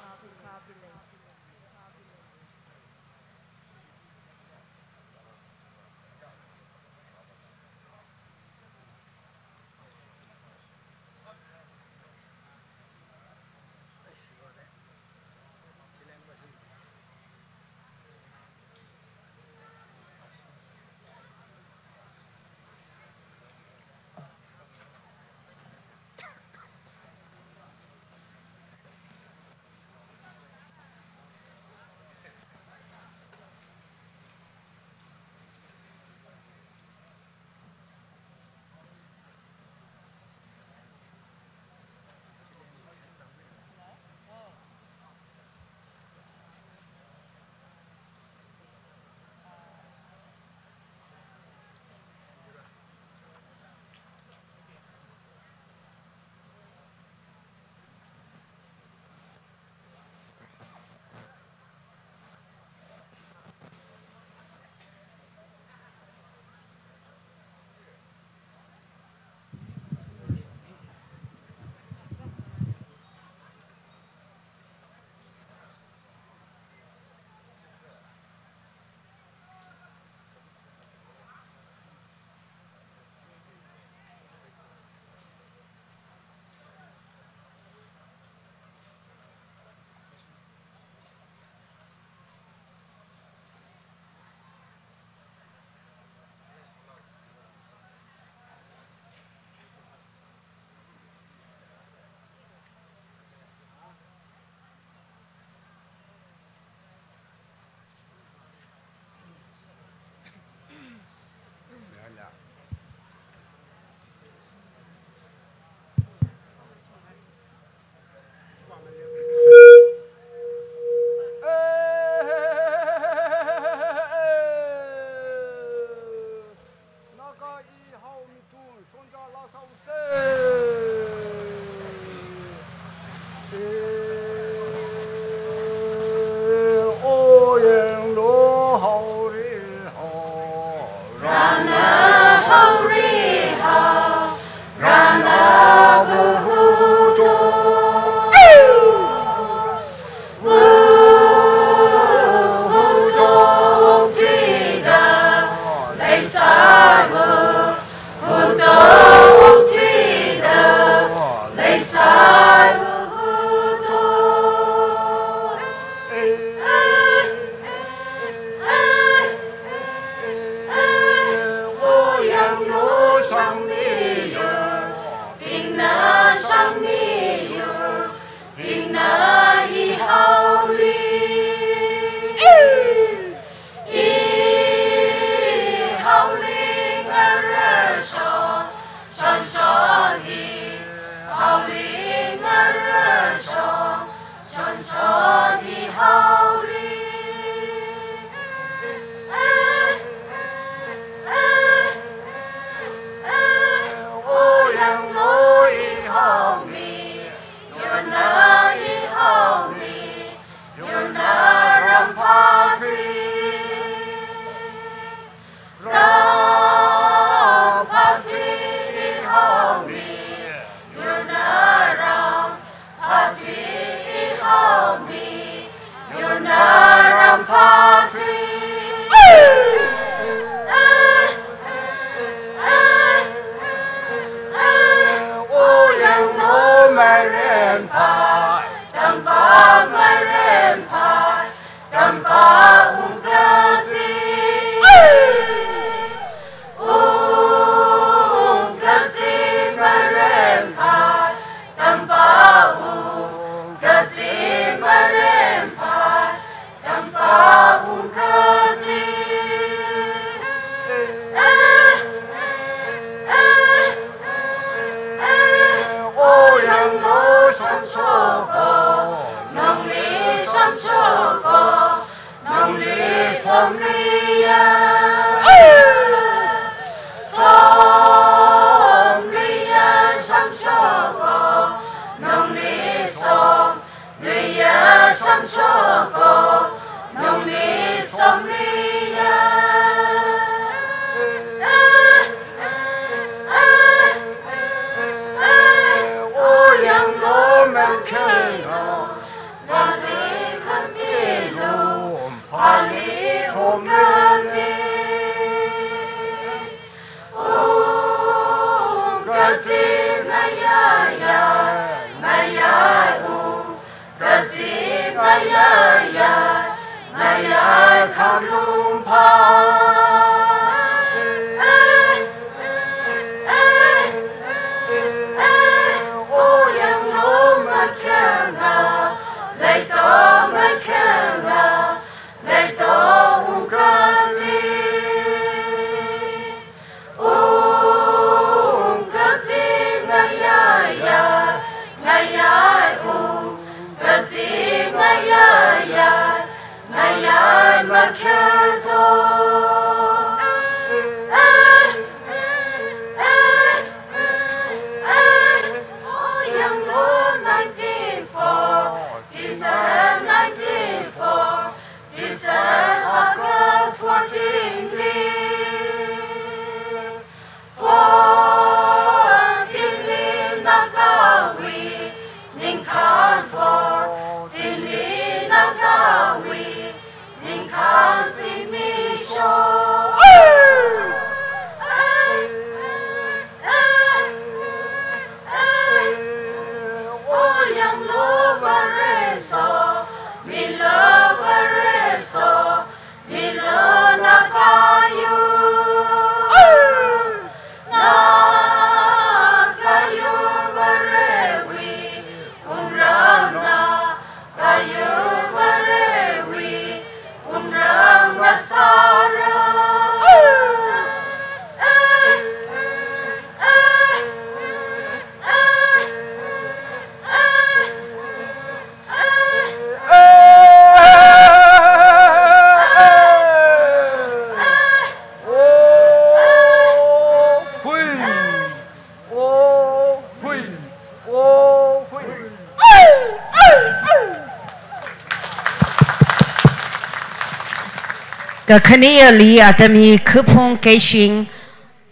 Kakhaneli atam hi Khuphung Keishing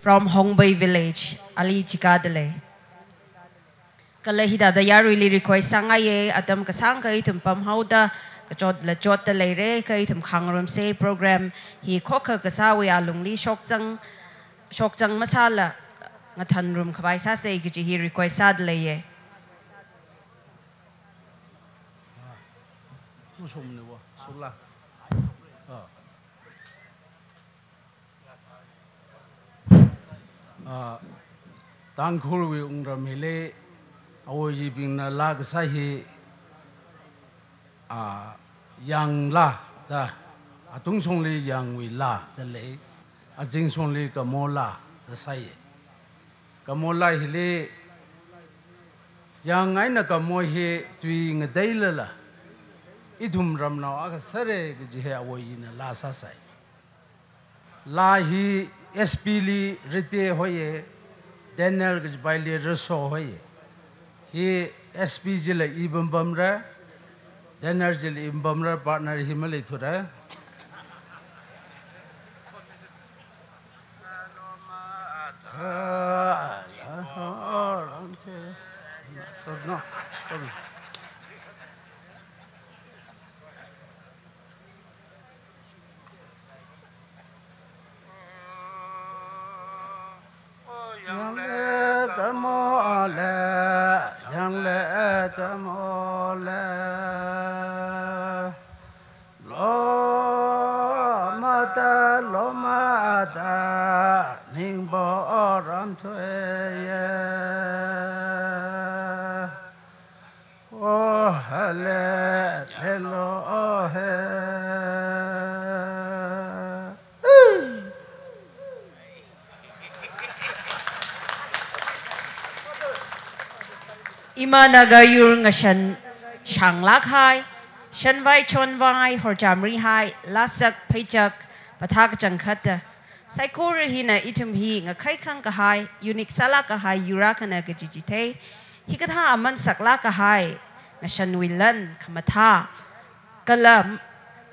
from Hongbei Village, ali chikadalei. Kala hithāda yaruili request sāngaiye, atam kasāngkha ithum pamhaoda, kachotla chotda leire, kha ithum khangarumse program hi khokha kasāwui alungli shokzang, shokzang masāla, ngathanrum khavai sāse kaji hi request sādaleiye. Ah, Tangkhulwui wungram hili, awoyibingna laa kasā hi, ah, Yang laa da, atungshongli Yangwui laa da lei, azingshongli Kamo laa da sāi. Kamo laa hili, Yang eina Kamo hi tui ngateilala, ithum ramnao akha sāre kaji hi awoyina laa sāsai. Laa hi S P li Rite hoiye, Daniel kajipaili Raso hoiye. Hi S P chila i pampamra, Daniel chila i pampamra, partner hi maleithura. Yangle Kamo le, Yangle Kamo le. Lomada, lomada, ningbo ramthuiye. Oh, hele, helo, oh, he. Ima Naga yur ngashan shanglāk hai, shanvai chonvai horchamri hai, lasak pheichak, pathā kachangkhatta. Saikora hina ithum hi ngakhai khangkahai, unique sālāk kahai yur akhana kaji chithei. Hikathā aman saklāk kahai, ngashanwui lan, khamathā, kala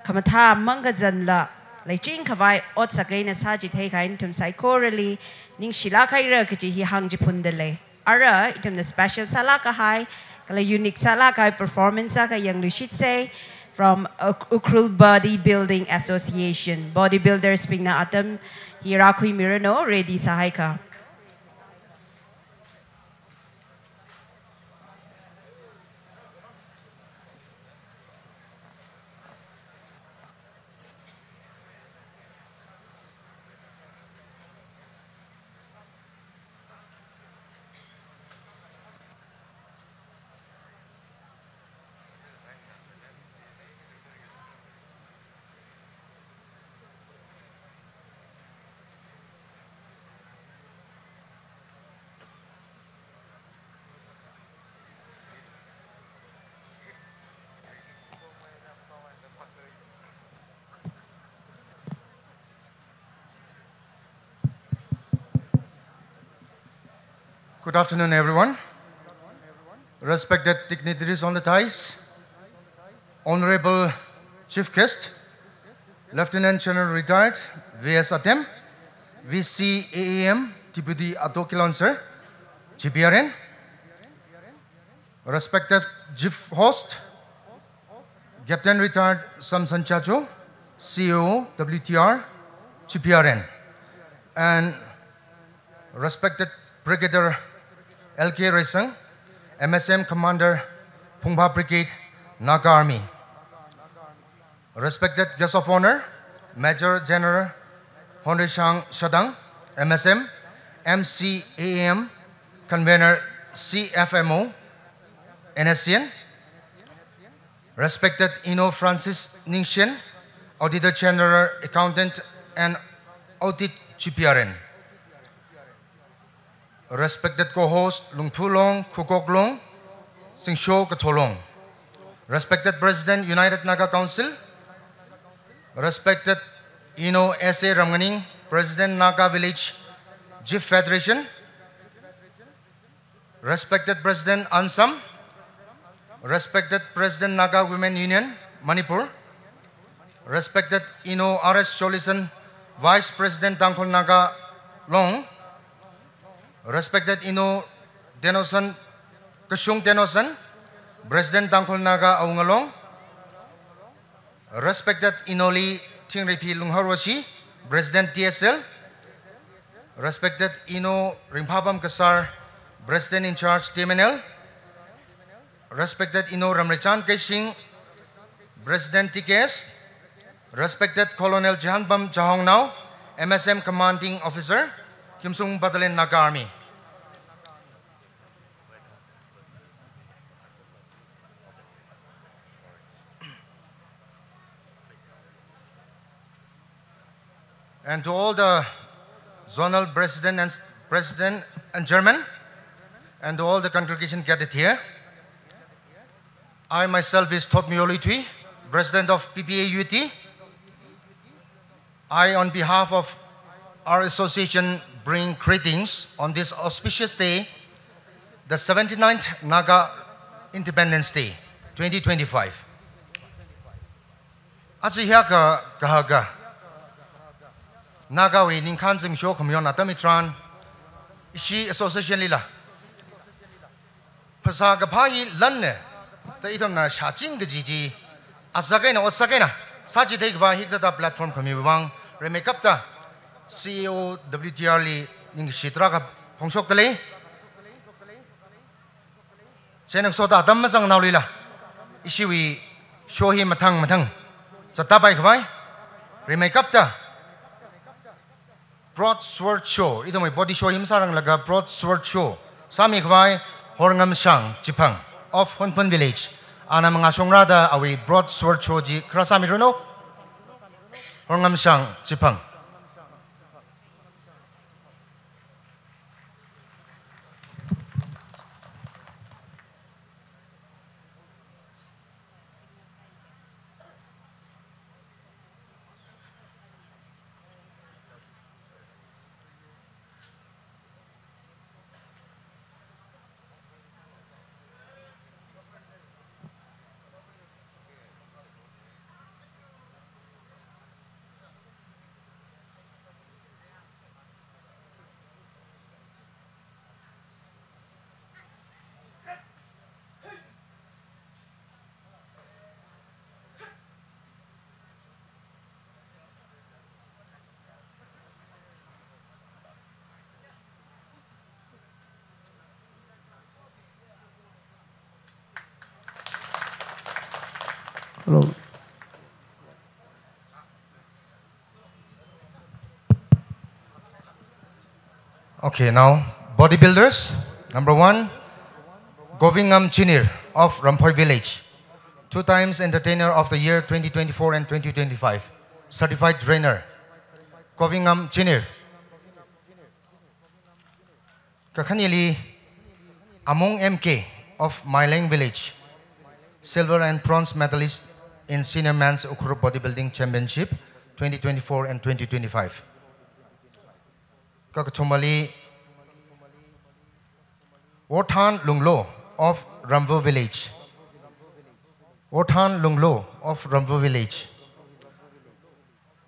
khamathā mangkazanla, leiching khavai ot sākahaina sā chithei kahai ithum saikorali, ningshilāk haira kaji hi hāngchiphundalei. Ara, ithumna special sālāk kahai, kala unique sālāk kahai performance akha yangluishitse from Uk-, Ukhrul Bodybuilding Association. Bodybuilders bingna atam hi rākhuimiranu, ready sāhaikha. Good afternoon, everyone. Respected dignitaries on the dais, Honorable Chief Guest, Lieutenant General Retired V S Atem, V C A A M, Deputy Ato Kilonser, G P R N, respected Chief Host, Captain Retired Samson Chacho, C A O W T R, G P R N, and respected Brigadier L K Reisang, M S M Commander, Phungpha Brigade, Naga Army. Respected guest of honor, Major General Honrishang Shadang, M S M, M C A M, Convener, C F M O, N S C N. Respected Ino Francis Ningshen, Auditor General, Accountant and Audit, G P R N. Respected co-host Lungphulong, Khukoklong, Singsho Katholong. Respected President, United Naga Council. Respected Ino S A Ramnganing, President, Naga Village Chief Federation. Respected President Ansam, respected President Naga Women Union, Manipur, respected Ino R S Cholison, Vice President Tangkhul Naga Long, respected Ino Denoson, Kashung Denoson, President Tangkhul Naga Awunga Long, respected Inoli Thingreiphi Lungharoshi, President T S L, respected Ino Ringphapam Kasar, President in charge T M N L, respected Ino Ramreichan Keishing, President T K S, respected Colonel Jihanbam Jahongnao, M S M Commanding Officer, Khimsung Battalion, Naga Army. And to all the zonal president and, president and chairman, and to all the congregation gathered here. I myself is Thotmi Yolithui, President of P P A U T. I, on behalf of our association, bring greetings on this auspicious day, the seventy-ninth Naga Independence Day, twenty twenty-five. Aja hiyākha kahaka Nagawui ningkhān zimiksho khamayon atam hitharan, ishi association lila phasā kaphā hi lanna da ithumna shāching kaji chi, asak eina otsak eina sāchithei khavai hikathāda platform khamiwui vang rimeikapta C A O W T R li ningkashi tarākha phongshokdalei. Chieina ngasoda atam mazangnaolila ishiwui show hi mathang mathang zattāpai khavai rimeikapta Broad Sword Show, ithumwui body show hi masāranglaga Broad Sword Show sāmi khavai Horngamshang Chiphang of Hunphun Village, ana mangā shongrāda awui Broad Sword Show chi kharā sāmiranu. Horngamshang Chiphang. Hello. Okay, now bodybuilders. Number one, Govingam Chinir of Ramphoi Village, two times Entertainer of the Year twenty twenty-four and twenty twenty-five, certified trainer. Govingam Chinir. Kakhaneli, Among M K of Maileng Village, silver and bronze medalist in Senior Men's Ukhrul Bodybuilding Championship twenty twenty-four and twenty twenty-five. Kakathumali, Worthan Lunglo of Ramvu Village. Worthan Lunglo of Ramvu Village.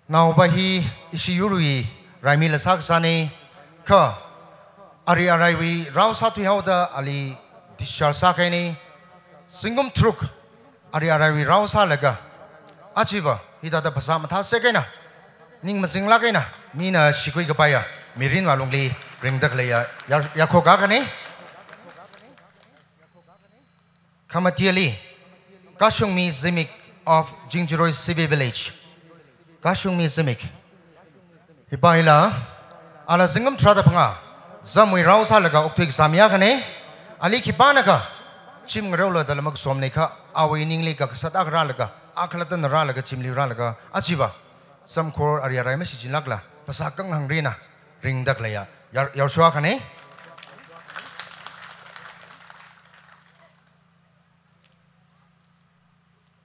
Naopa hi ishi yurwui raimila sākasāna, kha ari araiwui rao sāthuihaoda ali discharge sākahaina. Zingkum tharuk ari araiwui rao sālaga, ajava hithāda phasā mathā sek eina, ning mazinglāk eina, mina shikhui kapaiya mirinwui lungli ringda khaleiya yar-, yarkhok akha ne. Khamatili, Kashungmi Zimik of Jingjiroi C V Village. Kashungmi Zimik. Hipa hila, ala zingkum tharāda phangā, zamwui rao sālaga okthui kasā mi akha ne. Ali khipānakha chim ngareola da lama kasomna kha, awui ningli kakasat akha rālaga, a khalattana rālaga, chimli rālaga, ajava zamkhor ari arai mashichinlākla, phasā kanghang eina ringda khaleiya yar-, yarsho akha ne.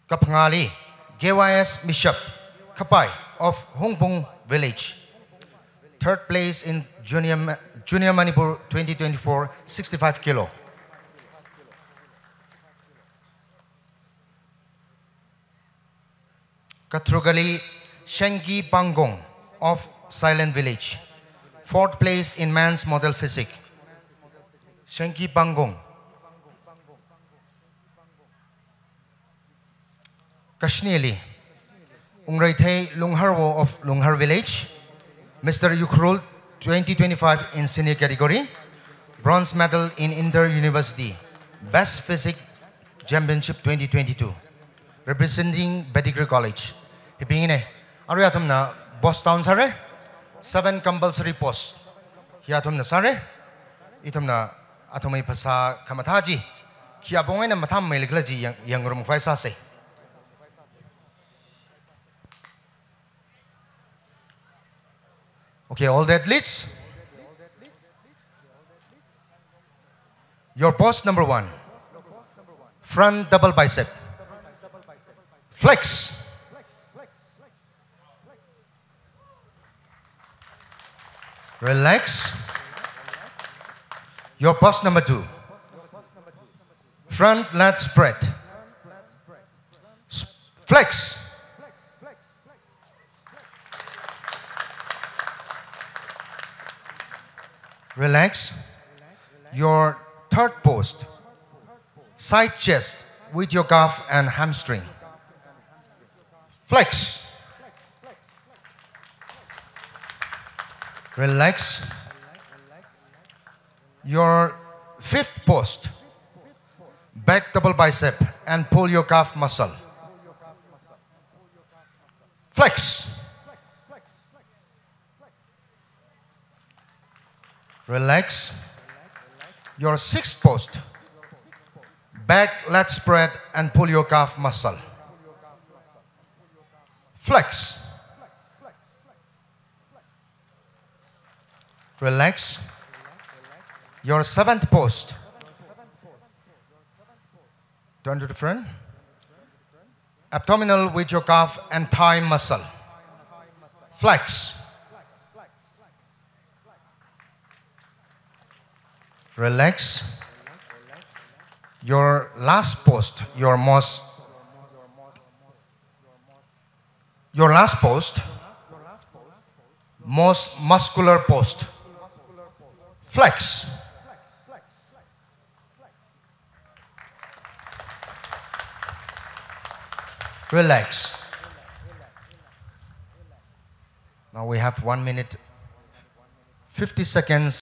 Kaphangāli, K Y S Mishap Kapai of Hungpung Village. Third place in Junior Ma-, Junior Manipur twenty twenty-four, sixty-five kilo. Katharukali, Shenki Pangong of Silent Village. Fourth place in men's model physique. Shenki Pangong. Kashinili, Ungreithei Lungharwo of Lunghar Village, Mister Ukhrul twenty twenty-five in senior category, bronze medal in inter-university, best physique championship twenty twenty-two, representing Pettigrew College. Hibingna, arui athumna post down sāra, seven compulsory post. Hi athumna sāra, ithumna athumwui phasā khamathā chi, khi apong eina mathāmeili khala chi yang, yangngarum khavai sāsa. Okay, all the athletes. Your post number one. Front double bicep. Flex. Relax. Your post number two. Front lat spread. S-, flex. Relax. Your third post. Side chest with your calf and hamstring. Flex. Relax. Your fifth post. Back double bicep and pull your calf muscle. Flex. Relax. Your sixth post. Back lat spread and pull your calf muscle. Flex. Relax. Your seventh post. Turn to the front. Abdominal with your calf and thigh muscle. Flex. Relax. Your last post, your most, your last post, most muscular post. Flex. Relax. Now we have one minute, fifty seconds.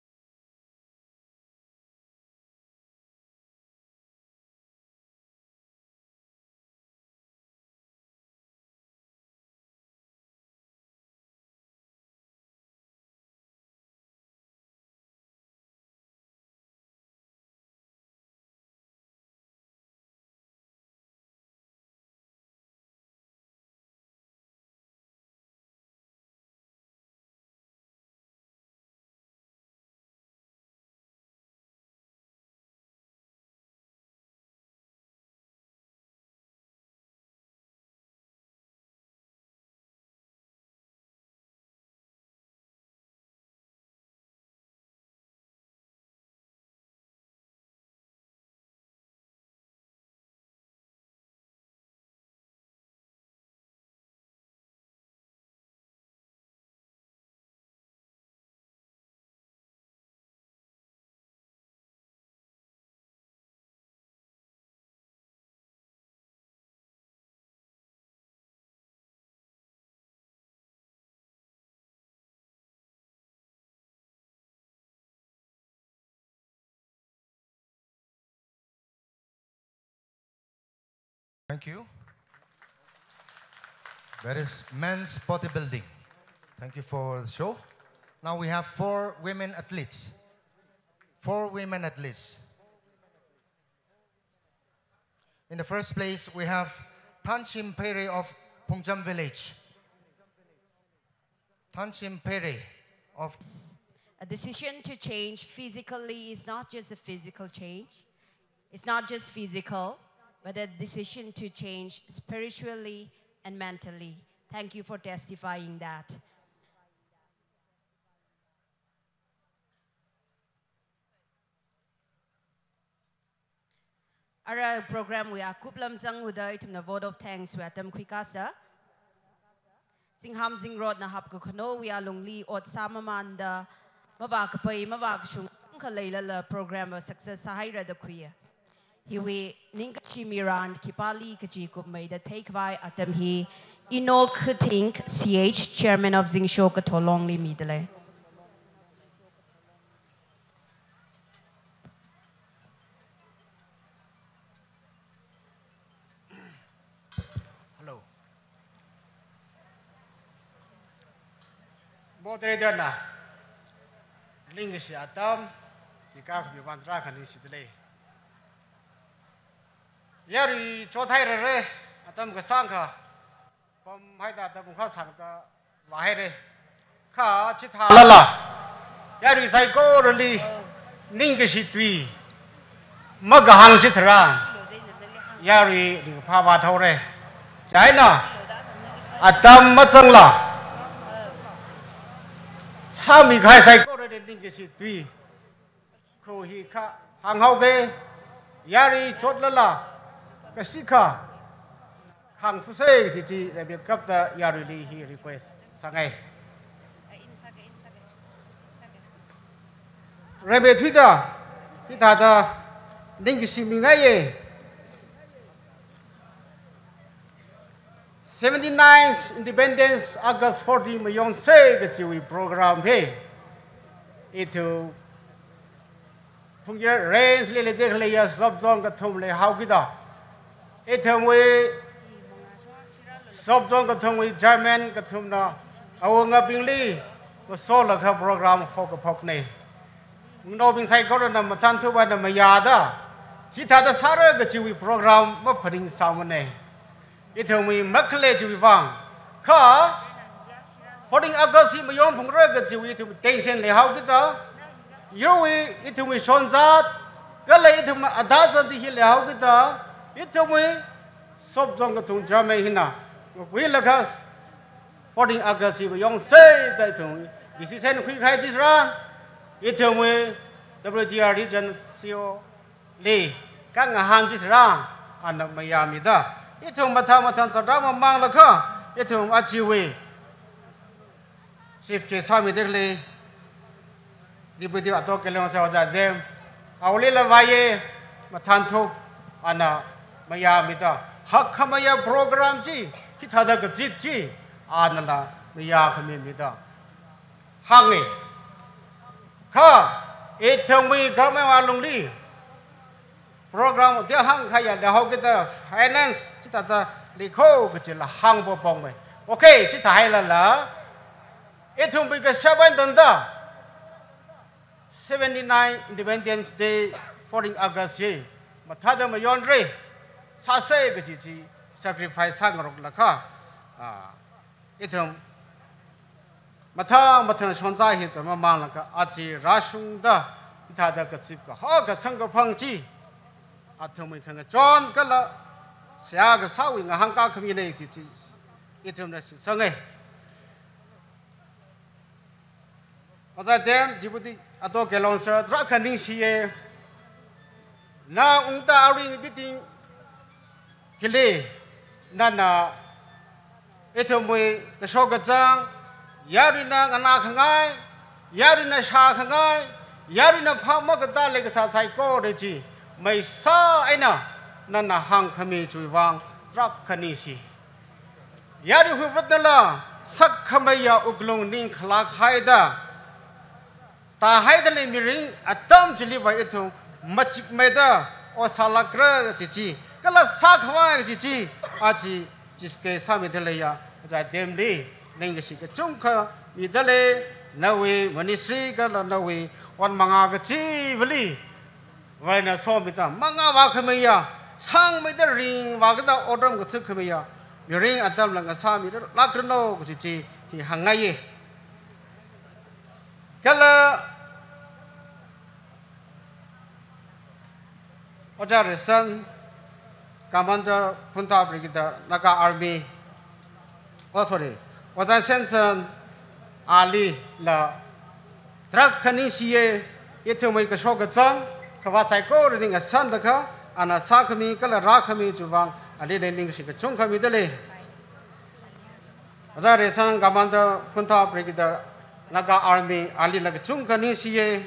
Thank you. That is men's bodybuilding. Thank you for the show. Now we have four women athletes. Four women athletes. In the first place, we have Thanshim Pheirei of Phungjam village. Thanshim Pheirei of A decision to change physically is not just a physical change. It's not just physical, but a decision to change spiritually and mentally. Thank you for testifying that. Ara program wui akup lam zanghaoda ithumna vote of thanks wui atam khuikāsa. Zingham zingrotna hapkakhano wui alungli ot sāmamānda, mavākapai mavākashung kaleilala program va success sāhaira da khuiya. Hiwui ningkashi miran khipāli kachi kupmeida theikhavai atam hi Enoch Khathing C H, Chairman of Zingsho Kathar Longli midalei. Hello. Moderator na, ningkashi atam, chika khami vang tarākha ningshidalei. Yarui chothairare, atam kasāngkha, pamhaida atam kasāngda vāhaire. Kha chithālala, yarui saikorali ningkashi tui makahāng chitharan, yarui ringphā vāthaore. Chieina, atam mazangla, sāmikahai saikorali ningkashi tui kho hi kha hānghaoke, yarui chotlala, kashikha khangfuse kaji chi Reverend Kapta yaruili hi request sāngai. Reverend thuida, hithāda ningkashi mingaiye. Seventy-ninth Independence August fourteen mayonse kajiwui program hi ithum Phungyar range li leida khaleiya sub zone kathum leihaokida, ithumwui sub zone kathumwui chairman kathumna awungabingli masolaga program haokaphokne. Wungnaobing saikorana mathānthupaina mayāda, hithāda sāra kajiwui program maphaningsāmane. Ithumwui makhalei chiwui vang. Kha fourteen August hi mayonphungra kajiwui ithum tension leihaokida, yarui ithumwui shonzat, kala ithum adazat chi hi leihaokida, ithumwui sub zone kathum chairman hina ngakuilaga fourteen August hi mayonse da ithum decision khuikahai chitharan, ithumwui W T R region C O li kangahān chitharan, ana mayāmida, ithum mathang mathang chatra mamanglaga, ithum achiwui chief guest sāmida khalei Deputy Ato Kelong Sir Ojā Dem, awuilila vāye, mathānthu, ana mayāmida, hakkhameiya program chi, hithāda kazip chi, anala mayākhami mida hānge. Kha, ithumwui government wui alungli program te hāngkahaiya leihaokida finance chithāda leikho kajila hāngpapongme. Okay, chithāhailala, ithumwui kashap eina tangda seventy-nine Independence Day, fourteen August hi mathāda mayonre, sāse kaji chi sacrifice sāngaroklaga, ah, ithum mathang mathang shonzat hi zat mamanglaga aja rāshungda, hithāda kazip kaho kasang kaphang chi, athumwui khangachon kala seihā kasāwui ngahānkā khamine kaji chi ithumna shitsange. Ojā Dem, Deputy Ato Kelong Sir, tarākha ningshiye. Na ungda aring biting hili, nana ithumwui kashok kazang, yaruina nganākhangai, yaruina shākhangai, yaruina phap makatā leikasā saikora chi maisā eina nana hāngkhami chiwui vang tarākha ningshi. Yarui huivatnala sakkhameiya wuklung ningkhalak haida, tāhaida lei mirin atam chiliva ithum machikmeida ot sālākra kaji chi kala sākhavai kaji chi, aja chief guest sāmida leiya, aja athumli ningkashi kachungkha midalei, nawui ministry kala nawui ot manga kachivali Varena somida mangā vākhameiya, sangmeida ringvākida otram kathuk khameiya mirin atamla ngasāmilākranu kaji chi hi hāngngaiye. Kala Ojā Resan, Commander Phunthar Brigade, Naga Army, oh, sorry, Ojā Samson, alila tarākha ningshiye, ithumwui kashok kazang, khavāt saikora ning asan dakha, ana sākhami kala rākhami chiwui vang, alila ningkashi kachungkha midalei. Ojā Resan, Commander Phunthar Brigade, Naga Army, alila kachungkha ningshiye.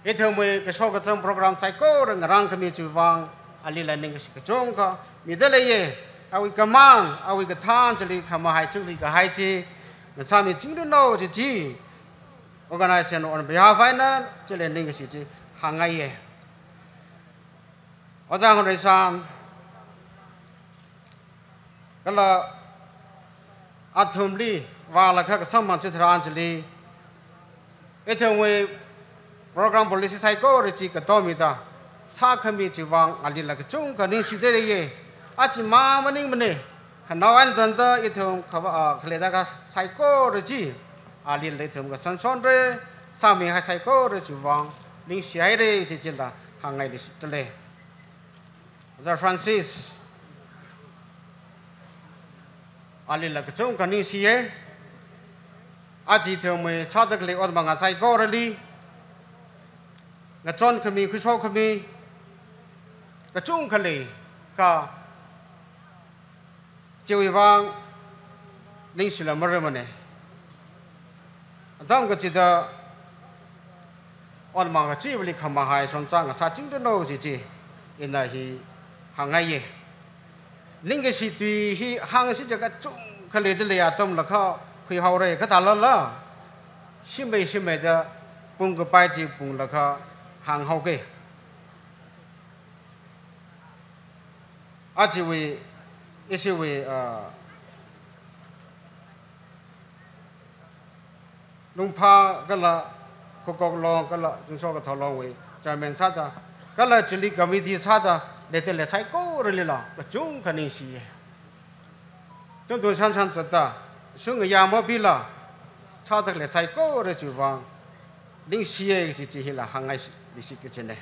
Ithumwui kashok kazang program saikora ngarānkhami chiwui vang, alila ningkashi kachungkha midaleiye. Awui command, awui kathān chili khamahai chungli kahai chi ngasāmichingdanu kaji chi, organization on behalf eina chili ningkashi chi hāngngaiye. Ojā Hunreishan, kala athumli vālaga kasang mang chitharan chili, ithumwui program policy saikora chi katomida sākhami chiwui vang alila kachungkha ningshidaleiye. Aja mang maningmane, khanao eina tangda ithum khavā, ah, khaleida kha saikora chi, alila ithum kasanshonre, sāmihai saikora chiwui vang ningshihaire kaji chila hāngngailui shidalei. Ojā Francis, alila kachungkha ningshiye. Aja ithumwui sāda khalei ot manga saikorali ngachonkhami, khuishokkhami kachungkha lei, kha chiwui vang ningshila maremane. Atam kachida ot manga kachivali khamahai shongza ngasāchingdanu kaji chi ina hi hāngngaiye. Ningkashi tui hi hāngsi jiakha kachungkha leidalei, atamla kha khuihaore, kathālala shimei shimeida pung kapai chi punglaga hānghaoke. Ajawui, ishiwui, ah, Lungphā kala Kukok Long kala Zingsho Kathar Longwui chairman sāda, kala chili committee sāda leida khalei saikoralila kachungkha ningshiye. Tun tun shan shan zatda, shung ngayā mobila sāda khalei saikora chiwui vang ningshiye kaji chi hila hāngngai shi, ningshi kachine.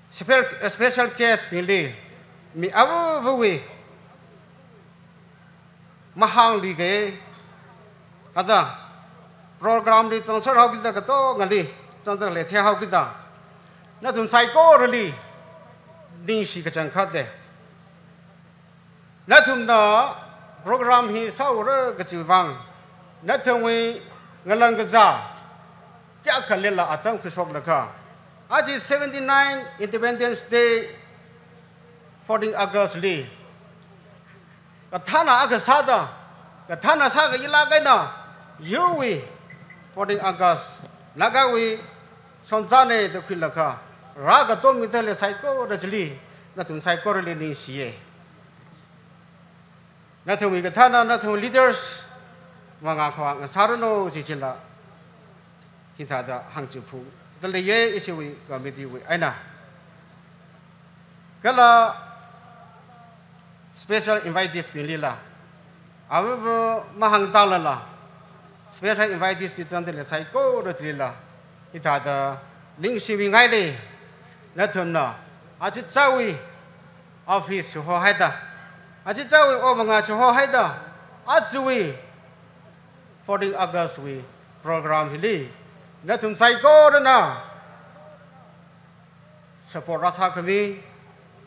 Special, special guest bingli, mi avāvawui mahāngli ke, ada program li zangser haokida, katongali zangda khalei theihaokida, nathum saikorali ningshi kachangkhatte. Nathumna program hi sāura kajiwui vang, nathumwui ngalang kazā kayākha leila atam khuishoklaga, aja seventy-nine Independence Day, fourteen August li kathāna akha sāda, kathāna sākayilāk eina, yurwui fourteen August, Nagawui shongzane da khuilaga rākatomida khalei saikora chili, nathum saikorali ningshiye. Nathumwui kathāna, nathum leaders mangā khavā ngasāranu kaji chila hithāda hāngchiphungda leiye, ishiwui committee wui eina. Kala special invitees binglila, avāva mahāngtālala, special invitees li zangda khalei saikoratilila hithāda ningshimingaile. Nathumna aja ichāwui office chihohaida, aja ichāwui ot manga chihohaida, ajawui fourteen August wui program hili nathum saikorana support rāsākhami,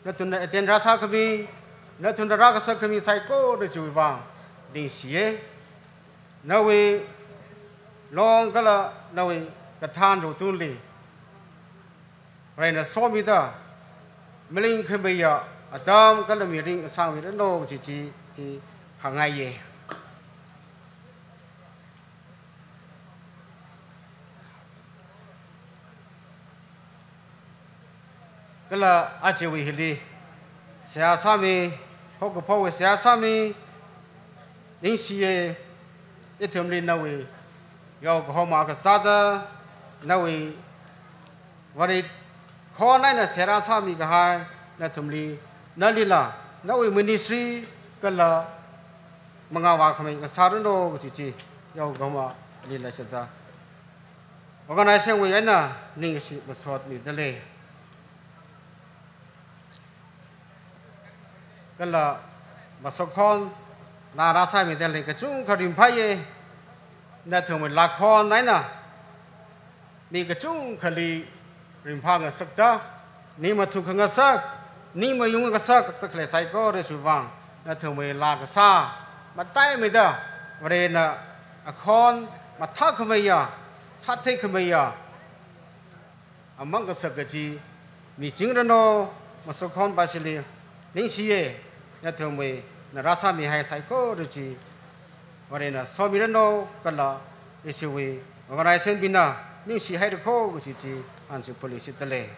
nathumna attend rāsākhami, nathumna rākasakkhami saikora chiwui vang ningshiye. Nawui long kala nawui kathān rotungli Varena somida malingkhameiya atam kala mirin sangmiranu kaji chi hi hāngngaiye. Kala ajawui hili seihā sāmi, haokaphokvā seihā sāmi, ningshiya, ithumli nawui yaokahoma kasāda, nawui vārit khon eina seihā sāmi kahai, nathumli, nalila, nawui ministry, kala mangā vākhamei kasā ranu kaji chi, yaokahomali leishida, organization wui eina ningshi masotmida lei. Kala masot khon, laa rāsāmida lei kachungkha ringphāya, nathumwui laa khon eina, mi kachungkhali ringphā ngasakta, ning mathukha ngasak, ning mayung ngasakta khalei saikora chiwui vang, nathumwui laa kasā, mataimeida, Varena akhon, mathākhameiya, sātheikhameiya, amang kasak kaji, michingranu, masot khon pāshili, ningshiya, nathumwui, na rāsāmihai saikora chi, Varena somiranu, kala, ishiwui, organization bingna, ningshihaira kho kaji chi, anchi phuleishida lei.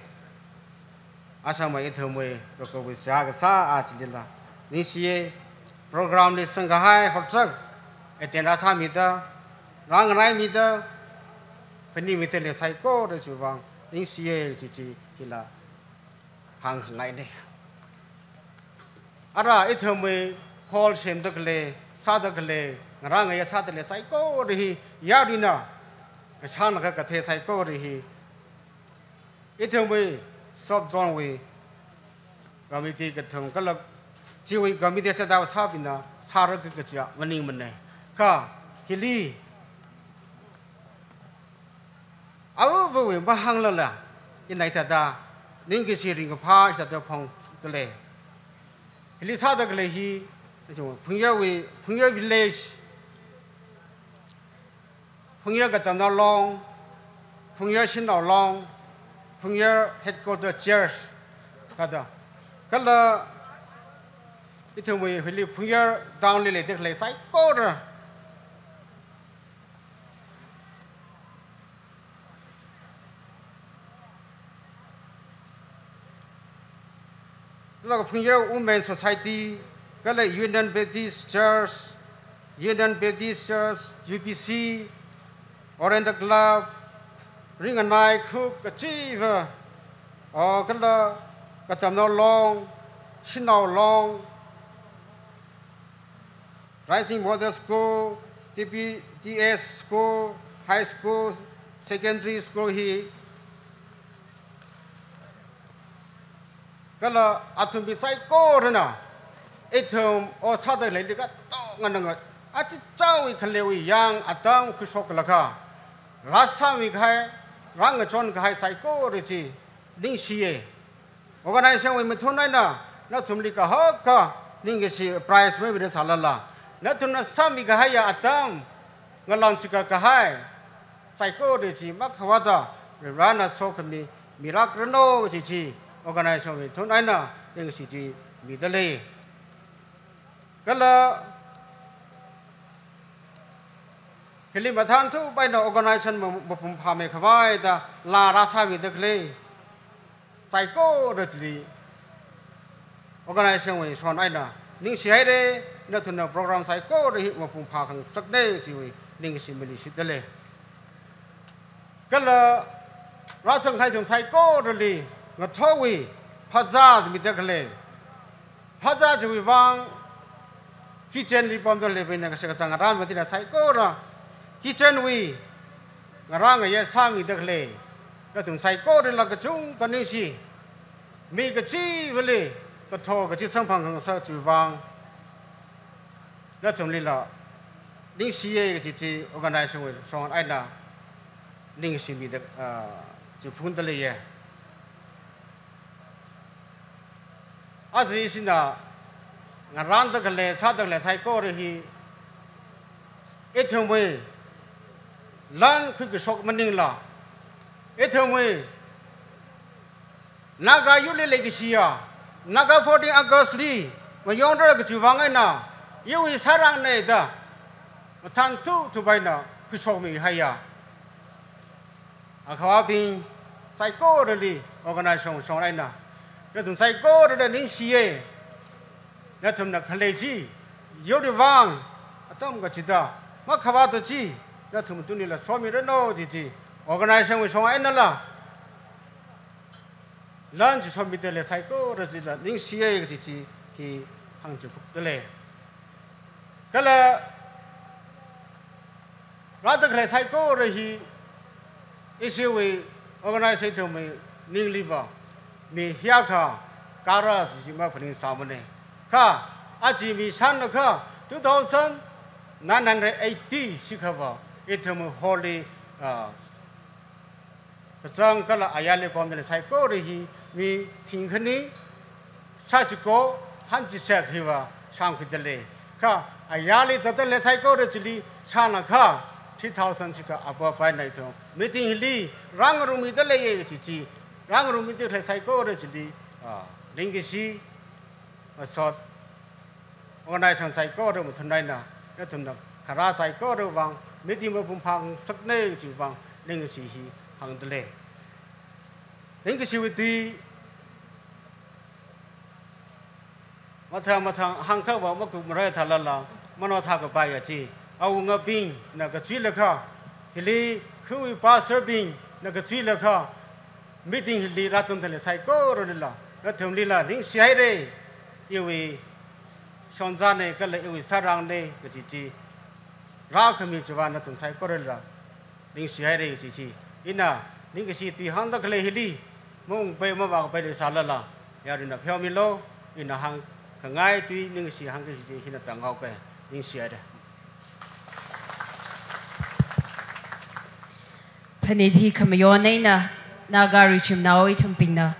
Asāmai ithumwui, rokawui seihā kasā, achilila, ningshiya, program li sangkahai, horchak, attend rāsāmida, rāngaraimida, phaningmida lei saikora chiwui vang, ningshiya kaji chi hila hāngkhangaina. Ara ithumwui hall semda khalei, sāda khalei, ngarāngaiya sāda lei saikora hi, yarina, kashānakha kathei saikora hi, ithumwui, sub zone wui, committee kathum kala, chiwui committee sāda sābingna, sāra kaji kaja, maningmana. Kha, hili, awuwui mahānglala, ina hithāda, ningkashi ringkaphā hithāda phongda lei. Hili sāda khalei hi, Phungyarwui, Phungyar village, Phungyar Katamnao Long, Phungyar Shanao Long, Phungyar Headquarter Church, thāda. Kala, ithumwui hili Phungyar town li leida khalei saikora. Kala Phungyar Women Society, kala Union Baptist Church, Union Baptist Church, U B C, Oriental Club, Ringanai Khuk kachiva, o kala Katamnao Long, Shanao Long, Rising Model School, T P T S School, High School, Secondary School hi. Kala athum mi saikorana, ithum o sāda leili katongana, achichāwui khaleiwui yang atam khuishoklaga, rāsāmi kahai, rāngachon kahai saikora chi, ningshiya. Organization wui mathun eina, nathumli kahaka, ningkashi prize mimida sālala, nathumna sāmi kahaiya atam, ngalang chika kahai, saikora chi makhavāda, Varena sokhami, milakranu kaji chi, organization wui mathun eina, ningshi chi mida lei. Kala, hili mathānthup eina organization ma-, mapung phāmei khavai da, laa rāsāmida khalei, saikorali, organization wui shon eina, ningshihaira, nathumna program saikora hi mapung phākhangasakna chiwui, ningshi maleishida lei. Kala, rāzangkahai ithum saikorali, ngathorwui, phazā mida khalei. Phazā chiwui vang, kitchen li pamda leibingna kashak kazang ngarān matina saikora, kitchen wui, ngarāngaiya sāmida khalei, nathum saikorala kachungkha ningshi, mi kachivali, kathor kachi samphang khangasak chiwui vang, nathumlila, ningshiya kaji chi organization wui shon eina, ningshimida, ah, chiphungda leiya. Aja ishina ngarānda khalei, sāda khalei saikora hi, ithumwui, lan khuikashok maningla, ithumwui, Naga yurtli leikashiya, Naga fourteen August li, mayonra kajiwui vang eina, iwui sārangna da, mathānthup thup eina, khuishokmihaiya. Akhavābing, saikorali, organization shon eina, Nathum saikorali ningshiya. Nathumna khalei chi yurwui vang atam kachida makhavāta chi nathum tunila somiranu kaji chi organization wui shong einala lan chi somidalei, saikoralila ningshiya kaji chi hi hāngchiphokdalei. Kala rāda khalei saikora hi ishiwui organization ithumwui ningliva mi hiyākha kārā kaji chi maphaningsāmana. Kha aja mi shānakha two thousand nine hundred eighty shikhava ithumwui hall li, ah, kachāng kala ayarli pamdalei saikora hi mi thingkhani sachiko hanchi sek hiva shāngkhuidalei. Kha ayarli zatdalei saikora chili shānakha three thousand shikha above eina ithum meeting hili rāngarummidaleiya kaji chi, rāngarummida khalei saikora chili, ah, ningkashi, masot, organization saikora mathun eina nathumna kharā saikora vang meeting mapung phāngasakna kaji vang ningkashi hi hāngdalei. Ningkashiwui tui mathang mathang hāngkhava makup marai thalala mano thākapaiya chi, awungabingna kachuilakha, hili khawui pastor bingna kachuilakha, meeting hili rāzangdalei saikoralila nathumlila ningshihaira. Iwui shongzana kala iwui sārangna kaji chi rākhami chiva nathum saikoralila ningshihaira kaji chi ina ningkashi tui hāngda khalei hili maungpai mavākapai leisālala yaruina pheomilu. Ina hāngkhangai tui ningkashi hāngkashi chi hina tānghaoke. Ningshihaira. Phanit hi khamayon eina Naga richumnao ithumbingna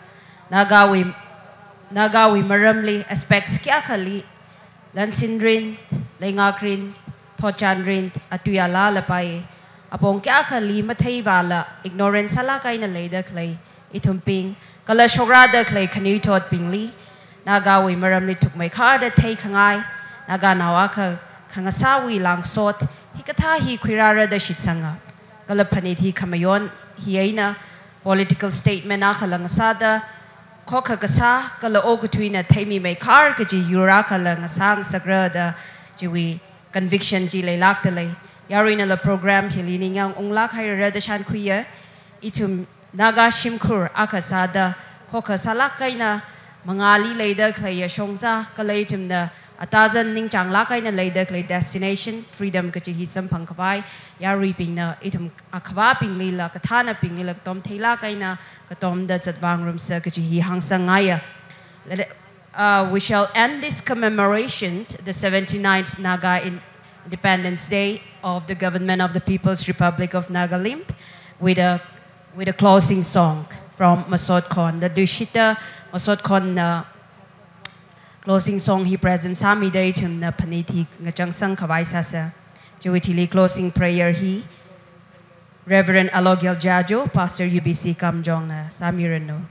Nagawui, Nagawui maramli aspects kayākhali, lansin rin, leingak rin, thotchan rin, atui alā lapai, apong kayākhali matheivāla ignorance sālāk eina leida khalei ithumbing, kala shokrāda khalei khanuithotbingli, Nagawui maramli thukmeikharda theikhangai, Naganao akha khangasāwui langsot hikathā hi khuirāra da shitsanga. Kala phanit hi khamayon hi eina political statement akhala ngasāda, khokha kasā kala okathuina theimimeikharki kaji yur akhala ngasāngasakra da chiwui conviction chi leilākdalei. Yaruinala program hili ningyāng unglāk hairara da shānkhuiya. Ithum Naga shimkhur akha sāda, khokha sālāk eina mangāli leida khaleiya shongza, kala ithumna atazan ningchānglāk eina leida khalei destination freedom kaji hi samphangkhavai, yaruibingna ithum akhavābinglila, kathānabinglila katom theilāk eina katomda zatvāngarumsa kaji hi hāngsangngaiya. Let it, uh, we shall end this commemoration, the seventy-ninth Naga In-, Independence Day of the Government of the People's Republic of Nagalim, with a, with a closing song from Masot Khon. Da duishita Masot Khonna closing song hi present sāmida ithumna phanit hi ngachangsangkhavai sāsa. Chiwui thili closing prayer hi Reverend Alogyal Jajo, Pastor U B C Kamjongna sāmiranu.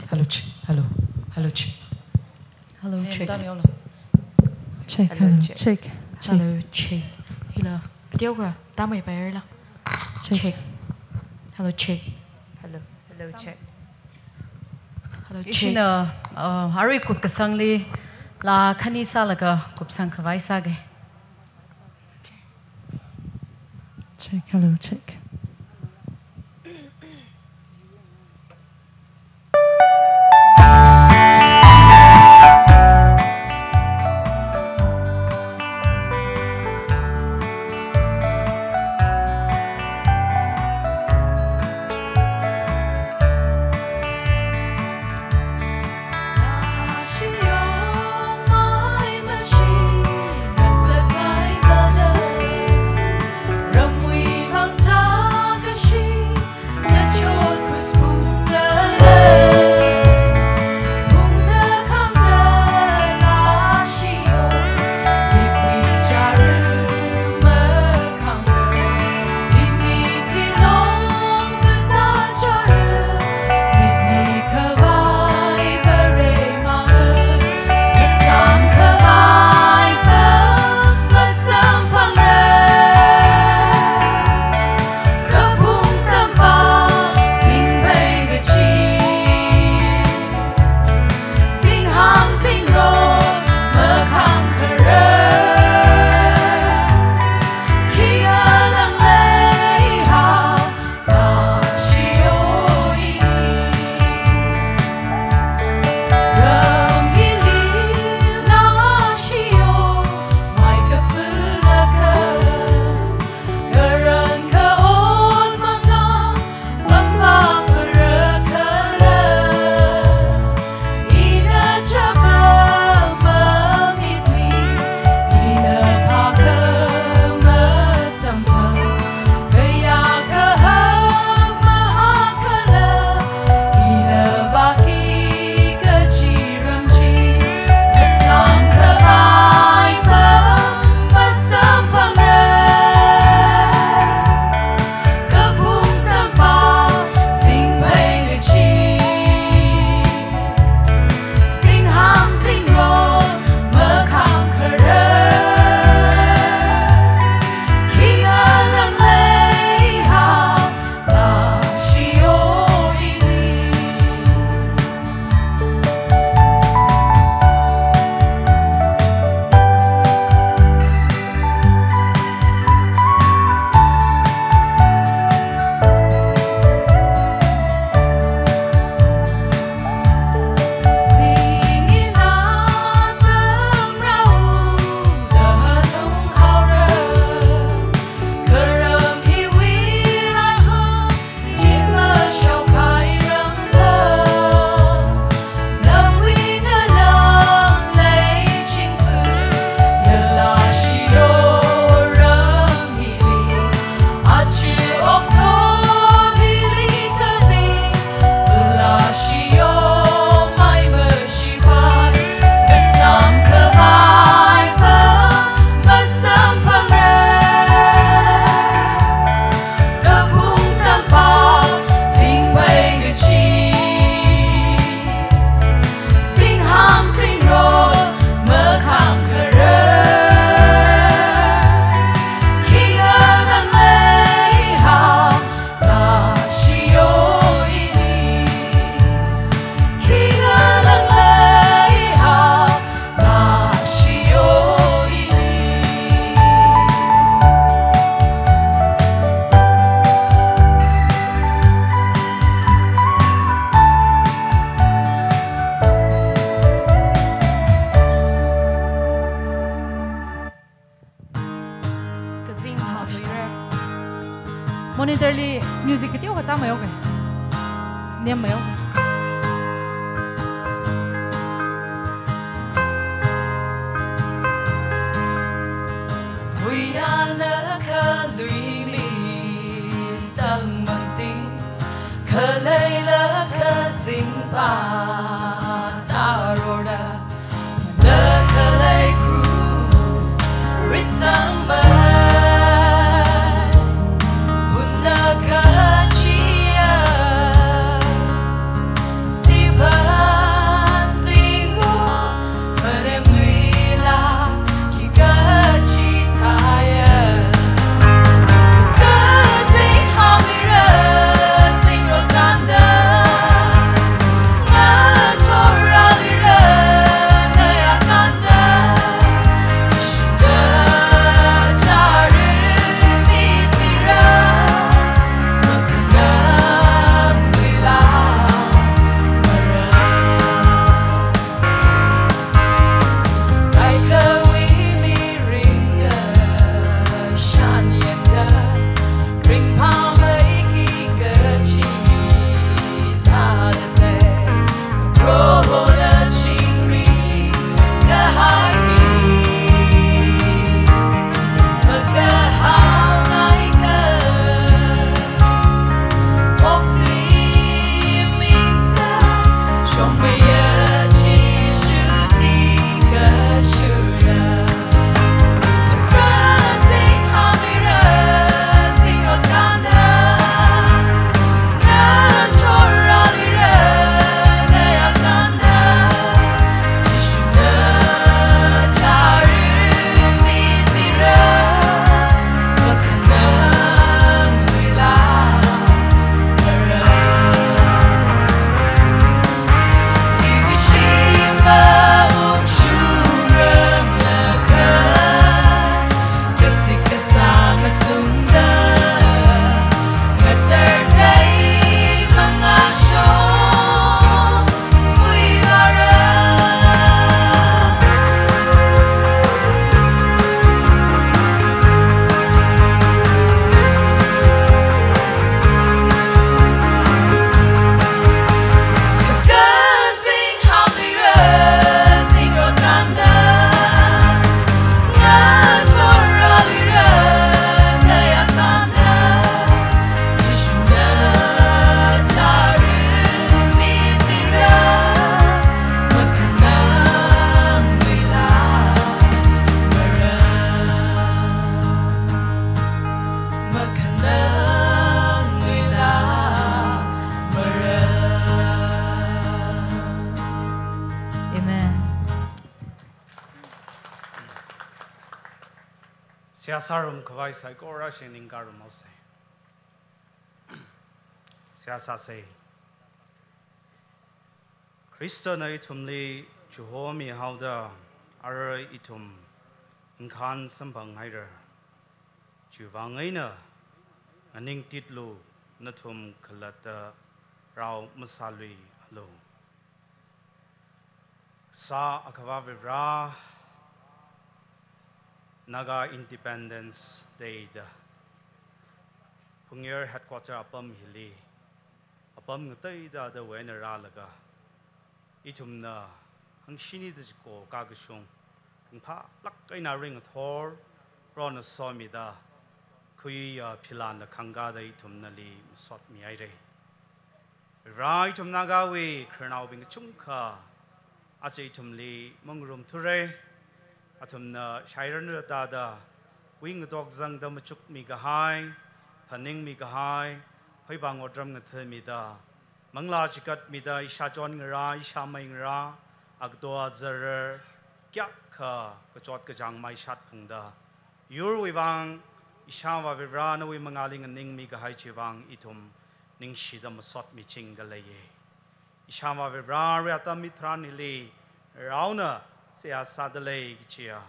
Hello, check. Hello. Hello, check. Hello, check. Check, hello, check. Hello, check. Hila, kateokha tamei pairala. Check. Check. Hello, check. Hello, hello, check. Hello, check. Ishina, uh, arui kupkasangli laa khani sālaga kupsangkhavai sāga. Check, hello, check. Monitor li music kateokha tāmeihaoke. Nemmeihaoke. Muiyana khalui mi tangmangting, khaleila kazingpa tarora, da khalei krus ritsangmei, unna kachiya, sipan zingro, manemlila kikachithāya. Kazing haomira, zingrot tanda, ngathorralira, ngayākanda, Jishuda chari mitmira, makhanangluila mara. Amen. Seihā sārum khavai saikora shing ningkarum haose. Seihā sāse. Khristana ithumli chihomi haoda, arui ithum ngakhan samphang haira. Chiwuivang eina nganingtitlu, nathum khalatta rao masāluialu. Kasā Akhava Varivara, Naga Independence Day da Phungyar headquarter apam hili, apam ngateida da wena rālaga, ithumna hangshini da chiko kakashung, ringphālāk eina ringathor, rona somida, khuiya philanla khangkāda ithumna nali masotmi haira. Varivara, ithum Nagawui khararnaobing kachungkha aja ithumli mangarumthura. Athumna shairānra tāda, wui ngatok zangda machukmi kahai, phaningmi kahai, pheipāng otram ngathāmida, manglā chigatmida, ishā chonngarā, ishāmei ngarā, agato azar, kayākha kachot kachāng maishat phungda, yurwui vang, ishāvā Varivara nawui mangāli nganingmi kahai chiwuivang ithum ningshida masotmichingda leiya. Ishāvā Varivara, arui atam hitharan hili raona seihā sāda lei kajiya,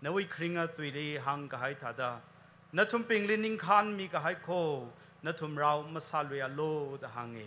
nawui kharinga tuili hāngkahai thāda, nathumbingli ningkhanmi kahai kho, nathum rao masāluialu da hānga.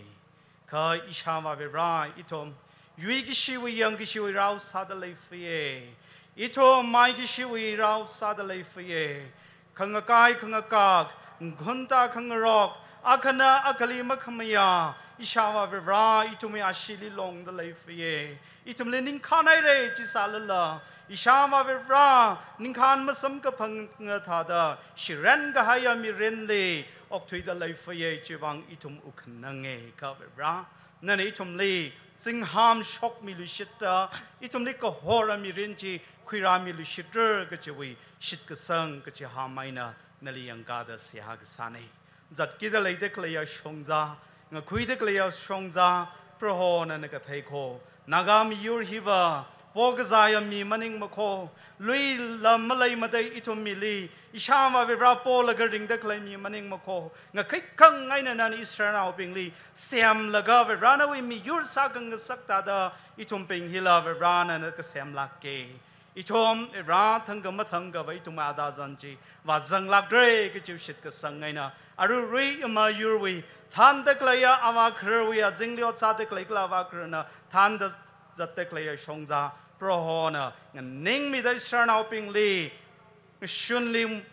Kha ishāvā Varivara, ithum yuikashiwui yangkashiwui rao sāda leifaya. Ithum maikashiwui rao sāda leifaya. khangakai khangakak, ngunta khangarok, akhana akhali makhamayā, ishāvā Varivara, ithumwui ashili longda leifaya. Ithumli ningkhān haira chisālala, ishāvā Varivara, ningkhān masamkaphang ngathāda, shiren kahaiya mirinli okthuida leifaya, chiwuivang ithum wukhananga kha Varivara, nana ithumli zingham shokmiluishitta, ithumli kahora mirin chi khuirāmiluishitra kachiwui shitkasang kachihān eina nali yangkāda seihā kasāna. Zatkida leida khaleiya shongza, ngakhuida khaleiya shongza, Proho nana kathei kho. Naga miyur hiva, pokazāya mi maningmakho, lui lam maleimada ithum mili, ishāvā Varivara polaga ringda khalei mi maningmakho, ngakhai khangai nana Israelnaobingli semlaga Varivara nawui miyur sākhangasak thāda, ithumbing hila Varivara nana kasemlāka. Ithum Varivara thangkha mathangkhava ithum adazan chi vāzanglākra kachi shitkasang eina, aruirui ima yurwui thānda khaleiya avākhararwui azingli ot sāda khalei kala avākhararna thānda zatda khaleiya shongza, Prohona nganingmida Israelnaobingli ngashunli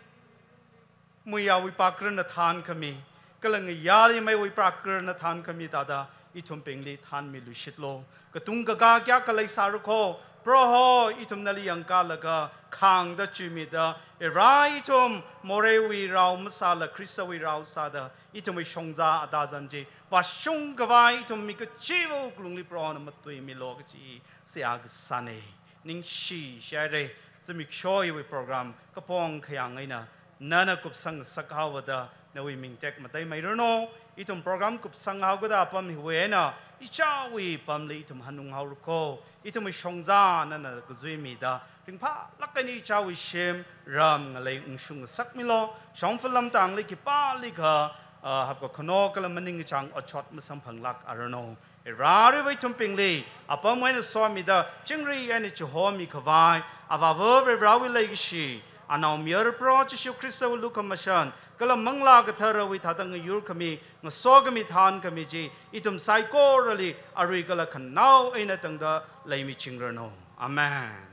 muiyawui pakhararna thānkhami, kala ngayāli meiwui pakhararna thānkhami thāda ithumbingli thānmiluishitlu. Katung kakā kayākha leisārakho, Proho ithum nali yangkālaga khāngda chuimida, Varivara ithum moreiwui rao masāla Khristawui rao sāda, ithumwui shongza adazan chi vāshung khavai ithum mi kachiva̱ wuklungli Prohona matuimilu kachi seihā kasāna. Ningshi shaira, zimiksho hiwui program kapong khayāng eina nana kupsang ngasakhaoda nawui ming tekmateimeiranu. Ithum program kupsanghao kida apam hiwui eina ichāwui pamli ithum hanunghaorakho. Ithumwui shongza nana kazuimida, ringphālāk eina ichāwui shim ram ngalei ungshung ngasakmilu. Shongfa lamtangli khipālikha, ah, hapkakhano kala maningkachāng otshot masamphanglāk aranu. Varivara iwui ithumbingli apam eina somida, chingri eina chihomi khavai, Avāva Varivarawui leikashi, Anaomayara Proho Jishu Khristawui lukhamashan, kala Manglā Katharawui thāda ngayurkhami, ngasokhami, thānkhami chi ithum saikorali arui kala khanao eina tangda leimichingranu. Amen.